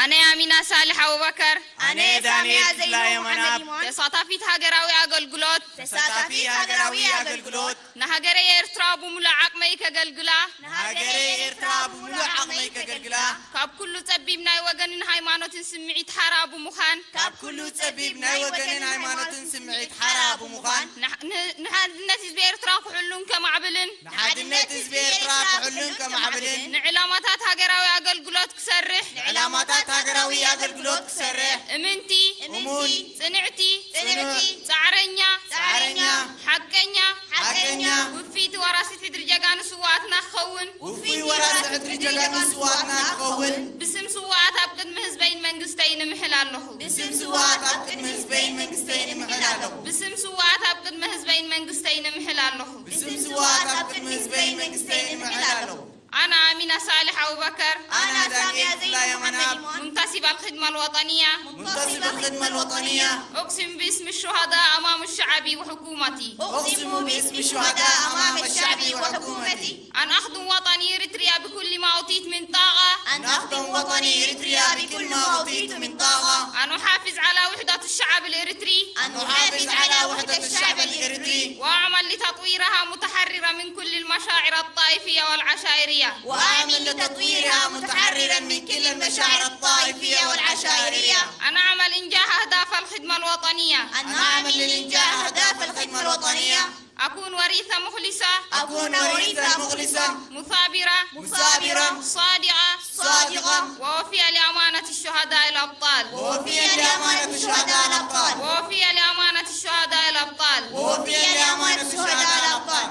ኣነ ኣሚና ሳልሕ ኣቡበከር፣ ኣነ ኣነ ዳንኤል ሳሚያ ዘይኑ ክፍላየ መሓመድ መናብ። ኢማን። ተሳታፊት ሃገራዊ ኣገልግሎት። ተሳታፊት ሃገራዊ ኣገልግሎት። ንሃገረይ ኤርትራ ብምሉእ ዓቕመይ ከገልግላ። ንሃገረይ ኤርትራ ብምሉእ ዓቕመይ ከገልግላ። ካብ ኩሉ ጸቢብ ናይ ወገንን ሃይማኖትን ስምዒት ሓራ ብምዃን። ካብ ኩሉ ጸቢብ ናይ ወገንን ሃይማኖትን ስምዒት ሓራ ብምዃን። ንሕ-፣ ን-፣ ንሓድነት ህዝቢ ኤርትራ ክሕሉን ከማዕብልን። ንሓድነት ህዝቢ ኤርትራ ክሕሉን ከማዕብልን። ንዕላማታት ሃገራዊ ኣገልግሎት ክሰርሕ። ንዕላማታት ሃገራዊ ኣገልግሎት ክሰርሕ። እምንቲ። እምንቲ። ጽንዕቲ። ጽንዕቲ። ጻዕረኛ። ጻዕረኛ። ሓቀኛ። ሓቀኛ። ውፍይቲ ወራሲት ሕድሪ ጀጋኑ ስውኣትና ክኸውን። ውፉይ ወራሲ ሕድሪ ጀጋኑ ስውኣትና ክኸውን። ብስም ስውኣት ኣብ ቅድሚ ህዝበይን መንግስተይን እምሕል ኣለኹ። ብስም ስውኣት ኣብ ቅድሚ ህዝበይን መንግስተይን እምሕል ኣለኹ። ብስም ስውኣት ኣብ ቅድሚ ህዝበይን መንግስተይን እምሕል ኣለኹ። ብስም ስውኣት ኣብ ቅድሚ ህዝበይን መንግስተይን እምሕል ኣለኹ። أنا أمينة صالح أبو بكر. أنا دانيال كفلاية مناب. منتسبة الخدمة الوطنية. منتسبة الخدمة الوطنية. أقسم باسم الشهداء أمام الشعب وحكومتي. أقسم باسم الشهداء أمام الشعب وحكومتي. أن أخدم وطني إريتريا بكل ما أوتيت من طاقة. أن أخدم وطني إريتريا بكل ما أوتيت من طاقة. أن أحافظ على وحدة الشعب الإريتري. أن أحافظ على وحدة الشعب الإريتري. وأعمل لتطويرها متحررة من كل المشاعر الطائفية والعشائرية. وأعمل لتطويرها متحررا من كل المشاعر الطائفية والعشائرية. أن أعمل إنجاح أهداف الخدمة الوطنية. أن أعمل لإنجاح أهداف الخدمة الوطنية. أكون وريثة مخلصة. أكون وريثة مخلصة. مثابرة. مثابرة. صادقة. صادقة. ووفية لأمانة الشهداء الأبطال. ووفية لأمانة الشهداء الأبطال. ووفية لأمانة الشهداء الأبطال. ووفية لأمانة الشهداء الأبطال.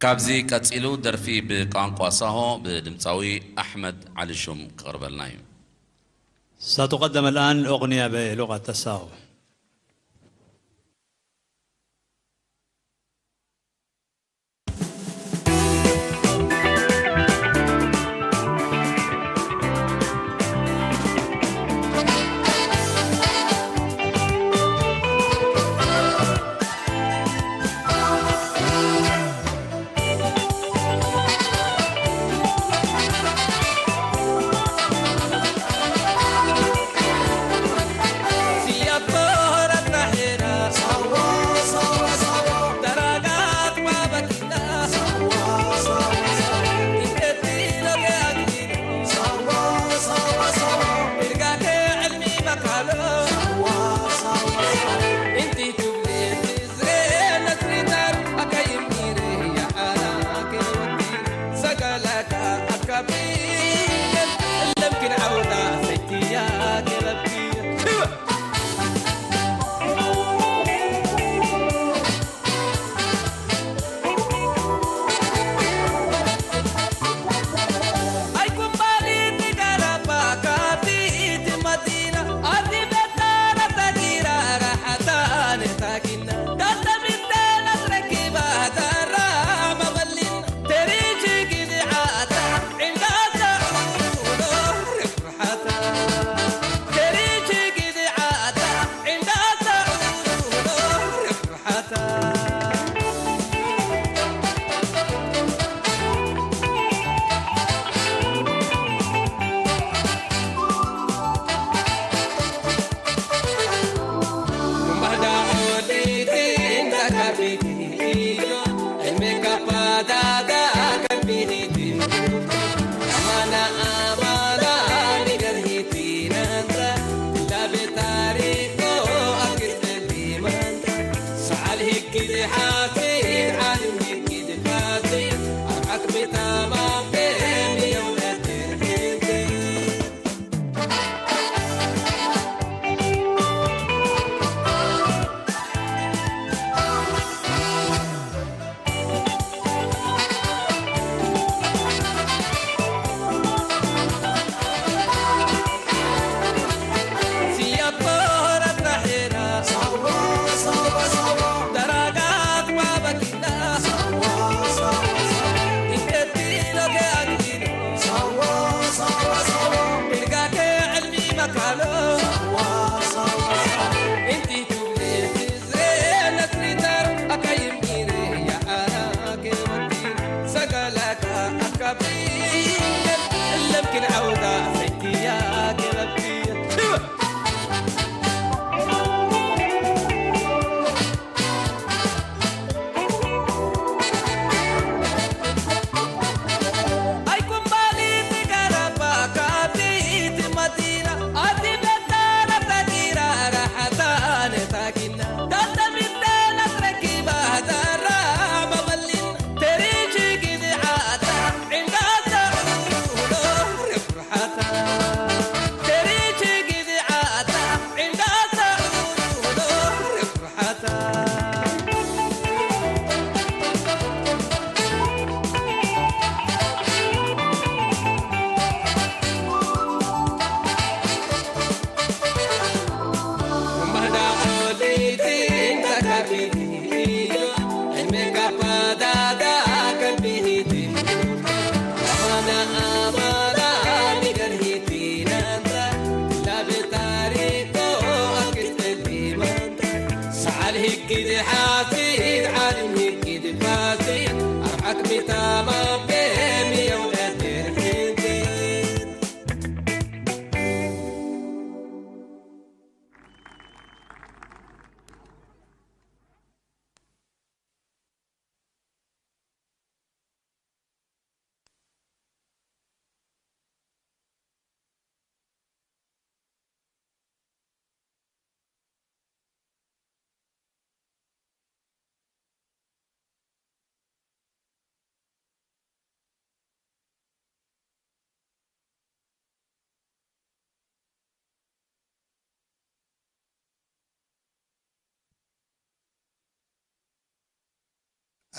ካብዚ ቀጺሉ ደርፊ ብቋንቋ ሳሆ ብድምጻዊ ኣሕመድ ዓሊ ሹም ክቕርበልና እዩ። ستقدم الآن أغنية بلغة الساهو.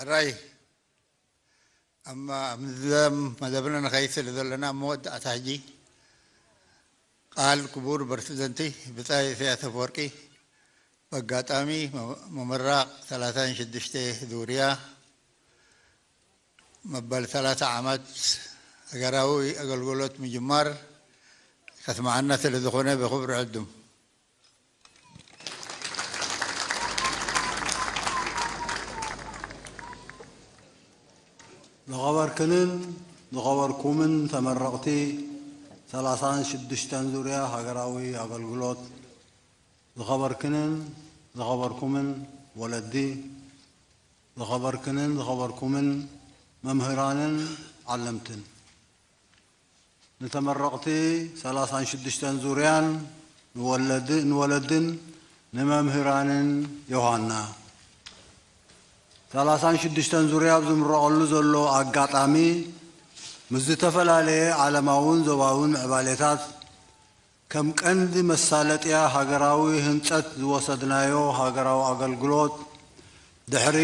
ሕራይ ኣብ መ- ኣብ ምዝዛም መደብና ንኸይድ ስለ ዘለና፣ ኣብ መወዳእታ ሕጂ ቃል ክቡር ፕረሲደንቲ ብጻይ ኢሳያስ ኣፈወርቂ፣ በጋጣሚ መ- ምምራቕ ሰላሳን ሽዱሽተ ዙርያ መበል ሰላሳ ዓመት ሃገራዊ ኣገልግሎት ምጅማር ከስምዓና ስለ ዝኾነ፣ ብኽብሪ ዕድም። ዝኸበርክንን ዝኸበርኩምን ተመረቕቲ ሰላሳን ሽዱሽተን ዙርያ ሃገራዊ ኣገልግሎት፣ ዝኸበርክንን ዝኸበርኩምን ወለዲ፣ ዝኸበርክንን ዝኸበርኩምን መምህራንን ዓለምትን፣ ንተመረቕቲ ሰላሳን ሽዱሽተን ዙርያን ንወለድ- ንወለድን ንመምህራንን ዮሃና። ሰላሳን ሽዱሽተን ዙርያ ኣብ ዝምረቐሉ ዘሎ ኣጋጣሚ፣ ምስ ዝተፈላለየ ዓለማውን ዞባውን ምዕባሌታት ከም ቀንዲ መሳለጥያ ሃገራዊ ህንጸት ዝወሰድናዮ ሃገራዊ ኣገልግሎት፣ ድሕሪ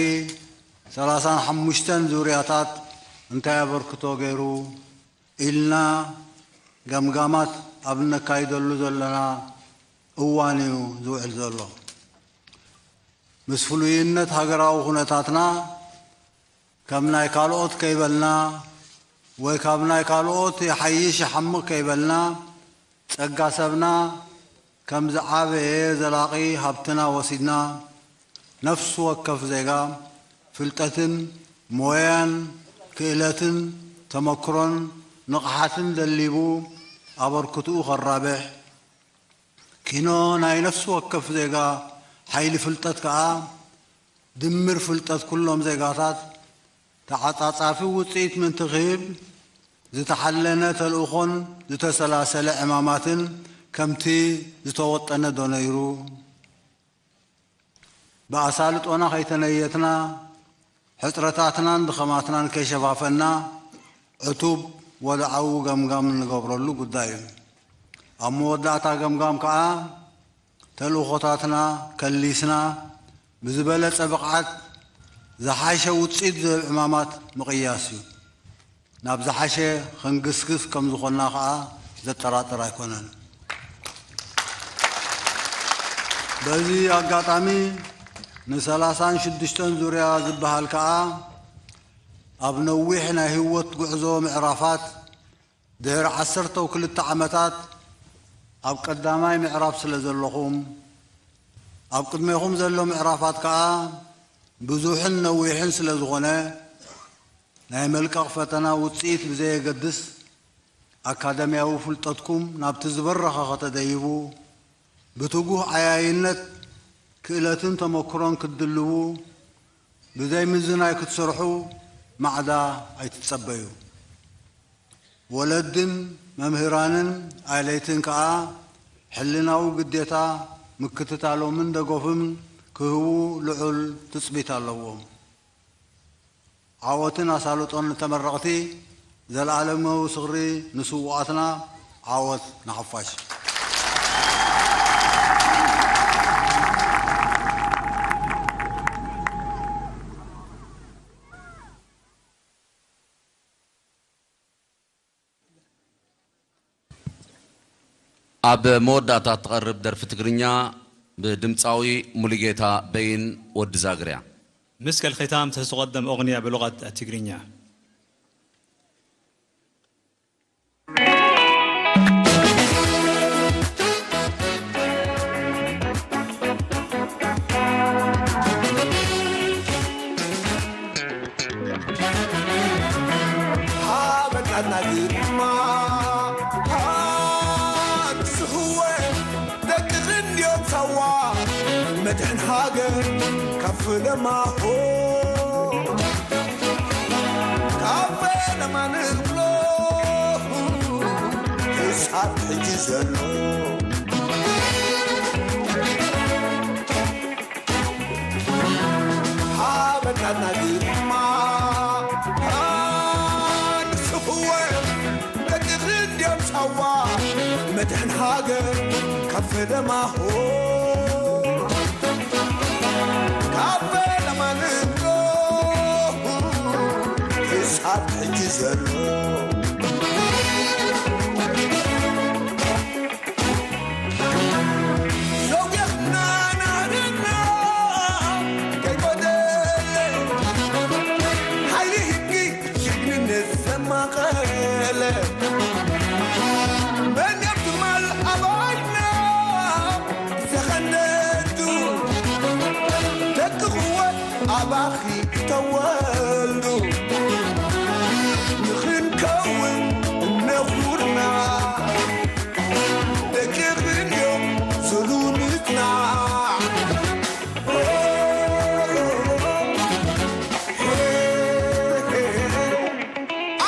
ሰላሳን ሓሙሽተን ዙርያታት እንታይ ኣበርክቶ ገይሩ ኢልና ገምጋማት ኣብ እነካይደሉ ዘለና እዋን እዩ ዝውዕል ዘሎ። ምስ ፍሉይነት ሃገራዊ ኩነታትና፣ ከም ናይ ካልኦት ከይበልና ወይ ካብ ናይ ካልኦት ይሓይሽ ይሓምቕ ከይበልና፣ ጸጋ ሰብና ከም ዝዓበየ ዘላቒ ሃብትና ወሲድና፣ ነፍሲ ወከፍ ዜጋ ፍልጠትን ሞያን ክእለትን ተመክሮን ንቕሓትን ደሊቡ ኣበርክትኡ ከራብሕ፣ ኪኖ ናይ ነፍሲ ወከፍ ዜጋ ሓይሊ ፍልጠት ከኣ ድምር ፍልጠት ኩሎም ዜጋታት ተዓጻጻፊ ውጽኢት ምእንቲ ክህብ ዝተሓለነ ተልእኾን ዝተሰላሰለ ዕማማትን ከምቲ ዝተወጠነ ዶ ነይሩ? ብኣሳልጦና ከይተነየትና፣ ሕጽረታትናን ድኸማትናን ከይሸፋፈና፣ ዕቱብ ወድዓዊ ገምጋም እንገብረሉ ጉዳይ እዩ። ኣብ መወዳእታ ገምጋም ከኣ፣ ተልእኾታትና ከሊስና፣ ብዝበለጸ ብቕዓት ዝሓሸ ውጽኢት ዝህብ ዕማማት ምቕያስ እዩ። ናብ ዝሓሸ ክንግስግስ ከም ዝኾንና ከኣ ዘጠራጥር ኣይኮነን። በዚ ኣጋጣሚ ንሰላሳን ሽዱሽተን ዙርያ ዝበሃል ከኣ ኣብ ነዊሕ ናይ ህይወት ጉዕዞ ምዕራፋት ድሕሪ ዓሰርተው ክልተ ዓመታት ኣብ ቀዳማይ ምዕራፍ ስለ ዘለኹም፣ ኣብ ቅድሜኹም ዘሎ ምዕራፋት ከኣ ብዙሕን ነዊሕን ስለ ዝኾነ፣ ናይ መልቀቕ ፈተና ውጽኢት ብዘየገድስ፣ ኣካደምያዊ ፍልጠትኩም ናብቲ ዝበረኸ ከተደይቡ፣ ብትጉህ ዓያይነት ክእለትን ተመክሮን ክትድልቡ፣ ብዘይ ምዝናይ ክትሰርሑ ማዕዳ ኣይትጸበዩ። ወለድን መምህራንን ኣለይትን ከኣ ሕልናዊ ግዴታ ምክትታሎምን ደገፎምን ክህቡ ልዑል ትጽቢት ኣለዎም። ዓወትን ኣሳልጦን ንተመረቕቲ፣ ዘለኣለማዊ ዝኽሪ ንስዉኣትና፣ ዓወት ንሓፋሽ። ኣብ መወዳእታ እትቐርብ ደርፊ ትግርኛ ብድምጻዊ ሙሉጌታ በይን ወዲ ዛግርያ። ምስከል ኺታም ተዝቐደም ኦቕንያ ብሉቐት ኣትግርኛ። ሃበናና ግርማ ሃንስህወ ደቂ ክንድዮ ሳዋ መድሕን ሃገር ከፍ ለማሆ ካብ ለማ ንብሎ ክሳብ ሕጂ ዘሎ ሃበናና ግርማ ንስኽወ ደቂ ክንድዮም ሳዋ መድሕን ሃገር ከፍ ለማሆ ካብ ለማ ንብሎ ኣብ ሕጂ ዘሎ ዘውግሕና ናህርና ከይጎደለ፣ ሓይሊ ህጊ ጅግንነት ዘማቐለ፣ መን የብ ትማል ኣባይና ዘኸነዱ፣ ደቂ ክወት ኣባኺ ተወልዱ፣ ንኽንከውን እነኹርና፣ ደቂኽን እዮም ስሉ ንጽናዕ።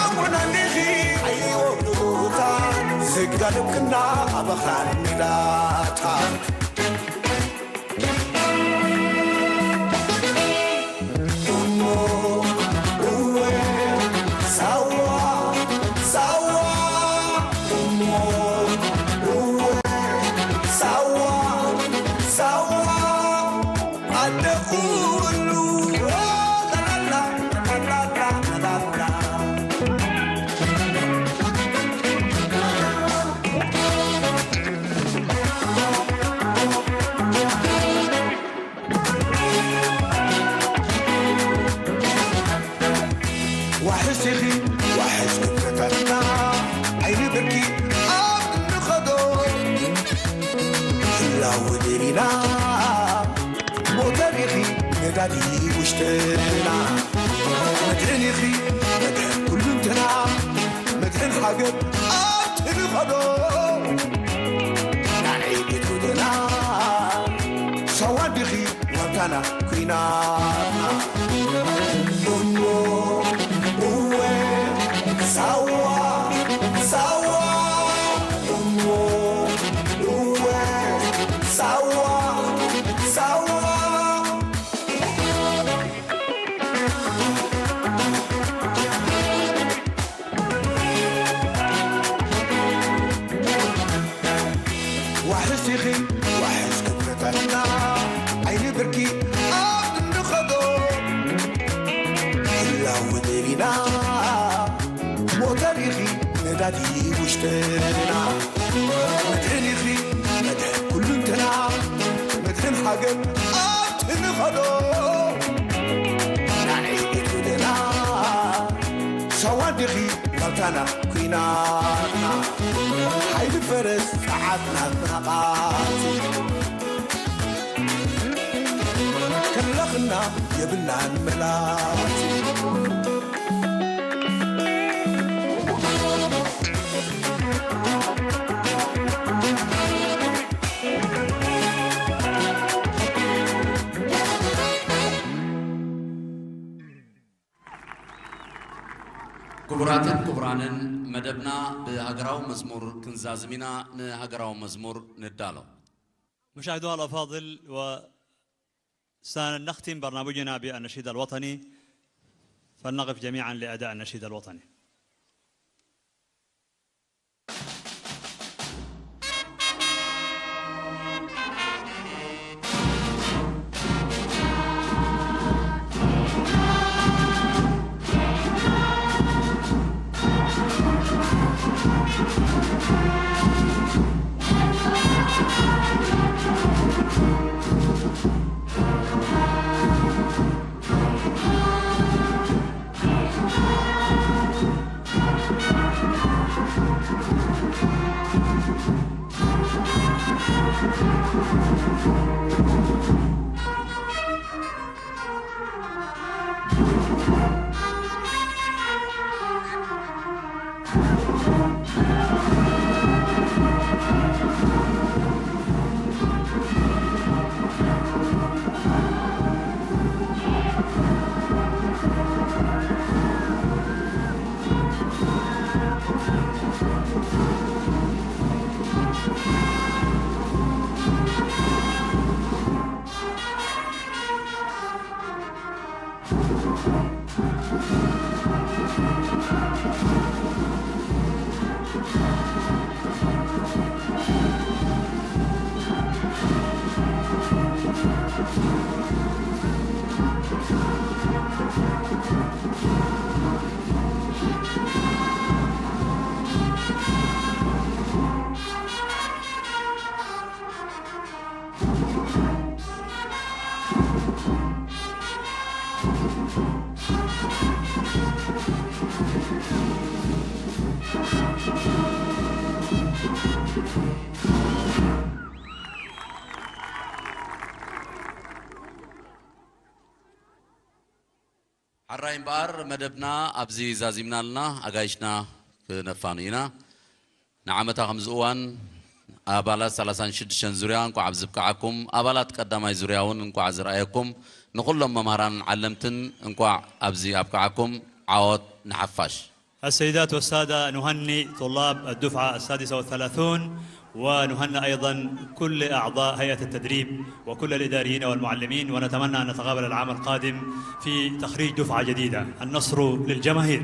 ኣሞና እንዲኺ ኣይወዱታ፣ ዝጋደልክና ኣብ ኣኽራን ሜዳታት። እሞ እወ ሳዋ፣ ሳዋ፣ እሞ እወ ሳዋ፣ ሳዋ፣ ኣደ ኩሉ። ዋሕስ ኢኺ ዋሕስ ክፍተትና፣ ዓይኒ ብርኪ ኣብ እንኸዶ፣ ህላወ ደሊና፣ ሞተር ኢኺ ነዳዲ ውሽጥና፣ መድሕን ኢኺ መድሕን ኩሉ እንትና፣ መድሕን ሃገር ኣብ ትንኸዶ፣ ናይ ቤት ወደና፣ ሳዋ እንዲኺ ዋልታና ኩናትና። እሞ እወ ሳዋ፣ ሳዋ፣ እሞ እወ ሳዋ፣ ሳዋ። ዋሕስ ኢኺ ዋሕስ ክብረታትና፣ ዓይኒ ብርኪ ኣብ እንኸዶ፣ ህላወ ደሊና፣ ሞተር ኢኺ ነዳዲ ውሽጥና፣ መድሕን ኢኺ መድሕን ኩሉ እንትና፣ መድሕን ሃገር ኣብ ትንኸዶ፣ ናይ ቤት ወደና፣ ሳዋ እንዲኺ ዋልታና ኩናትና፣ ሓይሊ ፈረስ ጸዓትና ናቓት፣ ከለኽና የብልናን መላት። ክቡራትን ክቡራንን፣ መደብና ብሃገራዊ መዝሙር ክንዛዝም ኢና። ንሃገራዊ መዝሙር ንዳሎ። مشاهدونا الأفاضل، وسنختم برنامجنا بالنشيد الوطني، فلنقف جميعا لأداء النشيد الوطني. ሓራይ እምበኣር መደብና ኣብዚ ዛዚምና ኣለና። ኣጋይሽና ክነፋኑ ኢና። ንዓመታ ከምዚ እዋን ኣባላት ሰላሳን ሽዱሽተን ዙርያ እንቋዕ ኣብዚ ብቅዓኩም። ኣባላት ቀዳማይ ዙርያ እውን እንቋዕ ዝረኣየኩም። ንኹሎም መምሃራንን ዓለምትን እንቋዕ ኣብዚ ኣብቅዓኩም። ዓወት ንሓፋሽ። السيدات والسادة، نهنئ طلاب الدفعة السادسة والثلاثون، ونهنئ أيضًا كل أعضاء هيئة التدريب وكل الإداريين والمعلمين، ونتمنى أن نتقابل العام القادم في تخريج دفعة جديدة. النصر للجماهير.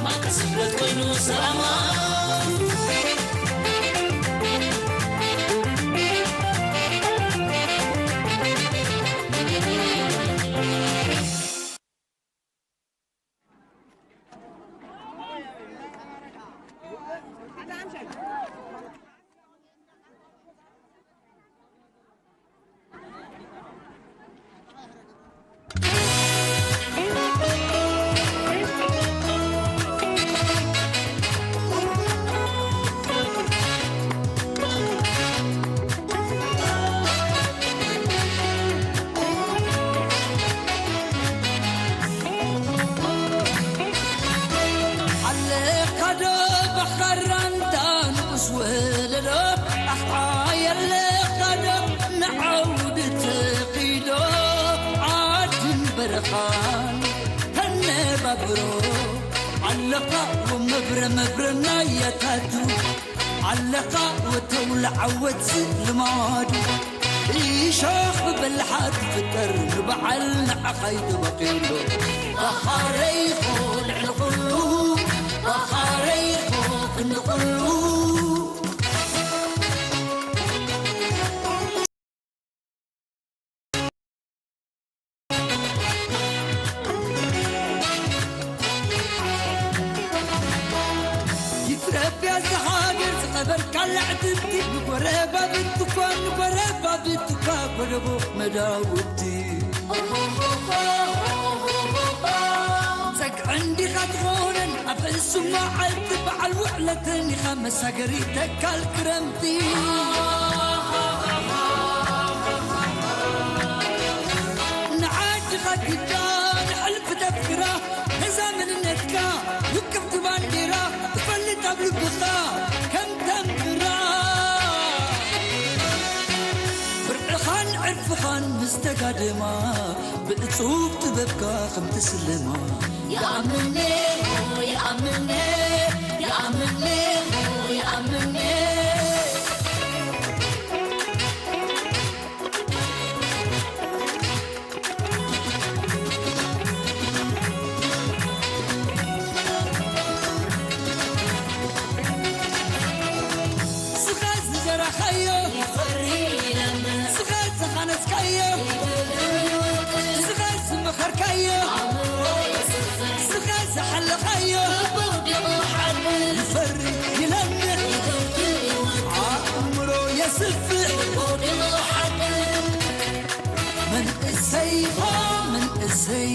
ማዕከል ስብረት ኮይኑ ሰላማ። ኣለኻዶ ባሕራንታ ንኡስ ወለዶ ኣሕሓ የለኻዶ ንዓውዲ ተኺዶ ዓድን በረኻን ተነባብሮ ኣለኻ ወመብረ መብረ ናያታቱ ኣለኻ ወተውለ ዓወት ልማዱ እሾኽ ብበልሓ ትፍጠር ንበዓል ንዓኻ ይተበቒሉ ባኻረይኹ ልዕሊ ኩሉ ባኻረይኹ ክንዲ ኩሉ ኢትዮጵያ እዛ ሃገር ዝኸበርካላ ዕትብቲ ንጎረባብትኳ ንጎረባብትኳ ጎደቦ መዳውቲ ጸግዕን ዲኻ ትኾነን ኣብ ሕሱም መዓልቲ በዓል ውዕለትን ኢኻ መሳገሪ ተካል ክረምቲ ንዓድኻ ግዳ ንሕልፊ ተፍክራ ነዛ መንነትካ ውቅብቲ ባንዴራ ትፈልጥ ኣብ ልብኻ ከም ተንብራ ብርዕኻን ዕርፍኻን ምስ ተጋደማ ብእጹብ ጥበብካ ከም ትስለማ ይኣምኔ ይኣምኔ ይኣምኔ ይኣምኔ ስኻ ዝዘራኻዮ ይፈሪ ይለምዕ ስኻ ዝኻነስካዮ ይደልድል ይወቅል ስኻ ዝመኸርካዮ ኣእምሮ የስፍሕ ስኻ ዝሓለኻዮ ልቡ ኣውዲቑ ሓድር ይፈሪ ይለምዕ ይደልድል ይወቅል ኣእምሮ የስፍሕ ልቡ ኣውዲቑ ሓድር መንእሰይኻ መንእሰይ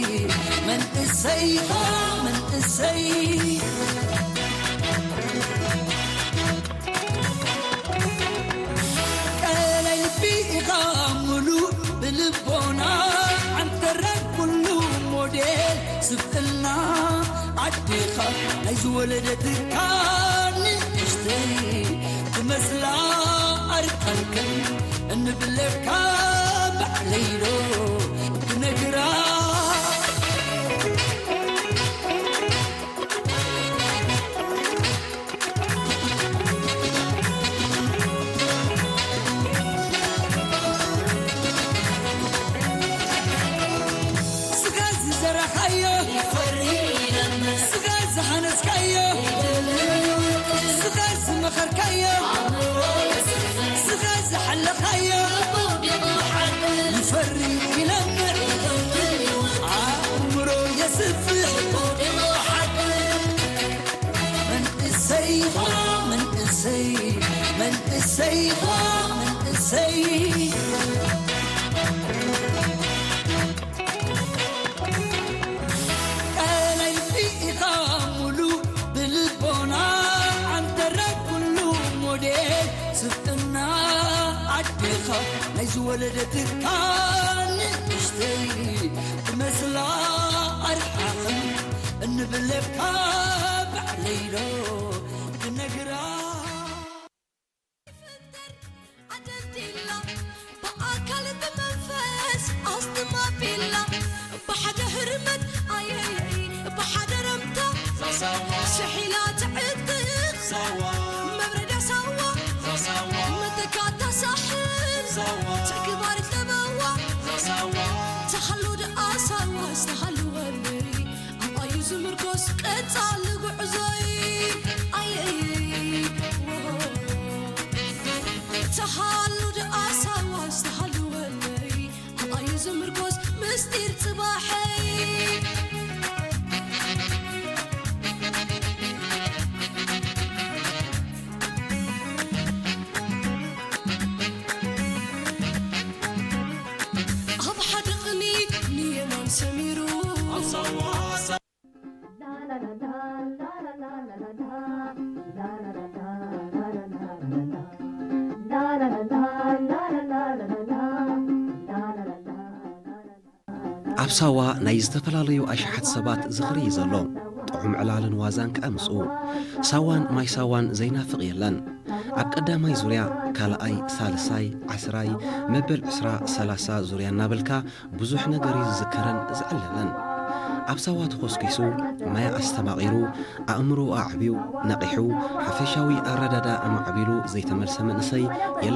መንእሰይኻ መንእሰይ ቀላይ ልቢ ኢኻ ምሉእ ብልቦና ዓንተራ ኩሉ ሞዴል ስብእና ኣዴኻ ናይ ዝወለደትካ ንእሽተይ ትመስላ ኣርካንክን እንብለካ ባዕለይዶ ክነግራ ስኻ ዝዘራኻዮ ይፈሪ ይለምዕ ስኻ ዝሃነጽካዮ ይደልድል ይወቅል ስኻ ዝመኸርካዮ ኣእምሮ የስፍሕ ስኻ ዝሓለኻዮ ልቡ ኣውዲቑ ሓድር ይፈሪ ይለምዕ ይደልድል ይወቅል ኣእምሮ የስፍሕ ልቡ ኣውዲቑ ሓድር መንእሰይኻ መንእሰይ መንእሰይኻ መንእሰይ ቀላይ ርኢኻ ሙሉ ብልቦና ዓንተራ ኩሉ ሞዴል ስብእና ኣዴኻ ናይ ዝወለደትካ ንእሽተይ ትመስላ ኣርሓኽን እንብለካ ባዕለይዶ ክነግራ ይፍጠር ኣደልዲላ ብኣካል ብመንፈስ ኣስጥማ ቢላ ብሓደ ህርመት ኣየየይ ብሓደ ረምታ ሳዋ ሽሒላ ትዕጥቕ ሳዋ መብረዳ ሳዋ ሳዋ ምትካታ ሳሕል ሳዋ ትግባር ጥበዋ ሳዋ ተሃሉ ደኣ ሳዋ ዝተሃሉ ወንበሪ ኣብ ኣዩ ዝምርኮስ ቀጻ ኣብ ሳዋ ናይ ዝተፈላለዩ ኣሽሓት ሰባት ዝኽሪ እዩ ዘሎ። ጥዑም ዕላልን ዋዛን ከኣ ምስኡ። ሳዋን ማይ ሳዋን ዘይናፍቕ የለን። ኣብ ቀዳማይ ዙርያ፣ ካልኣይ፣ ሳልሳይ፣ ዓስራይ፣ መበል ዕስራ፣ ሰላሳ ዙርያ እናበልካ ብዙሕ ነገር እዩ ዝዝከርን ዝዕለልን። ኣብ ሳዋ ተኾስኪሱ፣ ማይ ኣስተማቒሩ፣ ኣእምሮኡ ኣዕብዩ፣ ነቒሑ፣ ሓፈሻዊ ኣረዳዳ ኣማዕቢሉ ዘይተመልሰ መንእሰይ የለን።